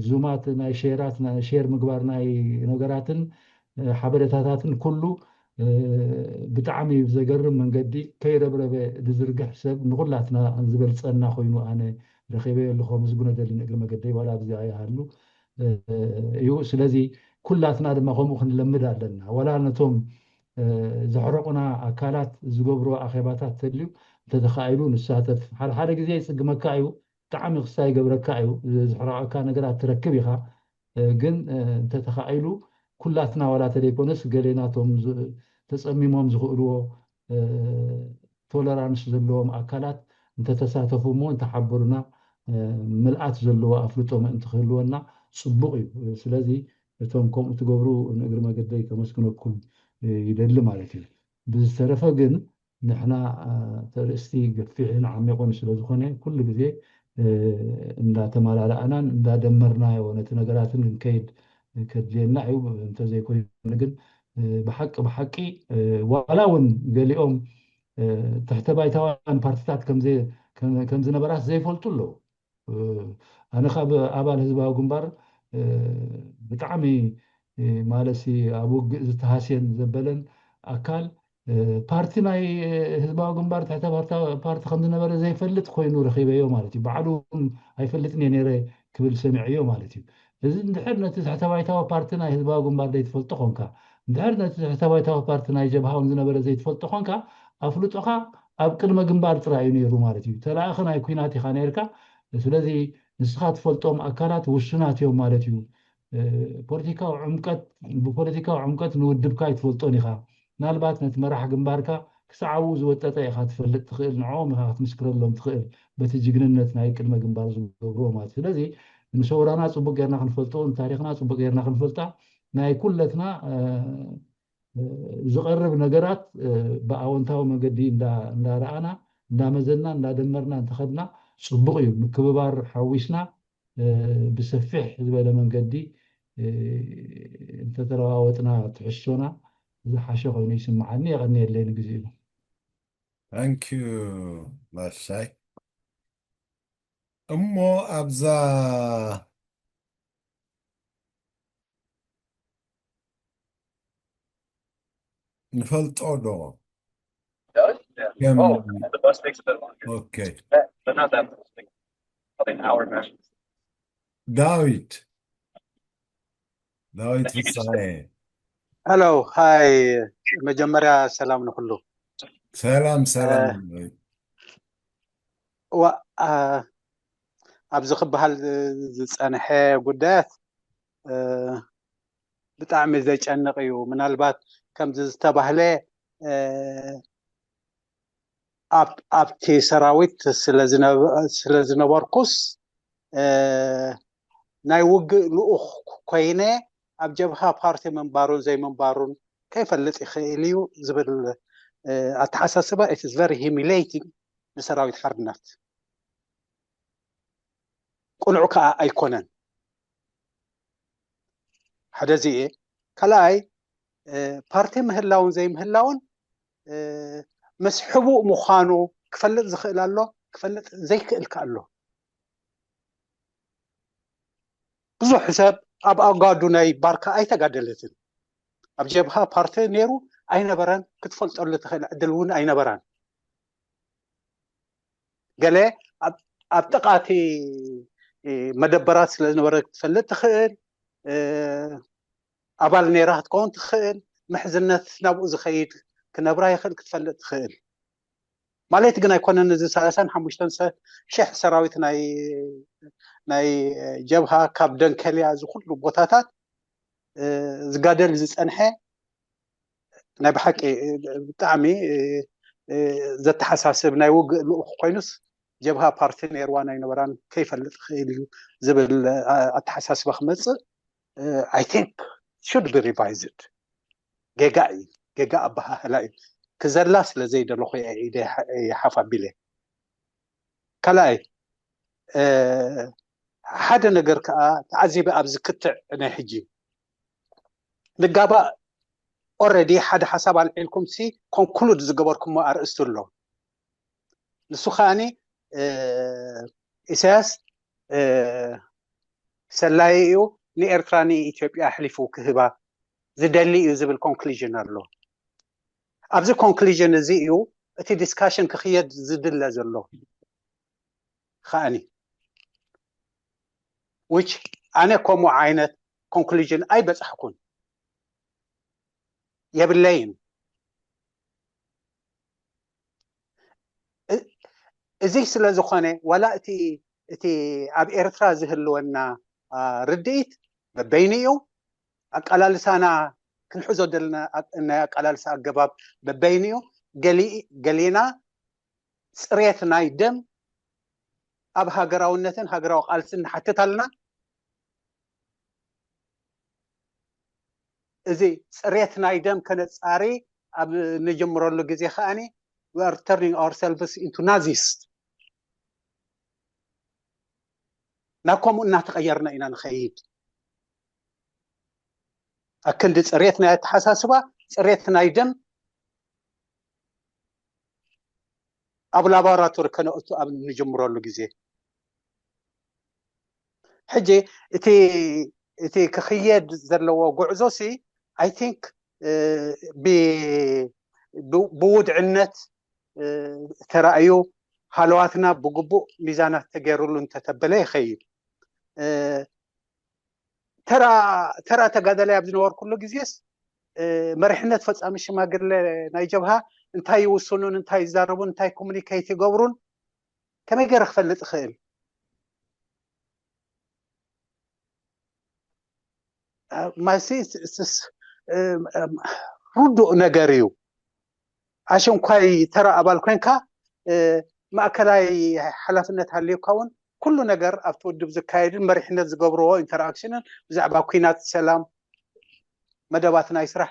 ዙማት ናይ ሼራት ሼር ምግባር ናይ ነገራትን ሓበሬታታትን ኩሉ ብጣዕሚ ብዘገርም መንገዲ ከይረብረበ ዝዝርግሕ ሰብ ንኩላትና ዝበልፀና ኮይኑ ኣነ ረኺበዮ ኣለኹ። ከመስግኖ ደሊ ንእግሪ መገደይ ዋላ ኣብዚኣ ይሃሉ እዩ። ስለዚ ኩላትና ድማ ከምኡ ክንለምድ ኣለና። ዋላ ነቶም ዘሕረቑና ኣካላት ዝገብርዎ ኣኼባታት ተልዩ እንተተኻኢሉ ንሳተፍ። ሓደ ሓደ ግዜ ይፅግመካ እዩ፣ ብጣዕሚ ክስታይ ይገብረካ እዩ። ዘሕረቐካ ነገራት ትረክብ ኢኻ። ግን እንተተኻኢሉ ኩላትና ዋላ ተደይኮነስ ገሌናቶም ተፀሚሞም ዝኽእልዎ ቶለራንስ ዘለዎም ኣካላት እንተተሳተፉ እሞ እንተሓበሩና ምልኣት ዘለዎ ኣፍልጦ ምእንቲ ክህልወና ፅቡቕ እዩ። ስለዚ እቶም ከምኡ ትገብሩ ንእግሪ መገደይ ከመስግነኩም ይደሊ ማለት እዩ። ብዝተረፈ ግን ንሕና ተርእስቲ ገፊሕን ዓሚቑን ስለዝኾነ ኩሉ ግዜ እንዳተመላላእናን እንዳደመርናዮ ነቲ ነገራትን ክንከይድ ከድልየና እዩ። እንተዘይኮይኑ ግን ብሓቂ ብሓቂ ዋላ እውን ገሊኦም ትሕተ ባይታውያን ፓርቲታት ከምዝነበራት ዘይፈልጡ ኣለዉ። ኣነ ካብ ኣባል ህዝባዊ ግንባር ብጣዕሚ ማለት ኣብ ውግእ ዝተሃስየን ዘበለን ኣካል ፓርቲ ናይ ህዝባዊ ግንባር ትሕተ ፓርቲ ከምዝነበረ ዘይፈልጥ ኮይኑ ረኺበዮ ማለት እዩ። ባዕሉ እውን ኣይፈልጥን እየ ነይረ ክብል ሰሚዐዮ ማለት እዩ። እዚ እንድሕር ነቲ ትሕተ ባይታዊ ፓርቲ ናይ ህዝባዊ ግንባር ዘይትፈልጦ ኮንካ፣ እንድሕር ነቲ ትሕተ ባይታዊ ፓርቲ ናይ ጀብሃ እውን ዝነበረ ዘይትፈልጦ ኮንካ ኣፍልጦኻ ኣብ ቅድመ ግንባር ጥራይ እዩ ነይሩ ማለት እዩ። ተላእኺ ናይ ኲናት ኢኻ ነይርካ። ስለዚ ንስኻ ትፈልጦም ኣካላት ውሱናት እዮም ማለት እዩ። ፖለቲካዊ ዕምቀት ብፖለቲካዊ ዕምቀት ንውድብካ ኣይትፈልጦን ኢኻ። ምናልባት ነቲ መራሕ ግንባርካ ክሳዕ ኣብኡ ዝወጠጠ ኢኻ ትፈልጥ ትኽእል፣ ንዕኦም ኢኻ ክትምስክረሎም ትኽእል በቲ ጅግንነት ናይ ቅድመ ግንባር ዝገብርዎ ማለት እዩ። ስለዚ ንሰውራና ፅቡቅ ጌርና ክንፈልጦ፣ ንታሪኽና ፅቡቅ ጌርና ክንፈልጣ ናይ ኩለትና ዝቐርብ ነገራት ብኣወንታዊ መገዲ እንዳረኣና እንዳመዘና እንዳደመርና እንተኸድና ፅቡቅ እዩ። ምክብባር ሓዊስና ብሰፊሕ ዝበለ መንገዲ እንተተለዋወጥና ትሕዝቶና ዝሓሸ ኮይኑ ይስምዓኒ። የቐንየለይ ንግዜኡ። ታንኪዩ ማሻይ። እሞ ኣብዛ ንፈልጦ ዶ? ከም ኦኬ ዳዊት ዳዊት ፍስሐየ ሄሎ ሃይ። መጀመርያ ሰላም ንኩሉ። ሰላም ሰላም። ኣብዚ ክበሃል ዝፀንሐ ጉዳያት ብጣዕሚ ዘጨንቕ እዩ። ምናልባት ከምዚ ዝተባህለ ኣብቲ ሰራዊት ስለ ዝነበርኩስ ናይ ውግእ ልኡኽ ኮይነ ኣብ ጀብሃ ፓርቲ ምንባሩን ዘይምንባሩን ከይፈልጥ ይኽእል እዩ ዝብል ኣተሓሳስባ it is very humiliating ንሰራዊት ሓርነት። ቅኑዕ ከዓ ኣይኮነን። ሓደ እዚ እየ። ካልኣይ ፓርቲ ምህላውን ዘይምህላውን ምስ ሕቡእ ምዃኑ ክፈልጥ ዝኽእል ኣሎ፣ ክፈልጥ ዘይክእል ከ ኣሎ። ብዙሕ ሰብ ኣብ ኣጋዱ ናይ ባርካ ኣይተጋደለትን። ኣብ ጀብሃ ፓርቲ ነይሩ ኣይነበረን፣ ክትፈልጠሉ ትኽእል ዕድል እውን ኣይነበራን። ገለ ኣብ ጥቓቲ መደበራት ስለ ዝነበረ ክትፈልጥ ትኽእል፣ ኣባል ነይራ ክትከውን ትኽእል፣ ምሕዝነት ናብኡ ዝኸይድ ክነብራ ይኽእል ክትፈልጥ ትኽእል። ማለት ግን ኣይኮነን። እዚ ሰላሳን ሓሙሽተን ሽሕ ሰራዊት ናይ ናይ ጀብሃ ካብ ደንከልያ እዚ ኩሉ ቦታታት ዝጋደል ዝፀንሐ ናይ ብሓቂ ብጣዕሚ ዘተሓሳስብ ናይ ውግእ ልኡኽ ኮይኑስ ጀብሃ ፓርቲ ነይርዋ ናይ ነበራን ከይፈልጥ ክእል እዩ ዝብል ኣተሓሳስባ ክመፅእ I think should be revised። ጌጋ እዩ፣ ጌጋ ኣበሃህላ እዩ። ክዘላ ስለ ዘይደለኹ እየ ኢደ ሓፍ ኣቢለ። ካልኣይ ሓደ ነገር ከዓ ተዓዚበ ኣብዚ ክትዕ ናይ ሕጂ ንጋባእ already ሓደ ሓሳብ ኣልዒልኩም ሲ ኮንክሉድ ዝገበርኩሞ ኣርእስቲ ኣሎ። ንሱ ከዓኒ ኢሳያስ ሰላይ እዩ፣ ንኤርትራ ንኢትዮጵያ ኣሕሊፉ ክህባ ዝደሊ እዩ ዝብል ኮንክሉዥን ኣሎ። ኣብዚ ኮንክሉዥን እዚ እዩ እቲ ዲስካሽን ክኽየድ ዝድለ ዘሎ። ከዓኒ which ኣነ ከምኡ ዓይነት ኮንክሉዥን ኣይበፃሕኩን የብለይን። እዚ ስለ ዝኾነ ዋላ እቲ እቲ ኣብ ኤርትራ ዝህልወና ርድኢት በበይኑ እዩ። ኣቀላልሳና ክንሕዞ ደለና ናይ ኣቀላልሳ ኣገባብ በበይኑ እዩ። ገሊና ፅሬት ናይ ደም ኣብ ሃገራውነትን ሃገራዊ ቃልስን ንሓትት ኣለና። እዚ ፅሬት ናይ ደም ከነፃሪ ኣብ ንጀምረሉ ግዜ ከዓኒ we are turning ourselves into Nazis። ናብ ከምኡ እናተቐየርና ኢና ንኸይድ። ኣክንዲ ፅሬት ናይ ኣተሓሳስባ፣ ፅሬት ናይ ደም ኣብ ላቦራቶሪ ከነእቱ ኣብ ንጅምረሉ ግዜ ሕጂ እቲ እቲ ክኽየድ ዘለዎ ጉዕዞ ሲ I think ብውድዕነት ተራእዩ ሃለዋትና ብግቡእ ሚዛናት ተገይሩሉ እንተተበለ ይኸይድ። ተራ ተጋዳላይ ኣብ ዝነበርኩሉ ግዜስ መሪሕነት ፈፃሚ ሽማግለ ናይ ጀብሃ እንታይ ይውስኑን እንታይ ይዛረቡን እንታይ ኮሙኒኬት ይገብሩን ከመይ ገይረ ክፈልጥ ይኽእል? ማሲ ርዱእ ነገር እዩ። ኣሸንኳይ ተራ ኣባል ኮንካ ማእከላይ ሓላፍነት ሃልዩካ እውን ኩሉ ነገር ኣብቲ ውድብ ዝካየድን መሪሕነት ዝገብርዎ ኢንተራክሽንን ብዛዕባ ኩናት ሰላም መደባት ናይ ስራሕ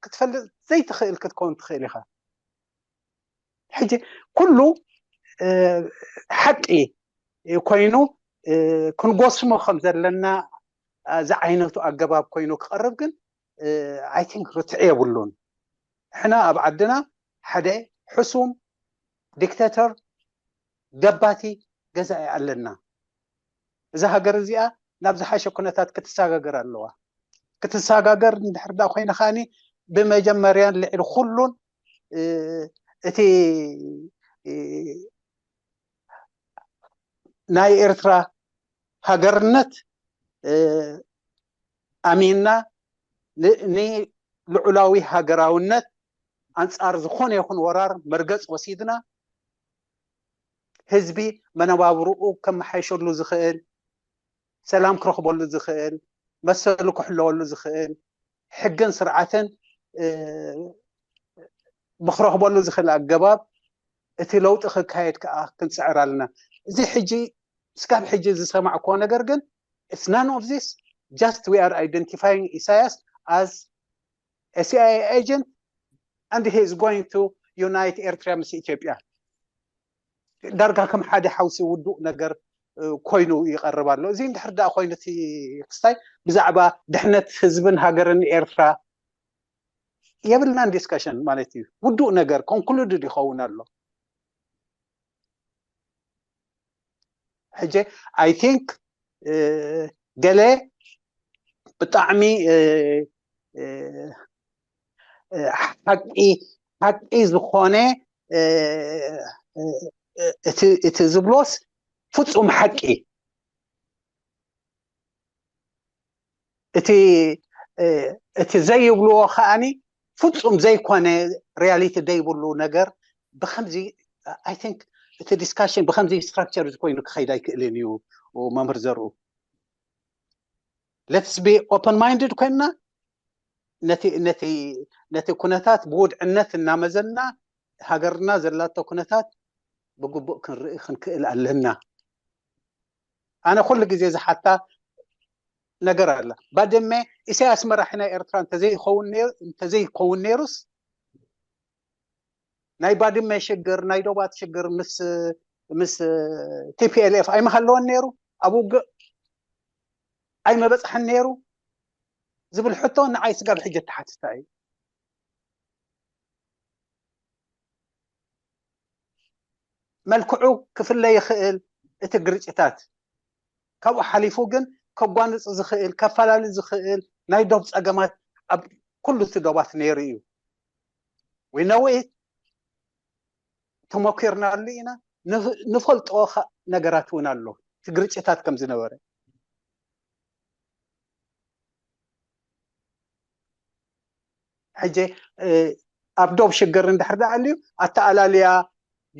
ክትፈልጥ ዘይትኽእል ክትከውን ትኽእል ኢኻ። ሕጂ ኩሉ ሓቂ ኮይኑ ክንጎስሞ ከም ዘለና ዝዓይነቱ ኣገባብ ኮይኑ ክቐርብ ግን I think ርትዕ የብሉን። ሕና ኣብ ዓድና ሓደ ሕሱም ዲክተተር ገባቲ ገዛኢ ኣለና። እዛ ሃገር እዚኣ ናብ ዝሓሸ ኩነታት ክትሰጋገር ኣለዋ። ክትሰጋገር እንድሕር ዳ ኮይነ ከዓኒ ብመጀመርያን ልዕሊ ኩሉን እቲ ናይ ኤርትራ ሃገርነት ኣሚንና ንልዑላዊ ሃገራውነት ኣንጻር ዝኾነ ይኹን ወራር መርገጽ ወሲድና ህዝቢ መነባብርኡ ከመሓይሸሉ ዝኽእል፣ ሰላም ክረኽበሉ ዝኽእል፣ መሰሉ ክሕለወሉ ዝኽእል፣ ሕግን ስርዓትን ብክረኽበሉ ዝኽእል ኣገባብ እቲ ለውጢ ክካየድ ከዓ ክንፅዕር ኣለና። እዚ ሕጂ እስካብ ሕጂ ዝሰማዕክዎ ነገር ግን it's none of this, just we are identifying ኢሳያስ as a CIA agent and he is going to unite ኤርትራ ምስ ኢትዮጵያ። ዳርጋ ከም ሓደ ሓውሲ ውዱእ ነገር ኮይኑ ይቐርብ ኣሎ። እዚ እንድሕር ደኣ ኮይኑ እቲ ክስታይ ብዛዕባ ድሕነት ህዝብን ሃገርን ኤርትራ የብልናን ዲስካሽን ማለት እዩ። ውዱእ ነገር ኮንክሉድድ ይኸውን ኣሎ። ሕጂ I think ገለ ብጣዕሚ ሓቂ ሓቂ ዝኾነ እቲ ዝብሎስ ፍፁም ሓቂ እቲ እቲ ዘይብልዎ ከዓኒ ፍፁም ዘይኮነ ሪያሊቲ ዘይብሉ ነገር ብከምዚ I think እቲ discussion ብከምዚ structure ኮይኑ ክኸይድ ኣይክእልን እዩ። መምህር ዘርኡ let's be open minded ኮይንና ነቲ ነቲ ነቲ ኩነታት ብውድዕነት እናመዘና ሃገርና ዘላቶ ኩነታት ብግቡእ ክንርኢ ክንክእል ኣለና። ኣነ ኩሉ ግዜ ዝሓታ ነገር ኣላ። ባድመ ኢሳያስ መራሒ ናይ ኤርትራ እንተዘይኸውን ነይሩ እንተዘይከውን ነይሩስ ናይ ባድመ ሽግር ናይ ዶባት ሽግር ምስ ምስ ቲፒኤልኤፍ ኣይምሃለወን ነይሩ፣ ኣብ ውግእ ኣይመበፅሐን ነይሩ ዝብል ሕቶ ንዓይ ስጋብ ሕጂ ተሓትታ እዩ። መልክዑ ክፍለ ይኽእል። እቲ ግርጭታት ካብኡ ሓሊፉ ግን ከጓንፅ ዝኽእል ከፈላለ ዝኽእል ናይ ዶብ ፀገማት ኣብ ኩሉ እቲ ዶባት ነይሩ እዩ። We know it። ተመኪርናሉ ኢና። ንፈልጦ ነገራት እውን ኣሎ። እቲ ግርጭታት ከም ዝነበረ ሕጂ ኣብ ዶብ ሽግር እንድሕር ደኣ ኣልዩ ኣተኣላልያ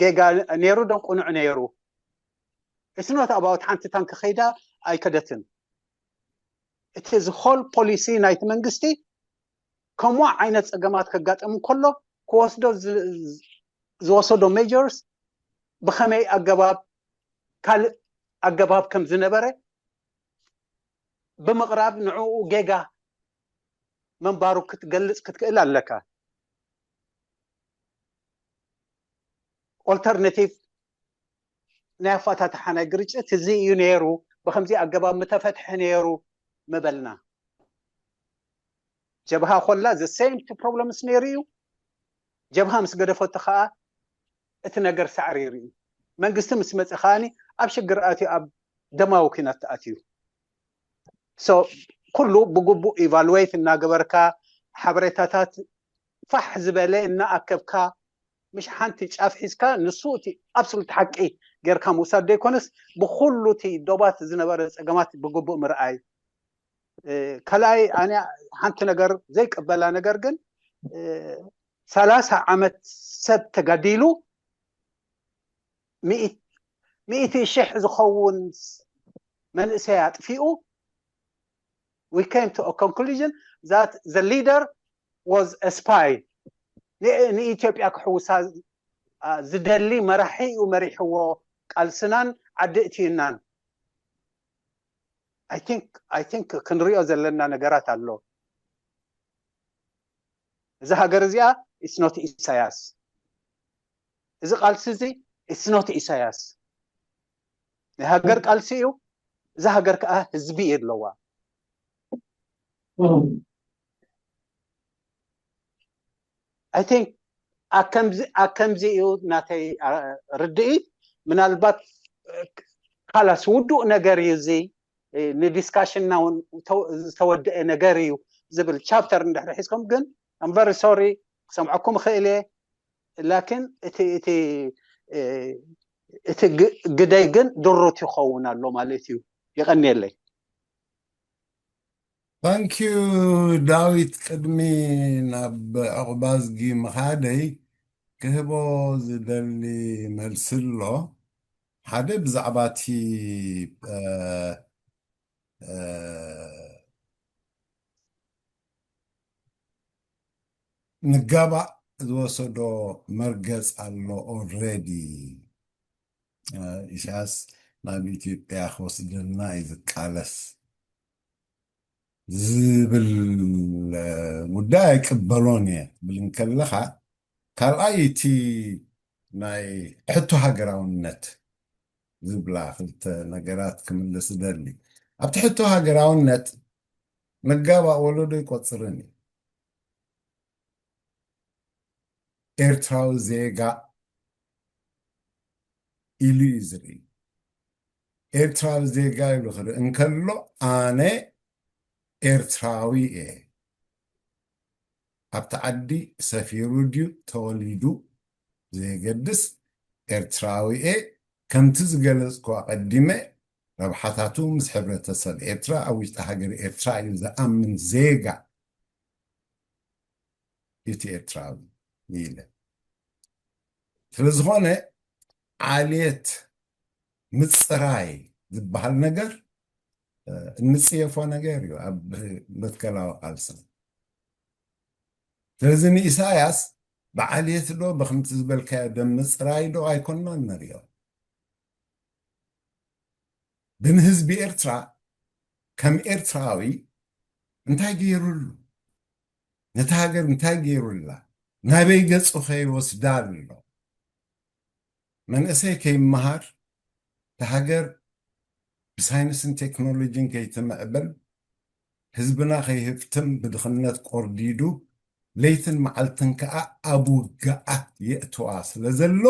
ጌጋ ነይሩ ዶ ቅኑዕ ነይሩ? It's not about ሓንቲ ታንኪ ከይዳ ኣይከደትን። እቲ ዝኮል ፖሊሲ ናይቲ መንግስቲ ከምኡ ዓይነት ፀገማት ከጋጥም እንከሎ ክወስዶ ዝወሰዶ ሜጀርስ ብከመይ ኣገባብ ካልእ ኣገባብ ከም ዝነበረ ብምቕራብ ንዕኡ ጌጋ ምንባሩ ክትገልፅ ክትክእል ኣለካ። ኦልተርናቲቭ ናይ ኣፋታትሓ ናይ ግርጭት እዚ እዩ ነይሩ፣ ብከምዚ ኣገባብ ምተፈትሐ ነይሩ ምበልና። ጀብሃ ኮላ the same problems ነይሩ እዩ። ጀብሃ ምስ ገደፈቶ ከዓ እቲ ነገር ሳዕሪሩ እዩ። መንግስቲ ምስ መፀ ከዓኒ ኣብ ሽግር ኣትዩ ኣብ ደማዊ ኩናት ተኣትዩ። So ኩሉ ብግቡእ ኢቫሉዌት እናገበርካ ሓበሬታታት ፋሕ ዝበለ እናኣከብካ ምሽ ሓንቲ ጫፍ ሒዝካ ንሱ እቲ ኣብሶሉት ሓቂ ጌርካ ምውሳድ ዘይኮነስ ብኩሉ እቲ ዶባት ዝነበረ ፀገማት ብግቡእ ምርኣይ። ካልኣይ ኣነ ሓንቲ ነገር ዘይቀበላ ነገር ግን ሰላሳ ዓመት ሰብ ተጋዲሉ ሚእቲ ሺሕ ዝኸውን መንእሰይ ኣጥፊኡ we came to a conclusion that the leader was a spy. ንኢትዮጵያ ክሕውሳ ዝደሊ መራሒ እዩ መሪሕዎ ቃልስናን ዓዲ እትዩናን። I think ክንሪኦ ዘለና ነገራት ኣሎ። እዚ ሃገር እዚኣ it's not ኢሳያስ። እዚ ቃልሲ እዚ it's not ኢሳያስ። ናይ ሃገር ቃልሲ እዩ። እዚ ሃገር ከዓ ህዝቢ እዩ ኣለዋ። I think ኣከምዚ እዩ ናተይ ርድኢት። ምናልባት ካላስ ውዱእ ነገር እዩ እዚ ንዲስካሽንና እውን ዝተወደአ ነገር እዩ ዝብል ቻፕተር እንድሕር ሒዝኩም ግን I'm very sorry ክሰምዐኩም እኽእል እየ። ላኪን እቲ እቲ እቲ ግደይ ግን ድሩት ይኸውን ኣሎ ማለት እዩ። ይቐንየለይ። Thank you ዳዊት። ቅድሚ ናብ ዕቑባዝጊ ምኻደይ ክህቦ ዝደሊ መልሲ ኣሎ። ሓደ ብዛዕባ እቲ ንጋባእ ዝወሰዶ መርገፅ ኣሎ። Already ኢሳያስ ናብ ኢትዮጵያ ክወስደልና እዩ ዝቃለስ ዝብል ጉዳይ ኣይቅበሎን እየ ትብል እንከለኻ፣ ካልኣይ እቲ ናይ ሕቶ ሃገራውነት ዝብላ ክልተ ነገራት ክምልስ እደሊ። ኣብቲ ሕቶ ሃገራውነት መጋባእ ወለዶ ኣይቆፅርን እዩ። ኤርትራዊ ዜጋ ኢሉ እዩ ዝርኢ። ኤርትራዊ ዜጋ ኢሉ ክርኢ እንከሎ ኣነ ኤርትራዊ እየ። ኣብቲ ዓዲ ሰፊሩ ድዩ ተወሊዱ ዘየገድስ ኤርትራዊ እየ። ከምቲ ዝገለጽኩ ኣቐዲመ ረብሓታቱ ምስ ሕብረተሰብ ኤርትራ ኣብ ውሽጢ ሃገር ኤርትራ እዩ ዝኣምን ዜጋ እቲ ኤርትራዊ ኢለ። ስለዝኾነ ዓሌት ምፅራይ ዝበሃል ነገር እንፅየፎ ነገር እዩ ኣብ መትከላዊ ቃልሲ። ስለዚ ንኢሳያስ ብዓሌት ዶ ብክምቲ ዝበልካዮ ደም ምፅራይ ዶ ኣይኮንናን ንሪኦ። ግን ህዝቢ ኤርትራ ከም ኤርትራዊ እንታይ ገይሩሉ? ነታ ሃገር እንታይ ገይሩላ? ናበይ ገጹ ከይወስዳ ኣሎ? መንእሰይ ከይመሃር፣ እታ ሃገር ብሳይንስን ቴክኖሎጂን ከይትምዕብል፣ ህዝብና ከይህፍትም ብድኽነት ቆርዲዱ፣ ለይትን መዓልትን ከኣ ኣብ ውግኣት የእትዋ ስለ ዘሎ፣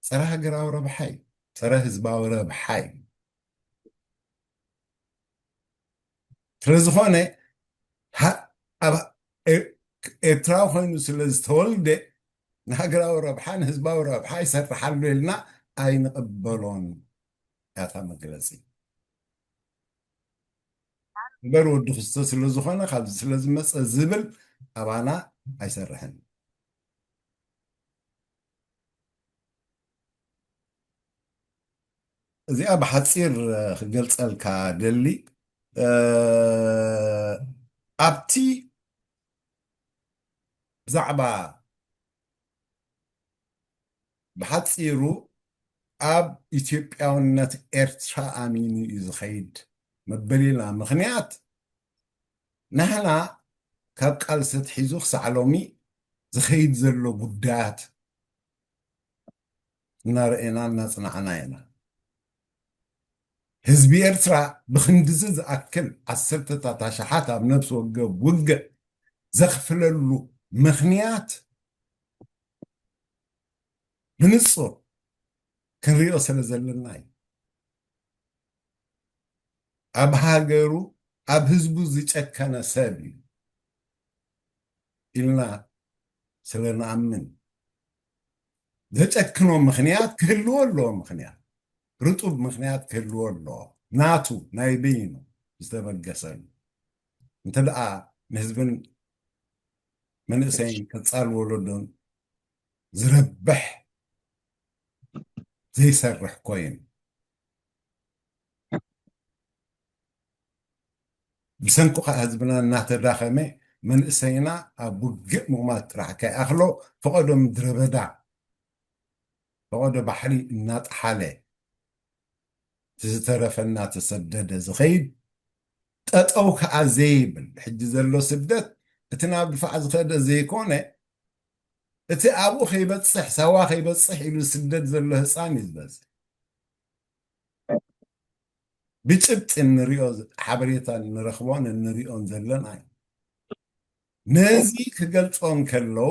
ጸረ ሃገራዊ ረብሓ እዩ። ጸረ ህዝባዊ ረብሓ እዩ። ስለ ዝኾነ፣ ሃ-፣ ኣብ ኤ-፣ ኤርትራዊ ኮይኑ ስለ ዝተወልደ፣ ንሃገራዊ ረብሓ፣ ንህዝባዊ ረብሓ ይሰርሓሉ ኢልና ኣይንቕበሎን። ያታ መግለጺ። እምበር ወዲ ክስቶ ስለ ዝኾነ፣ ካብዚ ስለ ዝመጸ ዝብል ኣባና ኣይሰርሕን። እዚኣ ብሓጺር፣ እ፣ ክገልጸልካ ደሊ፣ እ፣ ኣብቲ ብዛዕባ ብሓጺሩ ኣብ ኢትዮጵያውነት ኤርትራ ኣሚኑ እዩ ዝኸይድ መበሊና። ምኽንያት ንሕና ካብ ቃልሲ ኣትሒዙ ክሳዕ ሎሚ ዝኸይድ ዘሎ ጉዳያት እናረኤና እናጽናዕና ኢና። ህዝቢ ኤርትራ ብክንድዚ ዝኣክል ዓሰርተታት ኣሽሓት ኣብ ነፍሲ ወከፍ ውግእ ዘኽፍለሉ ምኽንያት ብንጹር ክንሪኦ ስለ ዘለና እዩ። ኣብ ሃገሩ፣ ኣብ ህዝቡ ዝጨከነ ሰብ እዩ ኢልና ስለ ንኣምን፣ ዘጨክኖ ምኽንያት ክህልዎ ኣለዎ። ምኽንያት፣ ርጡብ ምኽንያት ክህልዎ ኣለዎ። ናቱ፣ ናይ በይኑ ዝተበገሰሉ። እንተ ደኣ ንህዝብን መንእሰይን ቀጻል ወለዶን ዝረብሕ ዘይሰርሕ ኮይኑ፣ ብሰንኩ ከዓ ህዝብና እናተዳኸመ፣ መንእሰይና ኣብ ውግእ ምቕማጥ ጥራሕ ከይኣኽሎ፣ ፈቐዶ ምድረ በዳ፣ ፈቐዶ ባሕሪ እናጠሓለ፣ እቲ ዝተረፈ እናተሰደደ ዝኸይድ፣ ጠጠው ከዓ ዘይብል፣ ሕጂ ዘሎ ስደት፣ እቲ ናብ ድፋዕ ዝኸደ ዘይኮነ፣ እቲ ኣብኡ ከይበጽሕ፣ ሳዋ ከይበጽሕ ኢሉ ስደት ዘሎ ህፃን እዩ ዝበዝሕ። ብጭብጢ እንሪኦ ሓበሬታ እንረኽቦን እንሪኦን ዘለና እዩ። ነዚ ክገልጾ እንከለዉ፣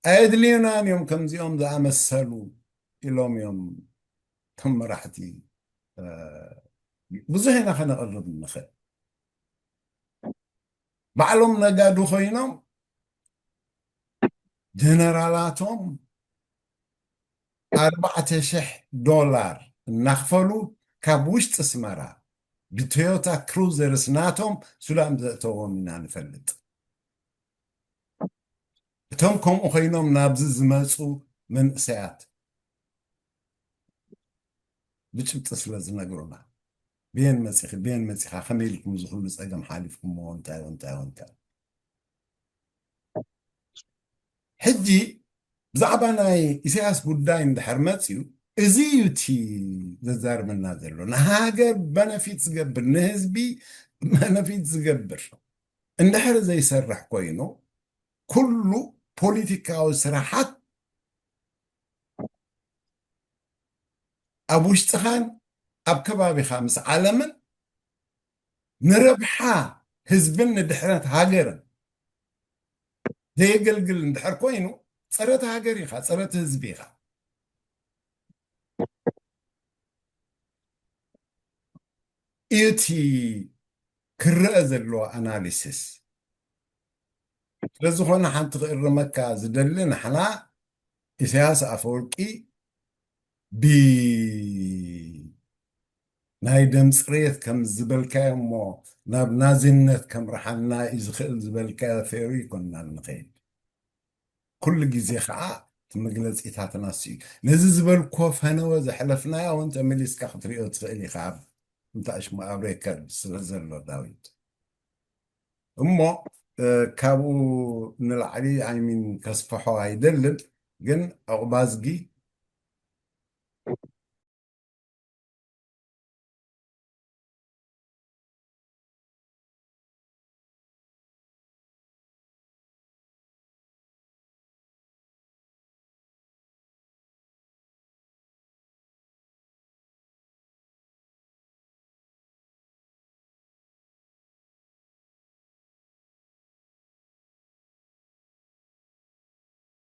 ኣየድልዩናን እዮም ከምዚኦም ዝኣመሰሉ ኢሎም እዮም እቶም መራሕቲ። እ፣ ብዙሕ ኢና ከነቕርብ ንኽእል። ባዕሎም ነጋዶ ኮይኖም ጀነራላቶም ኣርባዕተ ሽሕ ዶላር እናኽፈሉ ካብ ውሽጢ ኣስመራ ብቶዮታ ክሩዘርስ ናቶም ሱዳን ዘእተዎም ኢና ንፈልጥ። እቶም ከምኡ ኮይኖም ናብዚ ዝመጹ መንእሰያት ብጭብጢ ስለ ዝነግሩና፣ ብየን መጺኺ፣ ብየን መጺኻ፣ ከመይ ኢልኩም እዚ ኩሉ ጸገም ሓሊፍኩምዎ፣ እንታይ እንታይ እንታይ። ሕጂ ብዛዕባ ናይ ኢሳያስ ጉዳይ እንድሕር መጺኡ፣ እዚ እዩ እቲ ዘዛርበና ዘሎ። ንሃገር በነፊት ዝገብር፣ ንህዝቢ በነፊት ዝገብር እንድሕር ዘይሰርሕ ኮይኑ፣ ኩሉ ፖለቲካዊ ስራሓት ኣብ ውሽጥኻን ኣብ ከባቢኻ ምስ ዓለምን ንረብሓ ህዝብን ንድሕነት ሃገርን ዘየገልግል እንድሕር ኮይኑ፣ ጸረ እቲ ሃገር ኢኻ፣ ጸረ እቲ ህዝቢ ኢኻ። እዩ እቲ ክረአ ዘለዎ ኣናሊሲስ። ስለዝኾነ ሓንቲ ክእርመካ ዝደሊ፣ ንሕና ኢሳያስ ኣፈወርቂ ብ-፣ ናይ ደም ፅሬት ከም ዝበልካዮ እሞ ናብ ናዚነት ከምርሓና እዩ ዝኽእል ዝበልካዮ ፌሩ ይኮንና ንኸይድ። ኩሉ ግዜ ከዓ እቲ መግለፂታትና እሱ እዩ። ነዚ ዝበልኮ ፈነወ ዘሕለፍናዮ እውን ተመሊስካ ክትሪኦ ትኽእል ኢኻ። ኣብ እንታሽሙ ኣብ ሬከርድ ስለ ዘሎ ዳዊት። እሞ ካብኡ ንላዕሊ ኣይሚን ከስፍሖ ኣይደልን፣ ግን ዕቑባዝጊ